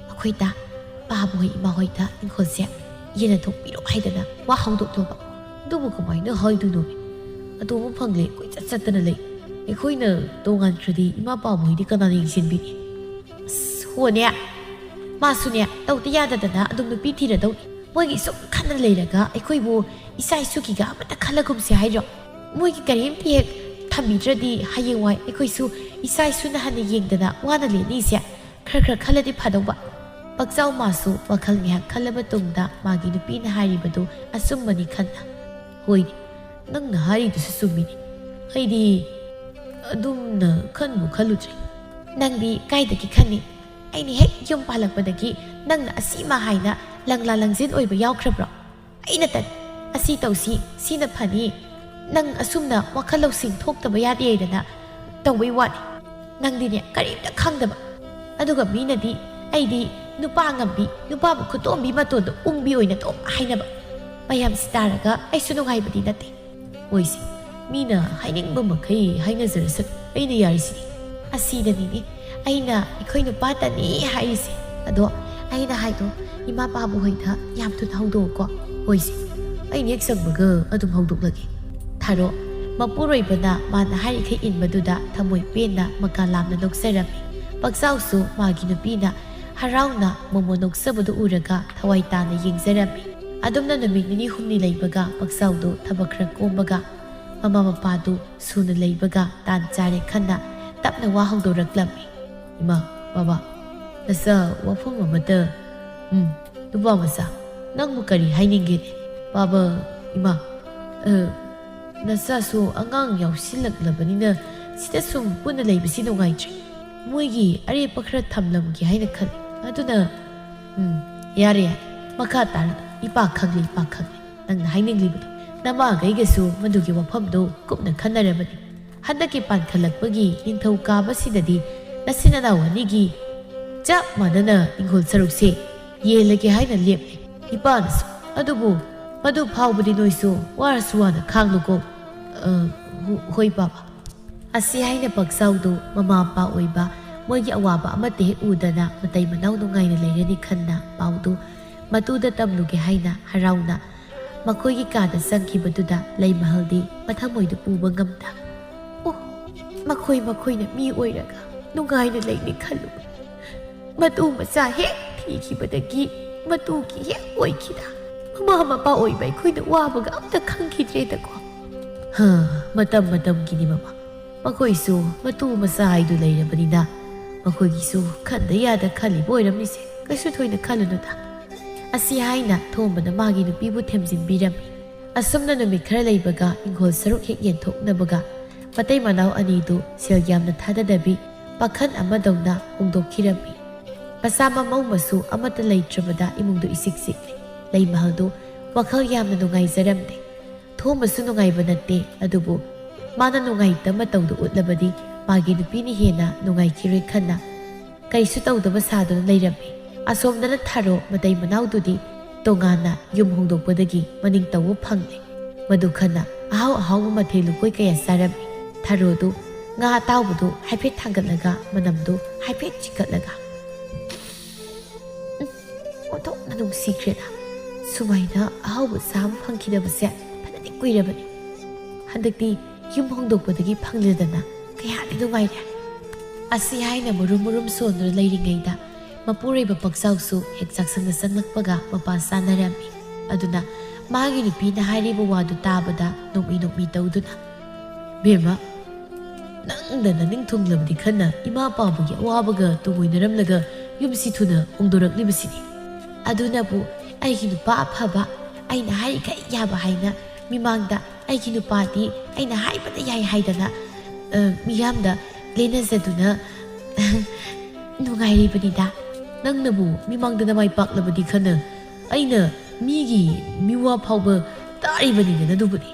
"ꯑꯩꯈꯣꯏꯗ ꯄꯥꯕ ꯍꯣꯏ ꯏꯃꯥ ꯍꯣꯏꯗ ꯏꯪꯈꯣꯜꯁꯦ ꯌꯦꯟꯅ ꯊꯣꯛꯄꯤꯔꯣ ꯍꯥꯏꯗꯅ ꯋꯥ ꯍꯧꯗꯣꯛꯂꯣꯕ꯫" "ꯑꯗꯨꯕꯨ ꯀꯃꯥꯏꯅ ꯍꯥꯏꯗꯣꯏꯅꯣ? ꯑꯇꯣꯝꯕ ꯐꯪꯂꯦ ꯀꯣꯏꯆꯠ ꯆꯠꯇꯅ ꯂꯩ꯫ ꯑꯩꯈꯣꯏꯅ ꯇꯣꯉꯥꯟꯈ꯭ꯔꯗꯤ ꯏꯃꯥ ꯄꯥꯕ ꯍꯣꯏꯗꯤ ꯀꯅꯥꯅ ꯌꯦꯡꯁꯤꯟꯕꯤꯅꯤ?" "ꯑꯁ, ꯍꯣꯅꯦ, ꯃꯥꯁꯨꯅꯦ ꯇꯧꯗ ꯌꯥꯗꯗꯅ ꯑꯗꯨꯝ ꯅꯨꯄꯤ ꯊꯤꯔꯗꯧꯅꯤ꯫ ꯃꯣꯏꯒꯤ ꯁꯨꯝ ꯈꯟꯅ ꯂꯩꯔꯒ ꯑꯩꯈꯣꯏꯕꯨ ꯏꯆꯥ ꯏꯁꯨꯒꯤꯒ ꯑꯃꯠꯇ ꯈꯜꯂꯒꯨꯝꯁꯦ ꯍꯥꯏꯔꯣ? ꯃꯣꯏꯒꯤ ꯀꯔꯤꯝꯇ ꯍꯦꯛ ꯊꯝꯕꯤꯗ꯭ꯔꯗꯤ ꯍꯌꯦꯡꯋꯥꯏ ꯑꯩꯈꯣꯏꯁꯨ ꯏꯆꯥ ꯏꯁꯨꯅ ꯍꯟꯅ ꯌꯦꯡꯗꯅ ꯋꯥꯅ ꯂꯦꯟꯅꯤꯁꯦ꯫ ꯈꯔ ꯈꯔ ꯈꯜꯂꯗꯤ ꯐꯗꯧꯕ꯫" ꯄꯛꯆꯥꯎ ꯃꯥꯁꯨ ꯋꯥꯈꯜ ꯉꯥꯏꯍꯥꯛ ꯈꯜꯂꯕ ꯇꯨꯡꯗ ꯃꯥꯒꯤ ꯅꯨꯄꯤꯅ ꯍꯥꯏꯔꯤꯕꯗꯨ ꯑꯆꯨꯝꯕꯅꯤ ꯈꯟꯅ, "ꯍꯣꯏꯅꯦ, "ꯅꯪꯅ ꯍꯥꯏꯔꯤꯗꯨꯁꯨ ꯆꯨꯝꯃꯤꯅꯦ꯫ ꯑꯩꯗꯤ ꯑꯗꯨꯝꯅ ꯈꯟꯕꯨ ꯈꯜꯂꯨꯗ꯭ꯔꯦ꯫ ꯅꯪꯗꯤ ꯀꯥꯏꯗꯒꯤ ꯈꯟꯅꯤ? ꯑꯩꯅ ꯍꯦꯛ ꯌꯨꯝ ꯄꯥꯜꯂꯛꯄꯗꯒꯤ ꯅꯪꯅ ꯑꯁꯤꯃ ꯍꯥꯏꯅ ꯂꯪꯂꯥ ꯂꯪꯖꯤꯟ ꯑꯣꯏꯕ ꯌꯥꯎꯈ꯭ꯔꯕ꯭ꯔꯣ? ꯑꯩꯅ ꯇꯟ-, ꯑꯁꯤ ꯇꯧꯁꯤ, ꯁꯤꯅ ꯐꯅꯤ, ꯅꯪ ꯑꯁꯨꯝꯅ ꯋꯥꯈꯜ ꯂꯧꯁꯤꯡ ꯊꯣꯛꯇꯕ ꯌꯥꯗꯦ ꯍꯥꯏꯗꯅ ꯇꯧꯕꯩ ꯋꯥꯅꯤ꯫ ꯅꯪꯗꯤꯅꯦ ꯀꯔꯤꯝꯇ ꯈꯪꯗꯕ꯫ ꯑꯗꯨꯒ ꯃꯤꯅꯗꯤ ꯑꯩꯗꯤ ꯅꯨꯄꯥ ꯉꯝꯕꯤ, ꯅꯨꯄꯥꯕꯨ ꯈꯨꯇꯣꯝꯕꯤ ꯃꯇꯣꯟꯗ ꯎꯪꯕꯤ ꯑꯣꯏꯅ ꯑꯗꯨꯝ ꯍꯥꯏꯅꯕ꯫ ꯃꯌꯥꯝꯁꯤ ꯇꯥꯔꯒ ꯑꯩꯁꯨ ꯅꯨꯡꯉꯥꯏꯕꯗꯤ ꯅꯠꯇꯦ꯫ ꯍꯣꯏꯁꯦ, ꯃꯤꯅ ꯍꯥꯏꯅꯤꯡꯕ ꯃꯈꯩ ꯍꯥꯏꯅꯖꯔꯁꯅꯨ, ꯑꯩꯅ ꯌꯥꯔꯤꯁꯤꯗꯤ꯫ ꯑꯁꯤꯗꯅꯤꯅꯦ ꯑꯩꯅ ꯑꯩꯈꯣꯏ ꯅꯨꯄꯥꯇꯅꯤ ꯍꯥꯏꯔꯤꯁꯦ꯫ ꯑꯗꯣ ꯑꯩꯅ ꯍꯥꯏꯗꯣ ꯏꯃꯥ ꯄꯥꯕꯨ ꯍꯣꯏꯗ ꯌꯥꯝ ꯊꯨꯅ ꯍꯧꯗꯣꯛꯑꯣꯀꯣ꯫ ꯍꯣꯏꯁꯦ, ꯑꯩꯅ ꯍꯦꯛ ꯆꯪꯕꯒ ꯑꯗꯨꯝ ꯍꯧꯗꯣꯛꯂꯒꯦ꯫ ꯊꯥꯔꯣ, ꯃꯄꯨꯔꯣꯏꯕꯅ ꯃꯥꯅ ꯍꯥꯏꯔꯤꯈꯩ ꯏꯟꯕꯗꯨꯗ ꯊꯃꯣꯏ ꯄꯦꯟꯅ ꯃꯀꯥ ꯂꯥꯝꯅ ꯅꯣꯛꯆꯔꯝꯃꯤ꯫ ꯄꯛꯆꯥꯎꯁꯨ ꯃꯥꯒꯤ ꯅꯨꯄꯤꯅ ꯍꯔꯥꯎꯅ ꯃꯣꯃꯣ ꯅꯣꯛꯆꯕꯗꯨ ꯎꯔꯒ ꯊꯋꯥꯏ ꯇꯥꯅ ꯌꯦꯡꯖꯔꯝꯃꯤ꯫ ꯑꯗꯨꯝꯅ ꯅꯨꯃꯤꯠ ꯅꯤꯅꯤ ꯍꯨꯝꯅꯤ ꯂꯩꯕꯒ ꯄꯛꯆꯥꯎꯗꯨ ꯊꯕꯛ ꯈꯔ ꯀꯣꯝꯕꯒ ꯃꯃꯥ ꯃꯄꯥꯗꯨ ꯁꯨꯅ ꯂꯩꯕꯒ ꯇꯥꯟ ꯆꯥꯔꯦ ꯈꯟꯅ ꯇꯞꯅ ꯋꯥ ꯍꯧꯗꯣꯔꯛꯂꯝꯃꯤ꯫ "ꯏꯃꯥ, ꯕꯥꯕꯥ, ꯅꯆꯥ ꯋꯥꯐꯝ ꯑꯃꯇ, ꯎꯝ, ꯅꯨꯄꯥ ꯃꯆꯥ, ꯅꯪꯕꯨ ꯀꯔꯤ ꯍꯥꯏꯅꯤꯡꯒꯦꯅꯦ? ꯕꯥꯕꯥ, ꯏꯃꯥ, ꯑ, ꯅꯆꯥꯁꯨ ꯑꯉꯥꯡ ꯌꯥꯎꯁꯤꯜꯂꯛꯂꯕꯅꯤꯅ ꯁꯤꯗ ꯁꯨꯝ ꯄꯨꯟꯅ ꯂꯩꯕꯁꯤ ꯅꯨꯡꯉꯥꯏꯇ꯭ꯔꯦ꯫ ꯃꯣꯏꯒꯤ ꯑꯔꯦꯞꯄ ꯈꯔ ꯊꯝꯂꯝꯒꯦ ꯍꯥꯏꯅ ꯈꯜꯂꯤ꯫ ꯑꯗꯨꯅ, ꯎꯝ, ꯌꯥꯔꯦ, ꯌꯥꯔꯦ, ꯃꯈꯥ ꯇꯥꯔꯅꯨ, ꯏꯄꯥ ꯈꯪꯂꯦ, ꯏꯄꯥ ꯈꯪꯂꯦ꯫ ꯅꯪꯅ ꯍꯥꯏꯅꯤꯡꯂꯤꯕꯗꯣ꯫ ꯅꯃꯥꯈꯩꯒꯁꯨ ꯃꯗꯨꯒꯤ ꯋꯥꯐꯝꯗꯣ ꯀꯨꯞꯅ ꯈꯟꯅꯔꯕꯅꯤ꯫ ꯍꯟꯗꯛꯀꯤ ꯄꯥꯟꯈꯠꯂꯛꯄꯒꯤ ꯅꯤꯡꯊꯧꯀꯥꯕꯁꯤꯗꯗꯤ ꯅꯆꯤꯟ ꯅꯅꯥꯎ ꯑꯅꯤꯒꯤ ꯆꯞ ꯃꯥꯟꯅꯅ ꯏꯪꯈꯣꯜ ꯁꯔꯨꯛꯁꯦ ꯌꯦꯜꯂꯒꯦ ꯍꯥꯏꯅ ꯂꯦꯞꯂꯦ ꯏꯄꯥꯅꯁꯨ꯫ ꯑꯗꯨꯕꯨ ꯃꯗꯨ ꯐꯥꯎꯕꯗꯤ ꯅꯣꯏꯁꯨ ꯋꯥꯔꯁꯨ ꯋꯥꯅ ꯈꯥꯡꯂꯨꯀꯣ꯫ ꯑ, ꯍꯣ-, ꯍꯣꯏ ꯕꯥꯕꯥ꯫ ꯑꯁꯤ ꯍꯥꯏꯅ ꯄꯛꯆꯥꯎꯗꯨ ꯃꯃꯥ ꯃꯄꯥ ꯑꯣꯏꯕ ꯃꯣꯏꯒꯤ ꯑꯋꯥꯕ ꯑꯃꯠꯇ ꯍꯦꯛ ꯎꯗꯅ ꯃꯇꯩ ꯃꯅꯥꯎ ꯅꯨꯡꯉꯥꯏꯅ ꯂꯩꯔꯅꯤ ꯈꯟꯅ ꯄꯥꯎꯗꯨ ꯃꯇꯨꯗ ꯇꯝꯂꯨꯒꯦ ꯍꯥꯏꯅ ꯍꯔꯥꯎꯅ ꯃꯈꯣꯏꯒꯤ ꯀꯥꯗ ꯆꯪꯈꯤꯕꯗꯨꯗ ꯂꯩꯃꯍꯜꯗꯤ ꯃꯊꯃꯣꯏꯗ ꯄꯨꯕ ꯉꯝꯗ, "ꯑꯣ, ꯃꯈꯣꯏ ꯃꯈꯣꯏꯅ ꯃꯤ ꯑꯣꯏꯔꯒ ꯅꯨꯡꯉꯥꯏꯅ ꯂꯩꯅꯤ ꯈꯜꯂꯨ꯫ ꯃꯇꯨ ꯃꯆꯥ ꯍꯦꯛ ꯊꯤꯈꯤꯕꯗꯒꯤ ꯃꯇꯨꯒꯤ ꯍꯦꯛ ꯑꯣꯏꯈꯤꯗ꯫ ꯃꯃꯥ ꯃꯄꯥ ꯑꯣꯏꯕ ꯑꯩꯈꯣꯏꯅ ꯋꯥꯕꯒ ꯑꯝꯇ ꯈꯪꯈꯤꯗ꯭ꯔꯦꯗꯀꯣ꯫" ꯍ, ꯃꯇꯝ ꯃꯇꯝꯒꯤꯅꯤ ꯃꯃꯥ꯫ ꯃꯈꯣꯏꯁꯨ ꯃꯇꯨ ꯃꯆꯥ ꯍꯥꯏꯗꯨ ꯂꯩꯔꯕꯅꯤꯅ ꯃꯈꯣꯏꯒꯤꯁꯨ ꯈꯟꯗ ꯌꯥꯗ ꯈꯜꯂꯤꯕ ꯑꯣꯏꯔꯝꯅꯤꯁꯦ꯫ ꯀꯩꯁꯨ ꯊꯣꯏꯅ ꯈꯜꯂꯨꯅꯨꯗ꯫ ꯑꯁꯤ ꯍꯥꯏꯅ ꯊꯣꯝꯕꯅ ꯃꯥꯒꯤ ꯅꯨꯄꯤꯕꯨ ꯊꯦꯝꯖꯤꯟꯕꯤꯔꯝꯃꯤ꯫ ꯑꯁꯨꯝꯅ ꯅꯨꯃꯤꯠ ꯈꯔ ꯂꯩꯕꯒ ꯏꯪꯈꯣꯜ ꯁꯔꯨꯛ ꯍꯦꯛ ꯌꯦꯟꯊꯣꯛꯅꯕꯒ ꯃꯇꯩ ꯃꯅꯥꯎ ꯑꯅꯤꯗꯨ ꯁꯦꯜ ꯌꯥꯝꯅ ꯊꯥꯗꯗꯕꯤ ꯄꯥꯈꯟ ꯑꯃꯗꯧꯅ ꯍꯣꯡꯗꯣꯛꯈꯤꯔꯝꯃꯤ꯫ ꯃꯆꯥ ꯃꯃꯧ ꯃꯁꯨ ꯑꯃꯠꯇ ꯂꯩꯇ꯭ꯔꯕꯗ ꯏꯃꯨꯡꯗꯨ ꯏꯆꯤꯛ ꯆꯤꯛꯂꯤ꯫ ꯂꯩꯃꯍꯜꯗꯨ ꯋꯥꯈꯜ ꯌꯥꯝꯅ ꯅꯨꯡꯉꯥꯏꯖꯔꯝꯗꯦ꯫ ꯊꯣꯝꯕꯁꯨ ꯅꯨꯡꯉꯥꯏꯕ ꯅꯠꯇꯦ, ꯑꯗꯨꯕꯨ ꯃꯥꯅ ꯅꯨꯡꯉꯥꯏꯇ ꯃꯇꯧꯗꯨ ꯎꯠꯂꯕꯗꯤ ꯃꯥꯒꯤ ꯅꯨꯄꯤꯅ ꯍꯦꯟꯅ ꯅꯨꯡꯉꯥꯏꯈꯤꯔꯣꯏ ꯈꯟꯅ ꯀꯩꯁꯨ ꯇꯧꯗꯕ ꯁꯥꯗꯨꯅ ꯂꯩꯔꯝꯃꯤ꯫ ꯑꯁꯣꯝꯗꯅ ꯊꯥꯔꯣ ꯃꯇꯩ ꯃꯅꯥꯎꯗꯨꯗꯤ ꯇꯣꯉꯥꯟꯅ ꯌꯨꯝ ꯍꯣꯡꯗꯣꯛꯄꯗꯒꯤ ꯃꯅꯤꯡ ꯇꯧꯕ ꯐꯪꯂꯦ꯫ ꯃꯗꯨ ꯈꯟꯅ ꯑꯍꯥꯎ ꯑꯍꯥꯎꯕ ꯃꯊꯦꯜ ꯂꯨꯀꯣꯏ ꯀꯌꯥ ꯆꯥꯔꯝꯃꯤ꯫ ꯊꯥꯔꯣꯗꯨ ꯉꯥ ꯑꯇꯥꯎꯕꯗꯨ ꯍꯥꯏꯐꯦꯠ ꯊꯥꯡꯒꯠꯂꯒ ꯃꯅꯝꯗꯨ ꯍꯥꯏꯐꯦꯠ ꯆꯤꯛꯀꯠꯂꯒ, "ꯎꯝ, ꯑꯣꯟꯊꯣꯛꯅ ꯅꯨꯡꯁꯤꯈ꯭ꯔꯦꯗ꯫ ꯁꯨꯃꯥꯏꯅ ꯑꯍꯥꯎꯕ ꯆꯥꯕ ꯐꯪꯈꯤꯗꯕꯁꯦ ꯐꯅꯗꯤ ꯀꯨꯏꯔꯕꯅꯤ꯫ ꯍꯟꯗꯛꯇꯤ ꯌꯨꯝ ꯍꯣꯡꯗꯣꯛꯄꯗꯒꯤ ꯐꯪꯂꯦꯗꯅ, ꯀꯌꯥꯗꯤ ꯅꯨꯡꯉꯥꯏꯔꯦ!" ꯑꯁꯤ ꯍꯥꯏꯅ ꯃꯨꯔꯨꯝ ꯃꯨꯔꯨꯝ ꯁꯣꯟꯗꯨꯅ ꯂꯩꯔꯤꯉꯩꯗ ꯃꯄꯨꯔꯣꯏꯕ ꯄꯛꯆꯥꯎꯁꯨ ꯍꯦꯛ ꯆꯥꯛꯁꯪꯗ ꯆꯪꯂꯛꯄꯒ ꯃꯄꯥ ꯆꯥꯅꯔꯝꯃꯤ꯫ ꯑꯗꯨꯅ ꯃꯥꯒꯤ ꯅꯨꯄꯤꯅ ꯍꯥꯏꯔꯤꯕ ꯋꯥꯗꯨ ꯇꯥꯕꯗ ꯅꯣꯛꯃꯤ ꯅꯣꯛꯃꯤ ꯇꯧꯗꯨꯅ, "ꯕꯦꯝꯃ, ꯅꯪꯗ ꯅꯅꯤꯡ ꯊꯨꯡꯂꯕꯗꯤ ꯈꯟꯅ ꯏꯃꯥ ꯄꯥꯕꯒꯤ ꯑꯋꯥꯕꯒ ꯇꯨꯡꯑꯣꯏꯅꯔꯝꯂꯒ ꯌꯨꯝꯁꯤ ꯊꯨꯅ ꯍꯣꯡꯗꯣꯔꯛꯂꯤꯕꯁꯤꯅꯤ꯫ ꯑꯗꯨꯅꯕꯨ ꯑꯩꯒꯤ ꯅꯨꯄꯥ ꯑꯐꯕ, ꯑꯩꯅ ꯍꯥꯏꯔꯤꯈꯩ ꯌꯥꯕ ꯍꯥꯏꯅ ꯃꯤꯃꯥꯡꯗ ꯑꯩꯒꯤ ꯅꯨꯄꯥꯗꯤ ꯑꯩꯅ ꯍꯥꯏꯕꯗ ꯌꯥꯏ ꯍꯥꯏꯗꯅ, ꯑ, ꯃꯤꯌꯥꯝꯗ ꯂꯦꯟꯅꯖꯗꯨꯅ ꯅꯨꯡꯉꯥꯏꯔꯤꯕꯅꯤꯗ꯫ ꯅꯪꯅꯕꯨ ꯃꯤꯃꯥꯡꯗ ꯅꯃꯥꯏ ꯄꯥꯛꯂꯕꯗꯤ ꯈꯟꯅ ꯑꯩꯅ ꯃꯤꯒꯤ ꯃꯤꯋꯥ ꯐꯥꯎꯕ ꯇꯥꯔꯤꯕꯅꯤꯗꯅ ꯑꯗꯨꯕꯨꯗꯤ꯫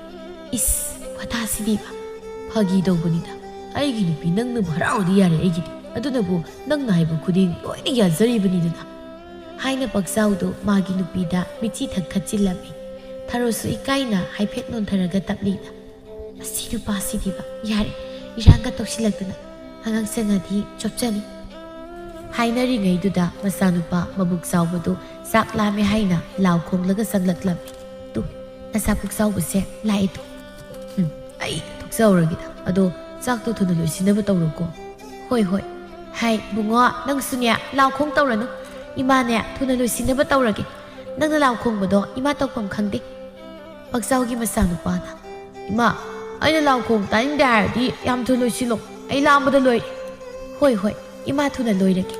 ꯏꯁ, ꯋꯥꯇꯥꯁꯤꯗꯤꯕ꯫ ꯐꯥꯒꯤ ꯇꯧꯕꯅꯤꯗ꯫ ꯑꯩꯒꯤ ꯅꯨꯄꯤ ꯅꯪꯅꯕꯨ ꯍꯔꯥꯎꯔꯗꯤ ꯌꯥꯔꯦ ꯑꯩꯒꯤꯗꯤ꯫ ꯑꯗꯨꯅꯕꯨ ꯅꯪꯅ ꯍꯥꯏꯕ ꯈꯨꯗꯤꯡ ꯂꯣꯏꯅ ꯌꯥꯖꯔꯤꯕꯅꯤꯗꯅ," ꯍꯥꯏꯅ ꯄꯛꯆꯥꯎꯗꯨ ꯃꯥꯒꯤ ꯅꯨꯄꯤꯗ ꯃꯤꯠꯆꯤ ꯊꯛ ꯈꯠꯆꯤꯜꯂꯝꯃꯤ꯫ ꯊꯥꯔꯣꯁꯨ ꯏꯀꯥꯏꯅ ꯍꯥꯏꯐꯦꯠ ꯅꯣꯟꯊꯔꯒ ꯇꯞꯂꯤꯅ, "ꯃꯁꯤ ꯅꯨꯄꯥꯁꯤꯗꯤꯕ, ꯌꯥꯔꯦ, ꯏꯔꯥꯡꯒ ꯇꯧꯁꯤꯜꯂꯛꯇꯅ, ꯑꯉꯥꯡ ꯆꯪꯉꯗꯤ ꯆꯣꯞꯆꯅꯤ," ꯍꯥꯏꯅꯔꯤꯉꯩꯗꯨꯗ ꯃꯆꯥꯅꯨꯄꯥ ꯃꯕꯨꯛ ꯆꯥꯎꯕꯗꯨ ꯆꯥꯛ ꯂꯥꯝꯃꯦ ꯍꯥꯏꯅ ꯂꯥꯎ ꯈꯣꯡꯂꯒ ꯆꯪꯂꯛꯂꯝꯃꯤ꯫ "ꯇꯨ, ꯅꯆꯥ ꯄꯨꯛ ꯆꯥꯎꯕꯁꯦ ꯂꯥꯛꯑꯦ ꯇꯨ꯫ ꯎꯝ, ꯑꯩ ꯊꯣꯛꯆꯍꯧꯔꯒꯦꯗ꯫ ꯑꯗꯣ ꯆꯥꯛꯇꯣ ꯊꯨꯅ ꯂꯣꯏꯁꯤꯟꯅꯕ ꯇꯧꯔꯣꯀꯣ꯫" "ꯍꯣꯏ, ꯍꯣꯏ꯫ ꯍꯥꯏ ꯕꯨꯡꯉꯣ, ꯅꯪꯁꯨꯅꯦ ꯂꯥꯎ ꯈꯣꯡ ꯇꯧꯔꯅꯨ꯫ ꯏꯃꯥꯅꯦ ꯊꯨꯅ ꯂꯣꯏꯁꯤꯟꯅꯕ ꯇꯧꯔꯒꯦ꯫ ꯅꯪꯅ ꯂꯥꯎ ꯈꯣꯡꯕꯗꯣ ꯏꯃꯥ ꯇꯧꯐꯝ ꯈꯪꯗꯦ꯫" ꯄꯛꯆꯥꯎꯒꯤ ꯃꯆꯥꯅꯨꯄꯥꯅ, "ꯏꯃꯥ, ꯑꯩꯅ ꯂꯥꯎ ꯈꯣꯡ ꯇꯥꯅꯤꯡꯗꯦ ꯍꯥꯏꯔꯗꯤ ꯌꯥꯝ ꯊꯨꯅ ꯂꯣꯏꯁꯤꯜꯂꯣ꯫ ꯑꯩ ꯂꯥꯝꯕꯗ ꯂꯣꯏꯔꯦ꯫" "ꯍꯣꯏ, ꯍꯣꯏ, ꯏꯃꯥ ꯊꯨꯅ ꯂꯣꯏꯔꯒꯦ꯫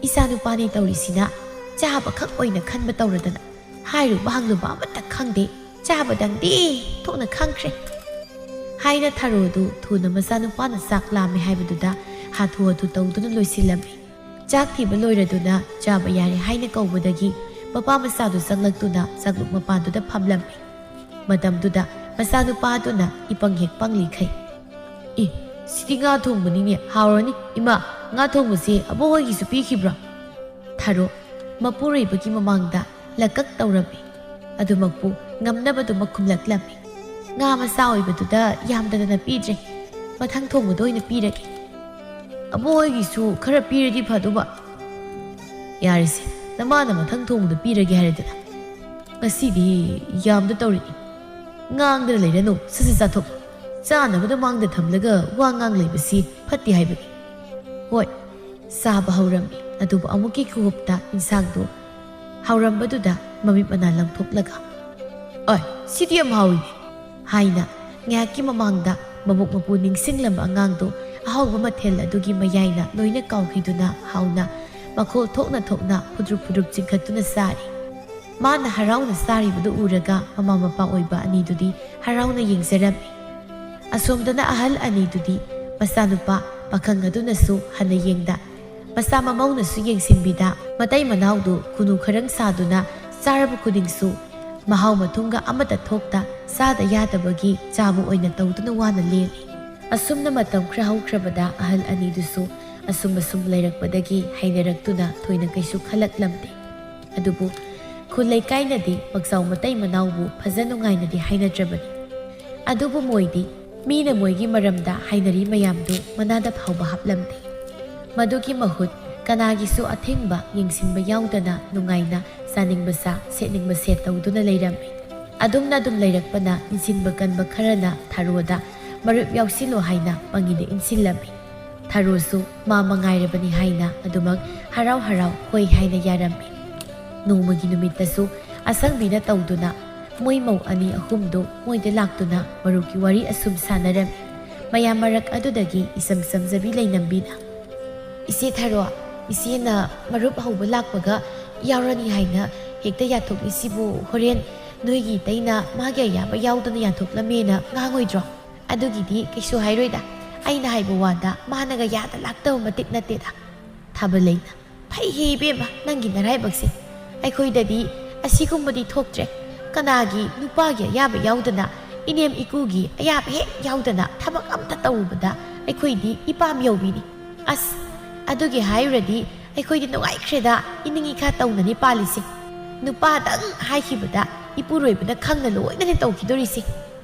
ꯏꯆꯥꯅꯨꯄꯥꯅꯤ ꯇꯧꯔꯤꯁꯤꯅ ꯆꯥꯕꯈꯛ ꯑꯣꯏꯅ ꯈꯟꯕ ꯇꯧꯔꯗꯅ꯫ ꯍꯥꯏꯔꯨꯕ ꯍꯪꯂꯨꯕ ꯑꯃꯠꯇ ꯈꯪꯗꯦ꯫ ꯆꯥꯕꯗꯪꯗꯤ ꯊꯣꯛꯅ ꯈꯪꯈ꯭ꯔꯦ ꯍꯥꯏꯅ ꯊꯔꯣꯗꯨ ꯊꯨꯅ ꯃꯆꯥꯅꯨꯄꯥꯅ ꯆꯥꯛ ꯂꯥꯝꯃꯦ ꯍꯥꯏꯕꯗꯨꯗ ꯍꯥꯊꯨ ꯍꯥꯊꯨ ꯇꯧꯗꯨꯅ ꯂꯣꯏꯁꯤꯜꯂꯝꯃꯤ꯫ ꯆꯥꯛ ꯊꯤꯕ ꯂꯣꯏꯔꯗꯨꯅ ꯆꯥꯕ ꯌꯥꯔꯦ ꯍꯥꯏꯅ ꯀꯧꯕꯗꯒꯤ ꯃꯄꯥ ꯃꯆꯥꯗꯨ ꯆꯪꯂꯛꯇꯨꯅ ꯆꯥꯛꯂꯨꯛ ꯃꯄꯥꯟꯗꯨꯗ ꯐꯝꯂꯝꯃꯤ꯫ ꯃꯇꯝꯗꯨꯗ ꯃꯆꯥꯅꯨꯄꯥꯗꯨꯅ ꯏꯄꯪ ꯍꯦꯛ ꯄꯪꯂꯤꯈꯩ, "ꯏ, ꯁꯤꯗꯤ ꯉꯥ ꯊꯣꯡꯕꯅꯤꯅꯦ, ꯍꯥꯎꯔꯅꯤ꯫ ꯏꯃꯥ, ꯉꯥ ꯊꯣꯡꯕꯁꯦ ꯑꯕꯣꯛ ꯍꯣꯏꯒꯤꯁꯨ ꯄꯤꯈꯤꯕ꯭ꯔꯣ?" ꯊꯔꯣ ꯃꯄꯨꯔꯣꯏꯕꯒꯤ ꯃꯃꯥꯡꯗ ꯂꯀꯛ ꯇꯧꯔꯝꯃꯤ꯫ ꯑꯗꯨꯃꯛꯄꯨ ꯉꯝꯅꯕꯗꯨꯃꯛ ꯈꯨꯝꯂꯛꯂꯝꯃꯤ꯫ "ꯉꯥ ꯃꯆꯥ ꯑꯣꯏꯕꯗꯨꯗ ꯌꯥꯝꯗꯗꯅ ꯄꯤꯗ꯭ꯔꯦ꯫ ꯃꯊꯪ ꯊꯣꯡꯕꯗ ꯑꯣꯏꯅ ꯄꯤꯔꯒꯦ꯫ ꯑꯕꯣꯛ ꯍꯣꯏꯒꯤꯁꯨ ꯈꯔ ꯄꯤꯔꯗꯤ ꯐꯗꯧꯕ꯫ ꯌꯥꯔꯦꯁꯦ, ꯅꯃꯥꯅ ꯃꯊꯪ ꯊꯣꯡꯕꯗ ꯄꯤꯔꯒꯦ ꯍꯥꯏꯔꯗꯅ꯫ ꯉꯁꯤꯗꯤ ꯌꯥꯝꯗ ꯇꯧꯔꯛꯏ꯫ ꯉꯥꯡꯗꯅ ꯂꯩꯔꯅꯨ, ꯁꯠ ꯁꯠ ꯆꯥꯊꯣꯛ꯫ ꯆꯥꯅꯕꯗ ꯃꯥꯡꯗ ꯊꯝꯂꯒ ꯋꯥ ꯉꯥꯡ ꯂꯩꯕꯁꯤ ꯐꯠꯇꯦ ꯍꯥꯏꯕꯅꯤ꯫" ꯍꯣꯏ, ꯆꯥꯕ ꯍꯧꯔꯝꯃꯤ꯫ ꯑꯗꯨꯕꯨ ꯑꯃꯨꯛꯀꯤ ꯈꯨꯍꯨꯞꯇ ꯏꯟꯁꯥꯡꯗꯨ ꯍꯧꯔꯝꯕꯗꯨꯗ ꯃꯃꯤꯠ ꯃꯅꯥ ꯂꯪꯊꯣꯛꯂꯒ, "ꯑꯣꯏ, ꯁꯤꯗꯤ ꯌꯥꯝ ꯍꯥꯎꯏꯅꯦ!" ꯍꯥꯏꯅ ꯉꯥꯏꯍꯥꯛꯀꯤ ꯃꯃꯥꯡꯗ ꯃꯕꯣꯛ ꯃꯄꯨ ꯅꯤꯡꯁꯤꯡꯂꯝꯕ ꯑꯉꯥꯡꯗꯨ ꯑꯍꯥꯎꯕ ꯃꯊꯦꯜ ꯑꯗꯨꯒꯤ ꯃꯌꯥꯏꯅ ꯂꯣꯏꯅ ꯀꯥꯎꯈꯤꯗꯨꯅ ꯍꯥꯎꯅ ꯃꯈꯣꯜ ꯊꯣꯛꯅ ꯊꯣꯛꯅ ꯐꯨꯗ꯭ꯔꯨꯛ ꯐꯨꯗ꯭ꯔꯨꯛ ꯆꯤꯡꯈꯠꯇꯨꯅ ꯆꯥꯔꯤ꯫ ꯃꯥꯅ ꯍꯔꯥꯎꯅ ꯆꯥꯔꯤꯕꯗꯨ ꯎꯔꯒ ꯃꯃꯥ ꯃꯄꯥ ꯑꯣꯏꯕ ꯑꯅꯤꯗꯨꯗꯤ ꯍꯔꯥꯎꯅ ꯌꯦꯡꯖꯔꯝꯃꯤ꯫ ꯑꯁꯣꯝꯗꯅ ꯑꯍꯜ ꯑꯅꯤꯗꯨꯗꯤ ꯃꯆꯥꯅꯨꯄꯥ ꯄꯥꯈꯪ ꯑꯗꯨꯅꯁꯨ ꯍꯟꯅ ꯌꯦꯡꯗ, ꯃꯆꯥ ꯃꯃꯧꯅꯁꯨ ꯌꯦꯡꯁꯤꯟꯕꯤꯗ, ꯃꯇꯩ ꯃꯅꯥꯎꯗꯨ ꯈꯨꯅꯨ ꯈꯔꯪ ꯁꯥꯗꯨꯅ ꯆꯥꯔꯕ ꯈꯨꯗꯤꯡꯁꯨ ꯃꯍꯥꯎ ꯃꯊꯨꯝꯒ ꯑꯃꯠꯇ ꯊꯣꯛꯇ ꯆꯥꯗ ꯌꯥꯗꯕꯒꯤ ꯆꯥꯕ ꯑꯣꯏꯅ ꯇꯧꯗꯨꯅ ꯋꯥꯅ ꯂꯦꯜꯂꯤ꯫ ꯑꯁꯨꯝꯅ ꯃꯇꯝ ꯈꯔ ꯍꯧꯈ꯭ꯔꯕꯗ ꯑꯍꯜ ꯑꯅꯤꯗꯨꯁꯨ ꯑꯁꯨꯝ ꯑꯁꯨꯝ ꯂꯩꯔꯛꯄꯗꯒꯤ ꯍꯩꯅꯔꯛꯇꯨꯅ ꯊꯣꯏꯅ ꯀꯩꯁꯨ ꯈꯜꯂꯛꯂꯝꯗꯦ꯫ ꯑꯗꯨꯕꯨ ꯈꯨꯜ ꯂꯩꯀꯥꯏꯅꯗꯤ ꯃꯛꯆꯥꯎ ꯃꯇꯩ ꯃꯅꯥꯎꯕꯨ ꯐꯖ ꯅꯨꯡꯉꯥꯏꯅꯗꯤ ꯍꯥꯏꯅꯗ꯭ꯔꯕꯅꯤ꯫ ꯑꯗꯨꯕꯨ ꯃꯣꯏꯗꯤ ꯃꯤꯅ ꯃꯣꯏꯒꯤ ꯃꯔꯝꯗ ꯍꯥꯏꯅꯔꯤ ꯃꯌꯥꯝꯗꯨ ꯃꯅꯥꯗ ꯐꯥꯎꯕ ꯍꯥꯞꯂꯝꯗꯦ꯫ ꯃꯗꯨꯒꯤ ꯃꯍꯨꯠ ꯀꯅꯥꯒꯤꯁꯨ ꯑꯊꯤꯡꯕ ꯌꯦꯡꯁꯤꯟꯕ ꯌꯥꯎꯗꯅ ꯅꯨꯡꯉꯥꯏꯅ ꯆꯥꯅꯤꯡꯕ ꯆꯥ, ꯁꯦꯠꯅꯤꯡꯕ ꯁꯦꯠ ꯇꯧꯗꯨꯅ ꯂꯩꯔꯝꯃꯤ꯫ ꯑꯗꯨꯝꯅ ꯑꯗꯨꯝ ꯂꯩꯔꯛꯄꯅ ꯏꯟꯁꯤꯟꯕ ꯀꯟꯕ ꯈꯔꯅ ꯊꯔꯣꯗ ꯃꯔꯨꯞ ꯌꯥꯎꯁꯤꯜꯂꯣ ꯍꯥꯏꯅ ꯄꯪꯏꯗ ꯏꯟꯁꯤꯜꯂꯝꯃꯤ꯫ ꯊꯔꯣꯁꯨ ꯃꯥ ꯃꯉꯥꯏꯔꯕꯅꯤ ꯍꯥꯏꯅ ꯑꯗꯨꯃꯛ ꯍꯔꯥꯎ ꯍꯔꯥꯎ ꯍꯣꯏ ꯍꯥꯏꯅ ꯌꯥꯔꯝꯃꯤ꯫ ꯅꯣꯡꯃꯒꯤ ꯅꯨꯃꯤꯠꯇꯁꯨ ꯑꯁꯪꯕꯤꯅ ꯇꯧꯗꯨꯅ ꯃꯣꯏ ꯃꯧ ꯑꯅꯤ ꯑꯍꯨꯝꯗꯨ ꯃꯣꯏꯗ ꯂꯥꯛꯇꯨꯅ ꯃꯔꯨꯞꯀꯤ ꯋꯥꯔꯤ ꯑꯁꯨꯝ ꯁꯥꯟꯅꯔꯝꯃꯤ꯫ ꯃꯌꯥꯝ ꯃꯔꯛ ꯑꯗꯨꯗꯒꯤ ꯏꯆꯝ ꯆꯝꯖꯕꯤ ꯂꯩꯅꯝꯕꯤꯅ, "ꯏꯆꯦ ꯊꯔꯣ, ꯏꯆꯦꯅ ꯃꯔꯨꯞ ꯍꯧꯕ ꯂꯥꯛꯄꯒ ꯌꯥꯎꯔꯅꯤ ꯍꯥꯏꯅ ꯍꯦꯛꯇ ꯌꯥꯊꯣꯛꯂꯤꯁꯤꯕꯨ ꯍꯣꯔꯦꯟ ꯅꯣꯏꯒꯤ ꯏꯇꯩꯅ ꯃꯥꯒꯤ ꯑꯌꯥꯕ ꯌꯥꯎꯗꯅ ꯌꯥꯊꯣꯛꯂꯝꯃꯦꯅ ꯉꯥꯡꯉꯣꯏꯗ꯭ꯔꯣ? ꯑꯗꯨꯒꯤꯗꯤ ꯀꯩꯁꯨ ꯍꯥꯏꯔꯣꯏꯗ꯫ ꯑꯩꯅ ꯍꯥꯏꯕ ꯋꯥꯗ ꯃꯥꯅꯒ ꯌꯥꯗ ꯂꯥꯛꯇꯕ ꯃꯇꯤꯛ ꯅꯠꯇꯦꯗ꯫ ꯊꯥꯕꯂꯩꯅ, "ꯐꯩꯍꯦ ꯏꯕꯦꯝꯃ, ꯅꯪꯒꯤ ꯅꯔꯥꯏꯕꯛꯁꯦ꯫ ꯑꯩꯈꯣꯏꯗꯗꯤ ꯑꯁꯤꯒꯨꯝꯕꯗꯤ ꯊꯣꯛꯇ꯭ꯔꯦ꯫ ꯀꯅꯥꯒꯤ ꯅꯨꯄꯥꯒꯤ ꯑꯌꯥꯕ ꯌꯥꯎꯗꯅ, ꯏꯅꯦꯝ ꯏꯀꯨꯒꯤ ꯑꯌꯥꯕ ꯍꯦꯛ ꯌꯥꯎꯗꯅ ꯊꯕꯛ ꯑꯝꯇ ꯇꯧꯔꯨꯕꯗ ꯑꯩꯈꯣꯏꯗꯤ ꯏꯄꯥꯝ ꯌꯧꯕꯤꯅꯤ꯫ ꯑꯁ, ꯑꯗꯨꯒꯤ ꯍꯥꯏꯔꯨꯔꯗꯤ ꯑꯩꯈꯣꯏꯗꯤ ꯅꯨꯡꯉꯥꯏꯈ꯭ꯔꯦꯗ, ꯏꯅꯤꯡ ꯏꯈꯥ ꯇꯧꯅꯅꯤ ꯄꯥꯜꯂꯤꯁꯦ꯫ ꯅꯨꯄꯥꯗꯪ ꯍꯥꯏꯈꯤꯕꯗ ꯏꯄꯨꯔꯣꯏꯕꯅ ꯈꯪꯅ ꯂꯣꯏꯅꯅꯦ ꯇꯧꯈꯤꯗꯣꯔꯤꯁꯦ"꯫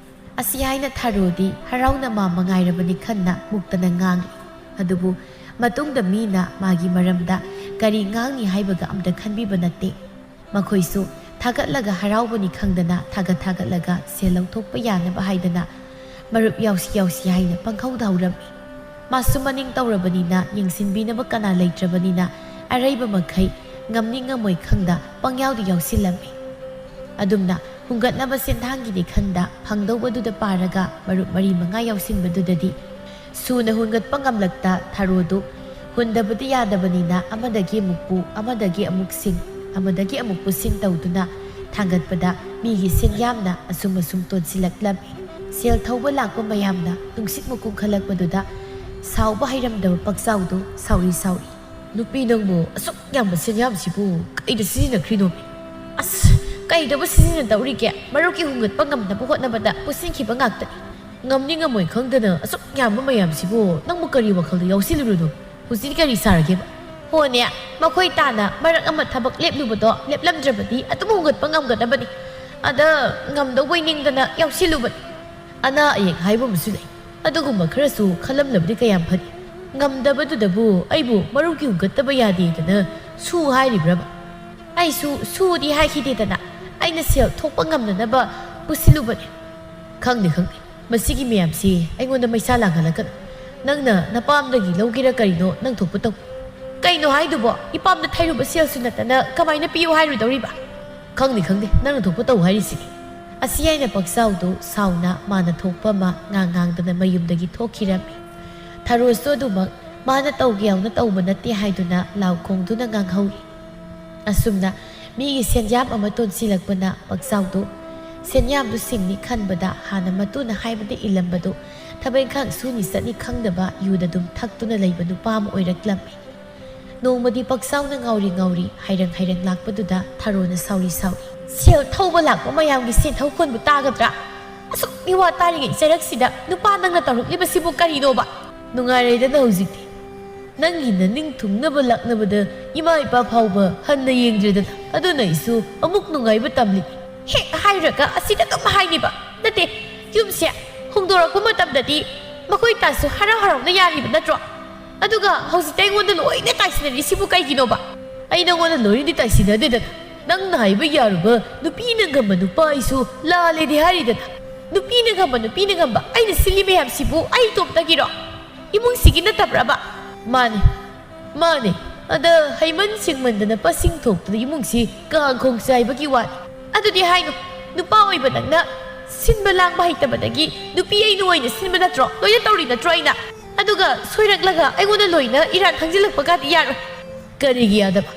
ꯑꯁꯤ ꯍꯥꯏꯅ ꯊꯔꯣꯗꯤ ꯍꯔꯥꯎꯅ ꯃꯥ ꯃꯉꯥꯏꯔꯕꯅꯤ ꯈꯟꯅ ꯃꯨꯛꯇꯅ ꯉꯥꯡꯂꯤ꯫ ꯑꯗꯨꯕꯨ ꯃꯇꯨꯡꯗ ꯃꯤꯅ ꯃꯥꯒꯤ ꯃꯔꯝꯗ ꯀꯔꯤ ꯉꯥꯡꯅꯤ ꯍꯥꯏꯕꯒ ꯑꯝꯇ ꯈꯟꯕꯤꯕ ꯅꯠꯇꯦ꯫ ꯃꯈꯣꯏꯁꯨ ꯊꯥꯒꯠꯂꯒ ꯍꯔꯥꯎꯕꯅꯤ ꯈꯪꯗꯅ ꯊꯥꯒꯠ ꯊꯥꯒꯠꯂꯒ ꯁꯦꯜ ꯂꯧꯊꯣꯛꯄ ꯌꯥꯅꯕ ꯍꯥꯏꯗꯅ ꯃꯔꯨꯞ ꯌꯥꯎꯁꯤ ꯌꯥꯎꯁꯤ ꯍꯥꯏꯅ ꯄꯪꯍꯧꯗ ꯍꯧꯔꯝꯃꯤ꯫ ꯃꯥꯁꯨ ꯃꯅꯤꯡ ꯇꯧꯔꯕꯅꯤꯅ ꯌꯦꯡꯁꯤꯟꯕꯤꯅꯕ ꯀꯅꯥ ꯂꯩꯇ꯭ꯔꯕꯅꯤꯅ ꯑꯔꯩꯕ ꯃꯈꯩ ꯉꯝꯅꯤ ꯉꯝꯃꯣꯏ ꯈꯪꯗ ꯄꯪꯌꯥꯎꯗ ꯌꯥꯎꯁꯤꯜꯂꯝꯃꯤ꯫ ꯑꯗꯨꯝꯅ ꯍꯨꯟꯒꯠꯅꯕ ꯁꯦꯟꯊꯥꯡꯒꯤꯗꯤ ꯈꯟꯗ ꯐꯪꯗꯧꯕꯗꯨꯗ ꯄꯥꯔꯒ ꯃꯔꯨꯞ ꯃꯔꯤ ꯃꯉꯥ ꯌꯥꯎꯁꯤꯟꯕꯗꯨꯗꯗꯤ ꯁꯨꯅ ꯍꯨꯟꯒꯠꯄ ꯉꯝꯂꯛꯇ ꯊꯔꯣꯗꯨ ꯍꯨꯟꯗꯕꯗꯤ ꯌꯥꯗꯕꯅꯤꯅ ꯑꯃꯗꯒꯤ ꯑꯃꯨꯛ ꯄꯨ, ꯑꯃꯗꯒꯤ ꯑꯃꯨꯛ ꯁꯤꯡ, ꯑꯃꯗꯒꯤ ꯑꯃꯨꯛ ꯄꯨꯁꯤꯟ ꯇꯧꯗꯨꯅ ꯊꯥꯡꯒꯠꯄꯗ ꯃꯤꯒꯤ ꯁꯦꯟꯌꯥꯝꯅ ꯑꯁꯨꯝ ꯑꯁꯨꯝ ꯇꯣꯟꯁꯤꯜꯂꯛꯂꯝꯃꯤ꯫ ꯁꯦꯜ ꯊꯧꯕ ꯂꯥꯛꯄ ꯃꯌꯥꯝꯅ ꯅꯨꯡꯁꯤꯠ ꯃꯀꯨꯝ ꯈꯜꯂꯛꯄꯗꯨꯗ ꯁꯥꯎꯕ ꯍꯩꯔꯝꯗꯕ ꯄꯛꯆꯥꯎꯗꯨ ꯁꯥꯎꯔꯤ ꯁꯥꯎꯔꯤ꯫ "ꯅꯨꯄꯤ ꯅꯪꯕꯨ ꯑꯁꯨꯛ ꯌꯥꯝꯕ ꯁꯦꯟꯌꯥꯝꯁꯤꯕꯨ ꯀꯩꯗ ꯁꯤꯖꯤꯟꯅꯈ꯭ꯔꯤꯅꯣ?" "ꯑꯁ, ꯀꯩꯗꯕꯨ ꯁꯤꯖꯤꯟꯅꯗꯧꯔꯤꯒꯦ? ꯃꯔꯨꯞꯀꯤ ꯍꯨꯟꯒꯠꯄ ꯉꯝꯅꯕ ꯍꯣꯠꯅꯕꯗ ꯄꯨꯁꯤꯟꯈꯤꯕ ꯉꯥꯛꯇꯅꯤ꯫ ꯉꯝꯅꯤ ꯉꯝꯃꯣꯏ ꯈꯪꯗꯅ ꯑꯁꯨꯛ ꯌꯥꯝꯕ ꯃꯌꯥꯝꯁꯤꯕꯨ ꯅꯪꯕꯨ ꯀꯔꯤ ꯋꯥꯈꯜꯗ ꯌꯥꯎꯁꯤꯜꯂꯨꯔꯤꯅꯣ? ꯍꯧꯖꯤꯛꯇꯤ ꯀꯔꯤ ꯁꯥꯔꯒꯦꯕ?" "ꯍꯣꯅꯦ, ꯃꯈꯣꯏ ꯇꯥꯅ ꯃꯔꯛ ꯑꯃ ꯊꯕꯛ ꯂꯦꯞꯂꯨꯕꯗꯣ ꯂꯦꯞꯂꯝꯗ꯭ꯔꯕꯗꯤ ꯑꯗꯨꯝ ꯍꯨꯟꯒꯠꯄ ꯉꯝꯒꯗꯕꯅꯤ꯫ ꯑꯗ ꯉꯝꯗꯧꯕꯩ ꯅꯤꯡꯗꯅ ꯌꯥꯎꯁꯤꯜꯂꯨꯕꯅꯤ꯫ ꯑꯅꯥ ꯑꯌꯦꯛ ꯍꯥꯏꯕ ꯑꯃꯁꯨ ꯂꯩ꯫ ꯑꯗꯨꯒꯨꯝꯕ ꯈꯔꯁꯨ ꯈꯜꯂꯝꯂꯕꯗꯤ ꯀꯌꯥꯝ ꯐꯅꯤ꯫ ꯉꯝꯗꯕꯗꯨꯗꯕꯨ ꯑꯩꯕꯨ ꯃꯔꯨꯞꯀꯤ ꯍꯨꯟꯒꯠꯇꯕ ꯌꯥꯗꯦꯗꯅ ꯁꯨ ꯍꯥꯏꯔꯤꯕ꯭ꯔꯕ? ꯑꯩꯁꯨ ꯁꯨꯗꯤ ꯍꯥꯏꯈꯤꯗꯦꯗꯅ, ꯑꯩꯅ ꯁꯦꯜ ꯊꯣꯛꯄ ꯉꯝꯅꯅꯕ ꯄꯨꯁꯤꯜꯂꯨꯕꯅꯤ꯫" "ꯈꯪꯗꯦ, ꯈꯪꯗꯦ꯫ ꯃꯁꯤꯒꯤ ꯃꯌꯥꯝꯁꯤ ꯑꯩꯉꯣꯟꯗ ꯃꯩꯁꯥ ꯂꯥꯡꯍꯜꯂꯛꯀꯅꯨ꯫ ꯅꯪꯅ ꯅꯄꯥꯝꯗꯒꯤ ꯂꯧꯒꯦꯔꯥ ꯀꯔꯤꯅꯣ, ꯅꯪ ꯊꯣꯛꯄ ꯇꯧ꯫" "ꯀꯩꯅꯣ ꯍꯥꯏꯗꯨꯕꯣ? ꯏꯄꯥꯝꯗ ꯊꯩꯔꯨꯕ ꯁꯦꯜꯁꯨ ꯅꯠꯇꯅ ꯀꯃꯥꯏꯅ ꯄꯤꯌꯨ ꯍꯥꯏꯔꯨꯗꯧꯔꯤꯕ?" "ꯈꯪꯗꯦ, ꯈꯪꯗꯦ, ꯅꯪꯅ ꯊꯣꯛꯄ ꯇꯧ ꯍꯥꯏꯔꯤꯁꯤꯅꯤ꯫" ꯑꯁꯤ ꯍꯥꯏꯅ ꯄꯛꯆꯥꯎꯗꯨ ꯁꯥꯎꯅ ꯃꯥꯅ ꯊꯣꯛꯄ ꯑꯃ ꯉꯥꯡ ꯉꯥꯡꯗꯅ ꯃꯌꯨꯝꯗꯒꯤ ꯊꯣꯛꯈꯤꯔꯝꯃꯤ꯫ ꯊꯔꯣꯁꯨ ꯑꯗꯨꯃꯛ ꯃꯥꯅ ꯇꯧꯒꯦ ꯌꯥꯎꯅ ꯇꯧꯕ ꯅꯠꯇꯦ ꯍꯥꯏꯗꯨꯅ ꯂꯥꯎ ꯈꯣꯡꯗꯨꯅ ꯉꯥꯡꯍꯧꯏ꯫ ꯑꯁꯨꯝꯅ ꯃꯤꯒꯤ ꯁꯦꯟꯌꯥꯝ ꯑꯃ ꯇꯣꯟꯁꯤꯜꯂꯛꯄꯅ ꯄꯛꯆꯥꯎꯗꯨ ꯁꯦꯟꯌꯥꯝꯗꯨ ꯁꯤꯡꯅꯤ ꯈꯟꯕꯗ ꯍꯥꯟꯅ ꯃꯇꯨꯅ ꯍꯥꯏꯕꯗ ꯏꯜꯂꯝꯕꯗꯨ ꯊꯕꯛ ꯏꯪꯈꯥꯡ ꯁꯨꯅꯤ ꯆꯠꯅꯤ ꯈꯪꯗꯕ ꯌꯨꯗ ꯑꯗꯨꯝ ꯊꯛꯇꯨꯅ ꯂꯩꯕ ꯅꯨꯄꯥ ꯑꯃ ꯑꯣꯏꯔꯛꯂꯝꯃꯤ꯫ ꯅꯣꯡꯃꯗꯤ ꯄꯛꯆꯥꯎꯅ ꯉꯥꯎꯔꯤ ꯉꯥꯎꯔꯤ ꯍꯥꯏꯔꯪ ꯍꯥꯏꯔꯪ ꯂꯥꯛꯄꯗꯨꯗ ꯊꯔꯣꯅ ꯁꯥꯎꯔꯤ ꯁꯥꯎꯔꯤ, "ꯁꯦꯜ ꯊꯧꯕ ꯂꯥꯛꯄ ꯃꯌꯥꯝꯒꯤ ꯁꯦꯟꯊꯧ ꯈꯣꯟꯕꯨ ꯇꯥꯒꯗ꯭ꯔꯥ? ꯑꯁꯨꯛ ꯃꯤꯋꯥ ꯇꯥꯔꯤꯉꯩ ꯆꯩꯔꯛꯁꯤꯗ ꯅꯨꯄꯥ ꯅꯪꯅ ꯇꯧꯔꯛꯂꯤꯕꯁꯤꯕꯨ ꯀꯔꯤꯅꯣꯕ? ꯅꯨꯡꯉꯥꯏꯔꯦꯗꯅ ꯍꯧꯖꯤꯛꯇꯤ꯫ ꯅꯪꯒꯤ ꯅꯅꯤꯡ ꯊꯨꯡꯅꯕ ꯂꯥꯛꯅꯕꯗ ꯏꯃꯥ ꯏꯄꯥ ꯐꯥꯎꯕ ꯍꯟꯅ ꯌꯦꯡꯗ꯭ꯔꯦꯗꯅ꯫ ꯑꯗꯨꯅ ꯑꯩꯁꯨ ꯑꯃꯨꯛ ꯅꯨꯡꯉꯥꯏꯕ ꯇꯝꯂꯤ꯫" ꯍꯦꯛ ꯍꯥꯏꯔꯒ ꯑꯁꯤꯗ ꯑꯗꯨꯝ ꯍꯥꯏꯅꯤꯕ꯫ ꯅꯠꯇꯦ, ꯌꯨꯝꯁꯦ ꯍꯣꯡꯗꯣꯔꯛꯄ ꯃꯇꯝꯗꯗꯤ ꯃꯈꯣꯏ ꯇꯥꯁꯨ ꯍꯔꯥꯎ ꯍꯔꯥꯎꯅ ꯌꯥꯔꯤꯕ ꯅꯠꯇ꯭ꯔꯣ? ꯑꯗꯨꯒ ꯍꯧꯖꯤꯛꯇ ꯑꯩꯉꯣꯟꯗ ꯂꯣꯏꯅ ꯇꯥꯏꯁꯤꯟꯅꯔꯤꯁꯤꯕꯨ ꯀꯩꯒꯤꯅꯣꯕ? ꯑꯩ ꯅꯉꯣꯟꯗ ꯂꯣꯏꯅꯗꯤ ꯇꯥꯏꯁꯤꯟꯅꯗꯦꯗꯅ꯫ ꯅꯪꯅ ꯍꯥꯏꯕ ꯌꯥꯔꯨꯕ ꯅꯨꯄꯤꯅ ꯉꯝꯕ ꯅꯨꯄꯥ ꯑꯩꯁꯨ ꯂꯥꯜꯂꯦꯗꯤ ꯍꯥꯏꯔꯤꯗꯅ꯫ ꯅꯨꯄꯤꯅ ꯉꯝꯕ, ꯅꯨꯄꯤꯅ ꯉꯝꯕ꯫ ꯑꯩꯅ ꯁꯤꯜꯂꯤ ꯃꯌꯥꯝꯁꯤꯕꯨ ꯑꯩ ꯏꯇꯣꯝꯇꯒꯤꯔꯣ? ꯏꯃꯨꯡꯁꯤꯒꯤ ꯅꯠꯇꯕ꯭ꯔꯕ? ꯃꯥꯅꯦ, ꯃꯥꯅꯦ꯫ ꯑꯗ ꯍꯩꯃꯟ ꯁꯤꯡꯃꯟꯗꯅ ꯄꯁꯤꯡ ꯊꯣꯛꯇꯅ ꯏꯃꯨꯡꯁꯤ ꯀꯥꯡꯈꯣꯡ ꯆꯥꯏꯕꯒꯤ ꯋꯥꯅꯤ꯫ ꯑꯗꯨꯗꯤ ꯍꯥꯏꯅꯨ, ꯅꯨꯄꯥ ꯑꯣꯏꯕ ꯅꯪꯅ ꯁꯤꯟꯕ ꯂꯥꯡꯕ ꯍꯩꯇꯕꯗꯒꯤ ꯅꯨꯄꯤ ꯑꯩꯅ ꯑꯣꯏꯅ ꯁꯤꯟꯕ ꯅꯠꯇ꯭ꯔꯣ? ꯂꯣꯏꯅ ꯇꯧꯔꯤ ꯅꯠꯇ꯭ꯔꯣ ꯑꯩꯅ? ꯑꯗꯨꯒ ꯁꯣꯏꯔꯛꯂꯒ ꯑꯩꯉꯣꯟꯗ ꯂꯣꯏꯅ ꯏꯔꯥꯡ ꯈꯪꯖꯤꯜꯂꯛꯄꯒꯗꯤ ꯌꯥꯔꯣꯏ꯫ ꯀꯔꯤꯒꯤ ꯌꯥꯗꯕ?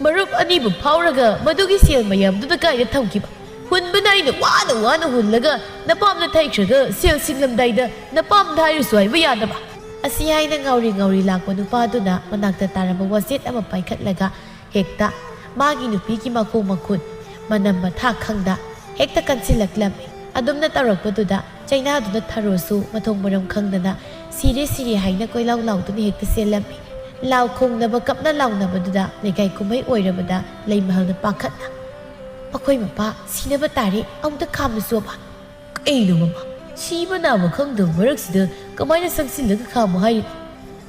ꯃꯔꯨꯞ ꯑꯅꯤꯕꯨ ꯐꯥꯎꯔꯒ ꯃꯗꯨꯒꯤ ꯁꯦꯜ ꯃꯌꯥꯝꯗꯨꯅ ꯀꯥꯏꯗ ꯊꯝꯈꯤꯕ? ꯍꯨꯟꯕꯅ ꯑꯩꯅ ꯋꯥꯅ ꯋꯥꯅ ꯍꯨꯜꯂꯒ ꯅꯄꯥꯝꯗ ꯊꯩꯈ꯭ꯔꯒ ꯁꯦꯜ ꯁꯤꯡꯂꯝꯗꯥꯏꯗ ꯅꯄꯥꯝꯗ ꯍꯥꯏꯔꯁꯨ ꯍꯥꯏꯕ ꯌꯥꯗꯕ? ꯑꯁꯤ ꯍꯥꯏꯅ ꯉꯥꯎꯔꯤ ꯉꯥꯎꯔꯤ ꯂꯥꯛꯄ ꯅꯨꯄꯥꯗꯨꯅ ꯃꯅꯥꯛꯇ ꯇꯥꯔꯝꯕ ꯋꯥꯆꯦꯠ ꯑꯃ ꯄꯥꯏꯈꯠꯂꯒ ꯍꯦꯛꯇ ꯃꯥꯒꯤ ꯅꯨꯄꯤꯒꯤ ꯃꯈꯣꯡ ꯃꯈꯨꯠ ꯃꯅꯝ ꯃꯊꯥ ꯈꯪꯗ ꯍꯦꯛꯇ ꯀꯟꯁꯤꯜꯂꯛꯂꯝꯃꯤ꯫ ꯑꯗꯨꯝꯅ ꯇꯧꯔꯛꯄꯗꯨꯗ ꯆꯩꯅꯥꯗꯨꯅ ꯊꯔꯣꯁꯨ ꯃꯊꯣꯡ ꯃꯔꯝ ꯈꯪꯗꯅ ꯁꯤꯔꯦ ꯁꯤꯔꯦ ꯍꯥꯏꯅ ꯀꯣꯏꯂꯥꯎ ꯂꯥꯎꯗꯨꯅ ꯍꯦꯛꯇ ꯆꯦꯜꯂꯝꯃꯤ꯫ ꯂꯥꯎ ꯈꯣꯡꯅꯕ ꯀꯞꯅ ꯂꯥꯎꯅꯕꯗꯨꯗ ꯂꯩꯀꯥꯏ ꯀꯨꯝꯍꯩ ꯑꯣꯏꯔꯕꯗ ꯂꯩꯃꯍꯜꯅ ꯄꯥꯈꯠꯅ, "ꯃꯈꯣꯏ ꯃꯄꯥ ꯁꯤꯅꯕ ꯇꯥꯔꯦ, ꯑꯃꯨꯛꯇ ꯈꯥꯝꯂꯨꯆꯣꯕ꯫" "ꯀꯩꯅꯣ ꯃꯃꯥ, ꯁꯤꯕ ꯅꯥꯕ ꯈꯪꯗꯕ ꯃꯔꯛꯁꯤꯗ ꯀꯃꯥꯏꯅ ꯆꯪꯁꯤꯜꯂꯒ ꯈꯥꯝꯃꯨ ꯍꯥꯏꯔꯤꯅꯣ?"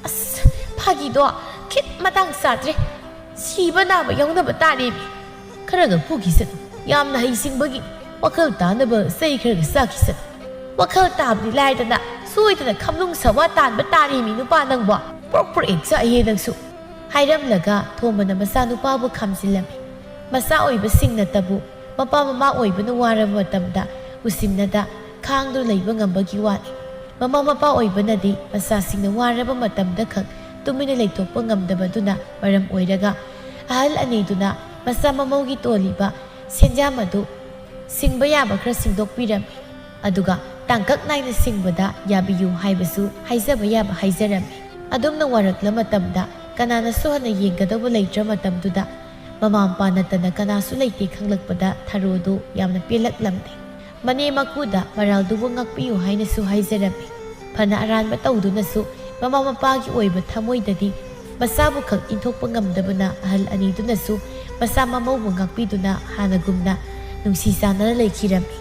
"ꯑꯁ, ꯐꯥꯒꯤꯗꯣ ꯈꯤꯠ ꯃꯇꯥꯡ ꯆꯥꯗ꯭ꯔꯦ꯫ ꯁꯤꯕ ꯅꯥꯕ ꯌꯥꯎꯅꯕ ꯇꯥꯔꯦꯃꯤ꯫ ꯈꯔꯒ ꯐꯨꯈꯤꯁꯅꯨ꯫ ꯌꯥꯝꯅ ꯍꯩꯁꯤꯡꯕꯒꯤ ꯋꯥꯈꯜ ꯇꯥꯅꯕ ꯆꯩ ꯈꯔꯒ ꯆꯥꯈꯤꯁꯅꯨ꯫ ꯋꯥꯈꯜ ꯇꯥꯕꯗꯤ ꯂꯥꯏꯗꯅ ꯁꯣꯏꯗꯅ ꯈꯝꯂꯨꯡ ꯁꯋꯥ ꯇꯥꯟꯕ ꯇꯥꯔꯦꯃꯤ ꯅꯨꯄꯥ ꯅꯪꯕꯣ꯫ ꯄ꯭ꯔꯣꯛ ꯄ꯭ꯔꯣꯛ ꯍꯦꯛ ꯆꯥꯛꯏꯍꯦ ꯅꯪꯁꯨ꯫" ꯍꯥꯏꯔꯝꯂꯒ ꯊꯣꯝꯕꯅ ꯃꯆꯥꯅꯨꯄꯥꯕꯨ ꯈꯥꯝꯖꯤꯜꯂꯝꯃꯤ꯫ ꯃꯆꯥ ꯑꯣꯏꯕꯁꯤꯡꯅꯇꯕꯨ ꯃꯄꯥ ꯃꯃꯥ ꯑꯣꯏꯕꯅ ꯋꯥꯔꯕ ꯃꯇꯝꯗ ꯎꯁꯤꯟꯅꯗ ꯈꯥꯡꯗꯨꯅ ꯂꯩꯕ ꯉꯝꯕꯒꯤ ꯋꯥꯅꯤ꯫ ꯃꯃꯥ ꯃꯄꯥ ꯑꯣꯏꯕꯅꯗꯤ ꯃꯆꯥꯁꯤꯡꯅ ꯋꯥꯔꯕ ꯃꯇꯝꯗ ꯈꯛ ꯇꯨꯃꯤꯟꯅ ꯂꯩꯊꯣꯛꯄ ꯉꯝꯗꯕꯗꯨꯅ ꯃꯔꯝ ꯑꯣꯏꯔꯒ ꯑꯍꯜ ꯑꯅꯤꯗꯨꯅ ꯃꯆꯥ ꯃꯃꯧꯒꯤ ꯇꯣꯜꯂꯤꯕ ꯁꯦꯟꯖꯥꯝ ꯑꯗꯨ ꯁꯤꯡꯕ ꯌꯥꯕ ꯈꯔ ꯁꯤꯡꯗꯣꯛꯄꯤꯔꯝꯃꯤ꯫ ꯑꯗꯨꯒ ꯇꯥꯡꯀꯛ ꯅꯥꯏꯅ ꯁꯤꯡꯕꯗ ꯌꯥꯕꯤꯌꯨ ꯍꯥꯏꯕꯁꯨ ꯍꯥꯏꯖꯕ ꯌꯥꯕ ꯍꯥꯏꯖꯔꯝꯃꯤ꯫ ꯑꯗꯨꯝꯅ ꯋꯥꯔꯛꯂ ꯃꯇꯝꯗ ꯀꯅꯥꯅꯁꯨ ꯍꯟꯅ ꯌꯦꯡꯒꯗꯧꯕ ꯂꯩꯇ꯭ꯔ ꯃꯇꯝꯗꯨꯗ ꯃꯃꯥ ꯃꯄꯥ ꯅꯠꯇꯅ ꯀꯅꯥꯁꯨ ꯂꯩꯇꯦ ꯈꯪꯂꯛꯄꯗ ꯊꯔꯣꯗꯨ ꯌꯥꯝꯅ ꯄꯦꯜꯂꯛꯂꯝꯃꯤ꯫ ꯃꯅꯦ ꯃꯀꯨꯗ ꯃꯔꯥꯜꯗꯨꯕꯨ ꯉꯥꯛꯄꯤꯌꯨ ꯍꯥꯏꯅꯁꯨ ꯍꯥꯏꯖꯔꯝꯃꯤ꯫ ꯐꯅ ꯑꯔꯥꯟꯕ ꯇꯧꯗꯨꯅꯁꯨ ꯃꯃꯥ ꯃꯄꯥꯒꯤ ꯑꯣꯏꯕ ꯊꯃꯣꯏꯗꯗꯤ ꯃꯆꯥꯕꯨ ꯈꯛ ꯏꯟꯊꯣꯛꯄ ꯉꯝꯗꯕꯅ ꯑꯍꯜ ꯑꯅꯤꯗꯨꯅꯁꯨ ꯃꯆꯥ ꯃꯃꯧꯕꯨ ꯉꯥꯛꯄꯤꯗꯨꯅ ꯍꯥꯟꯅꯒꯨꯝꯅ ꯅꯨꯡꯁꯤ ꯆꯥꯟꯅꯅ ꯂꯩꯈꯤꯔꯝꯃꯤ꯫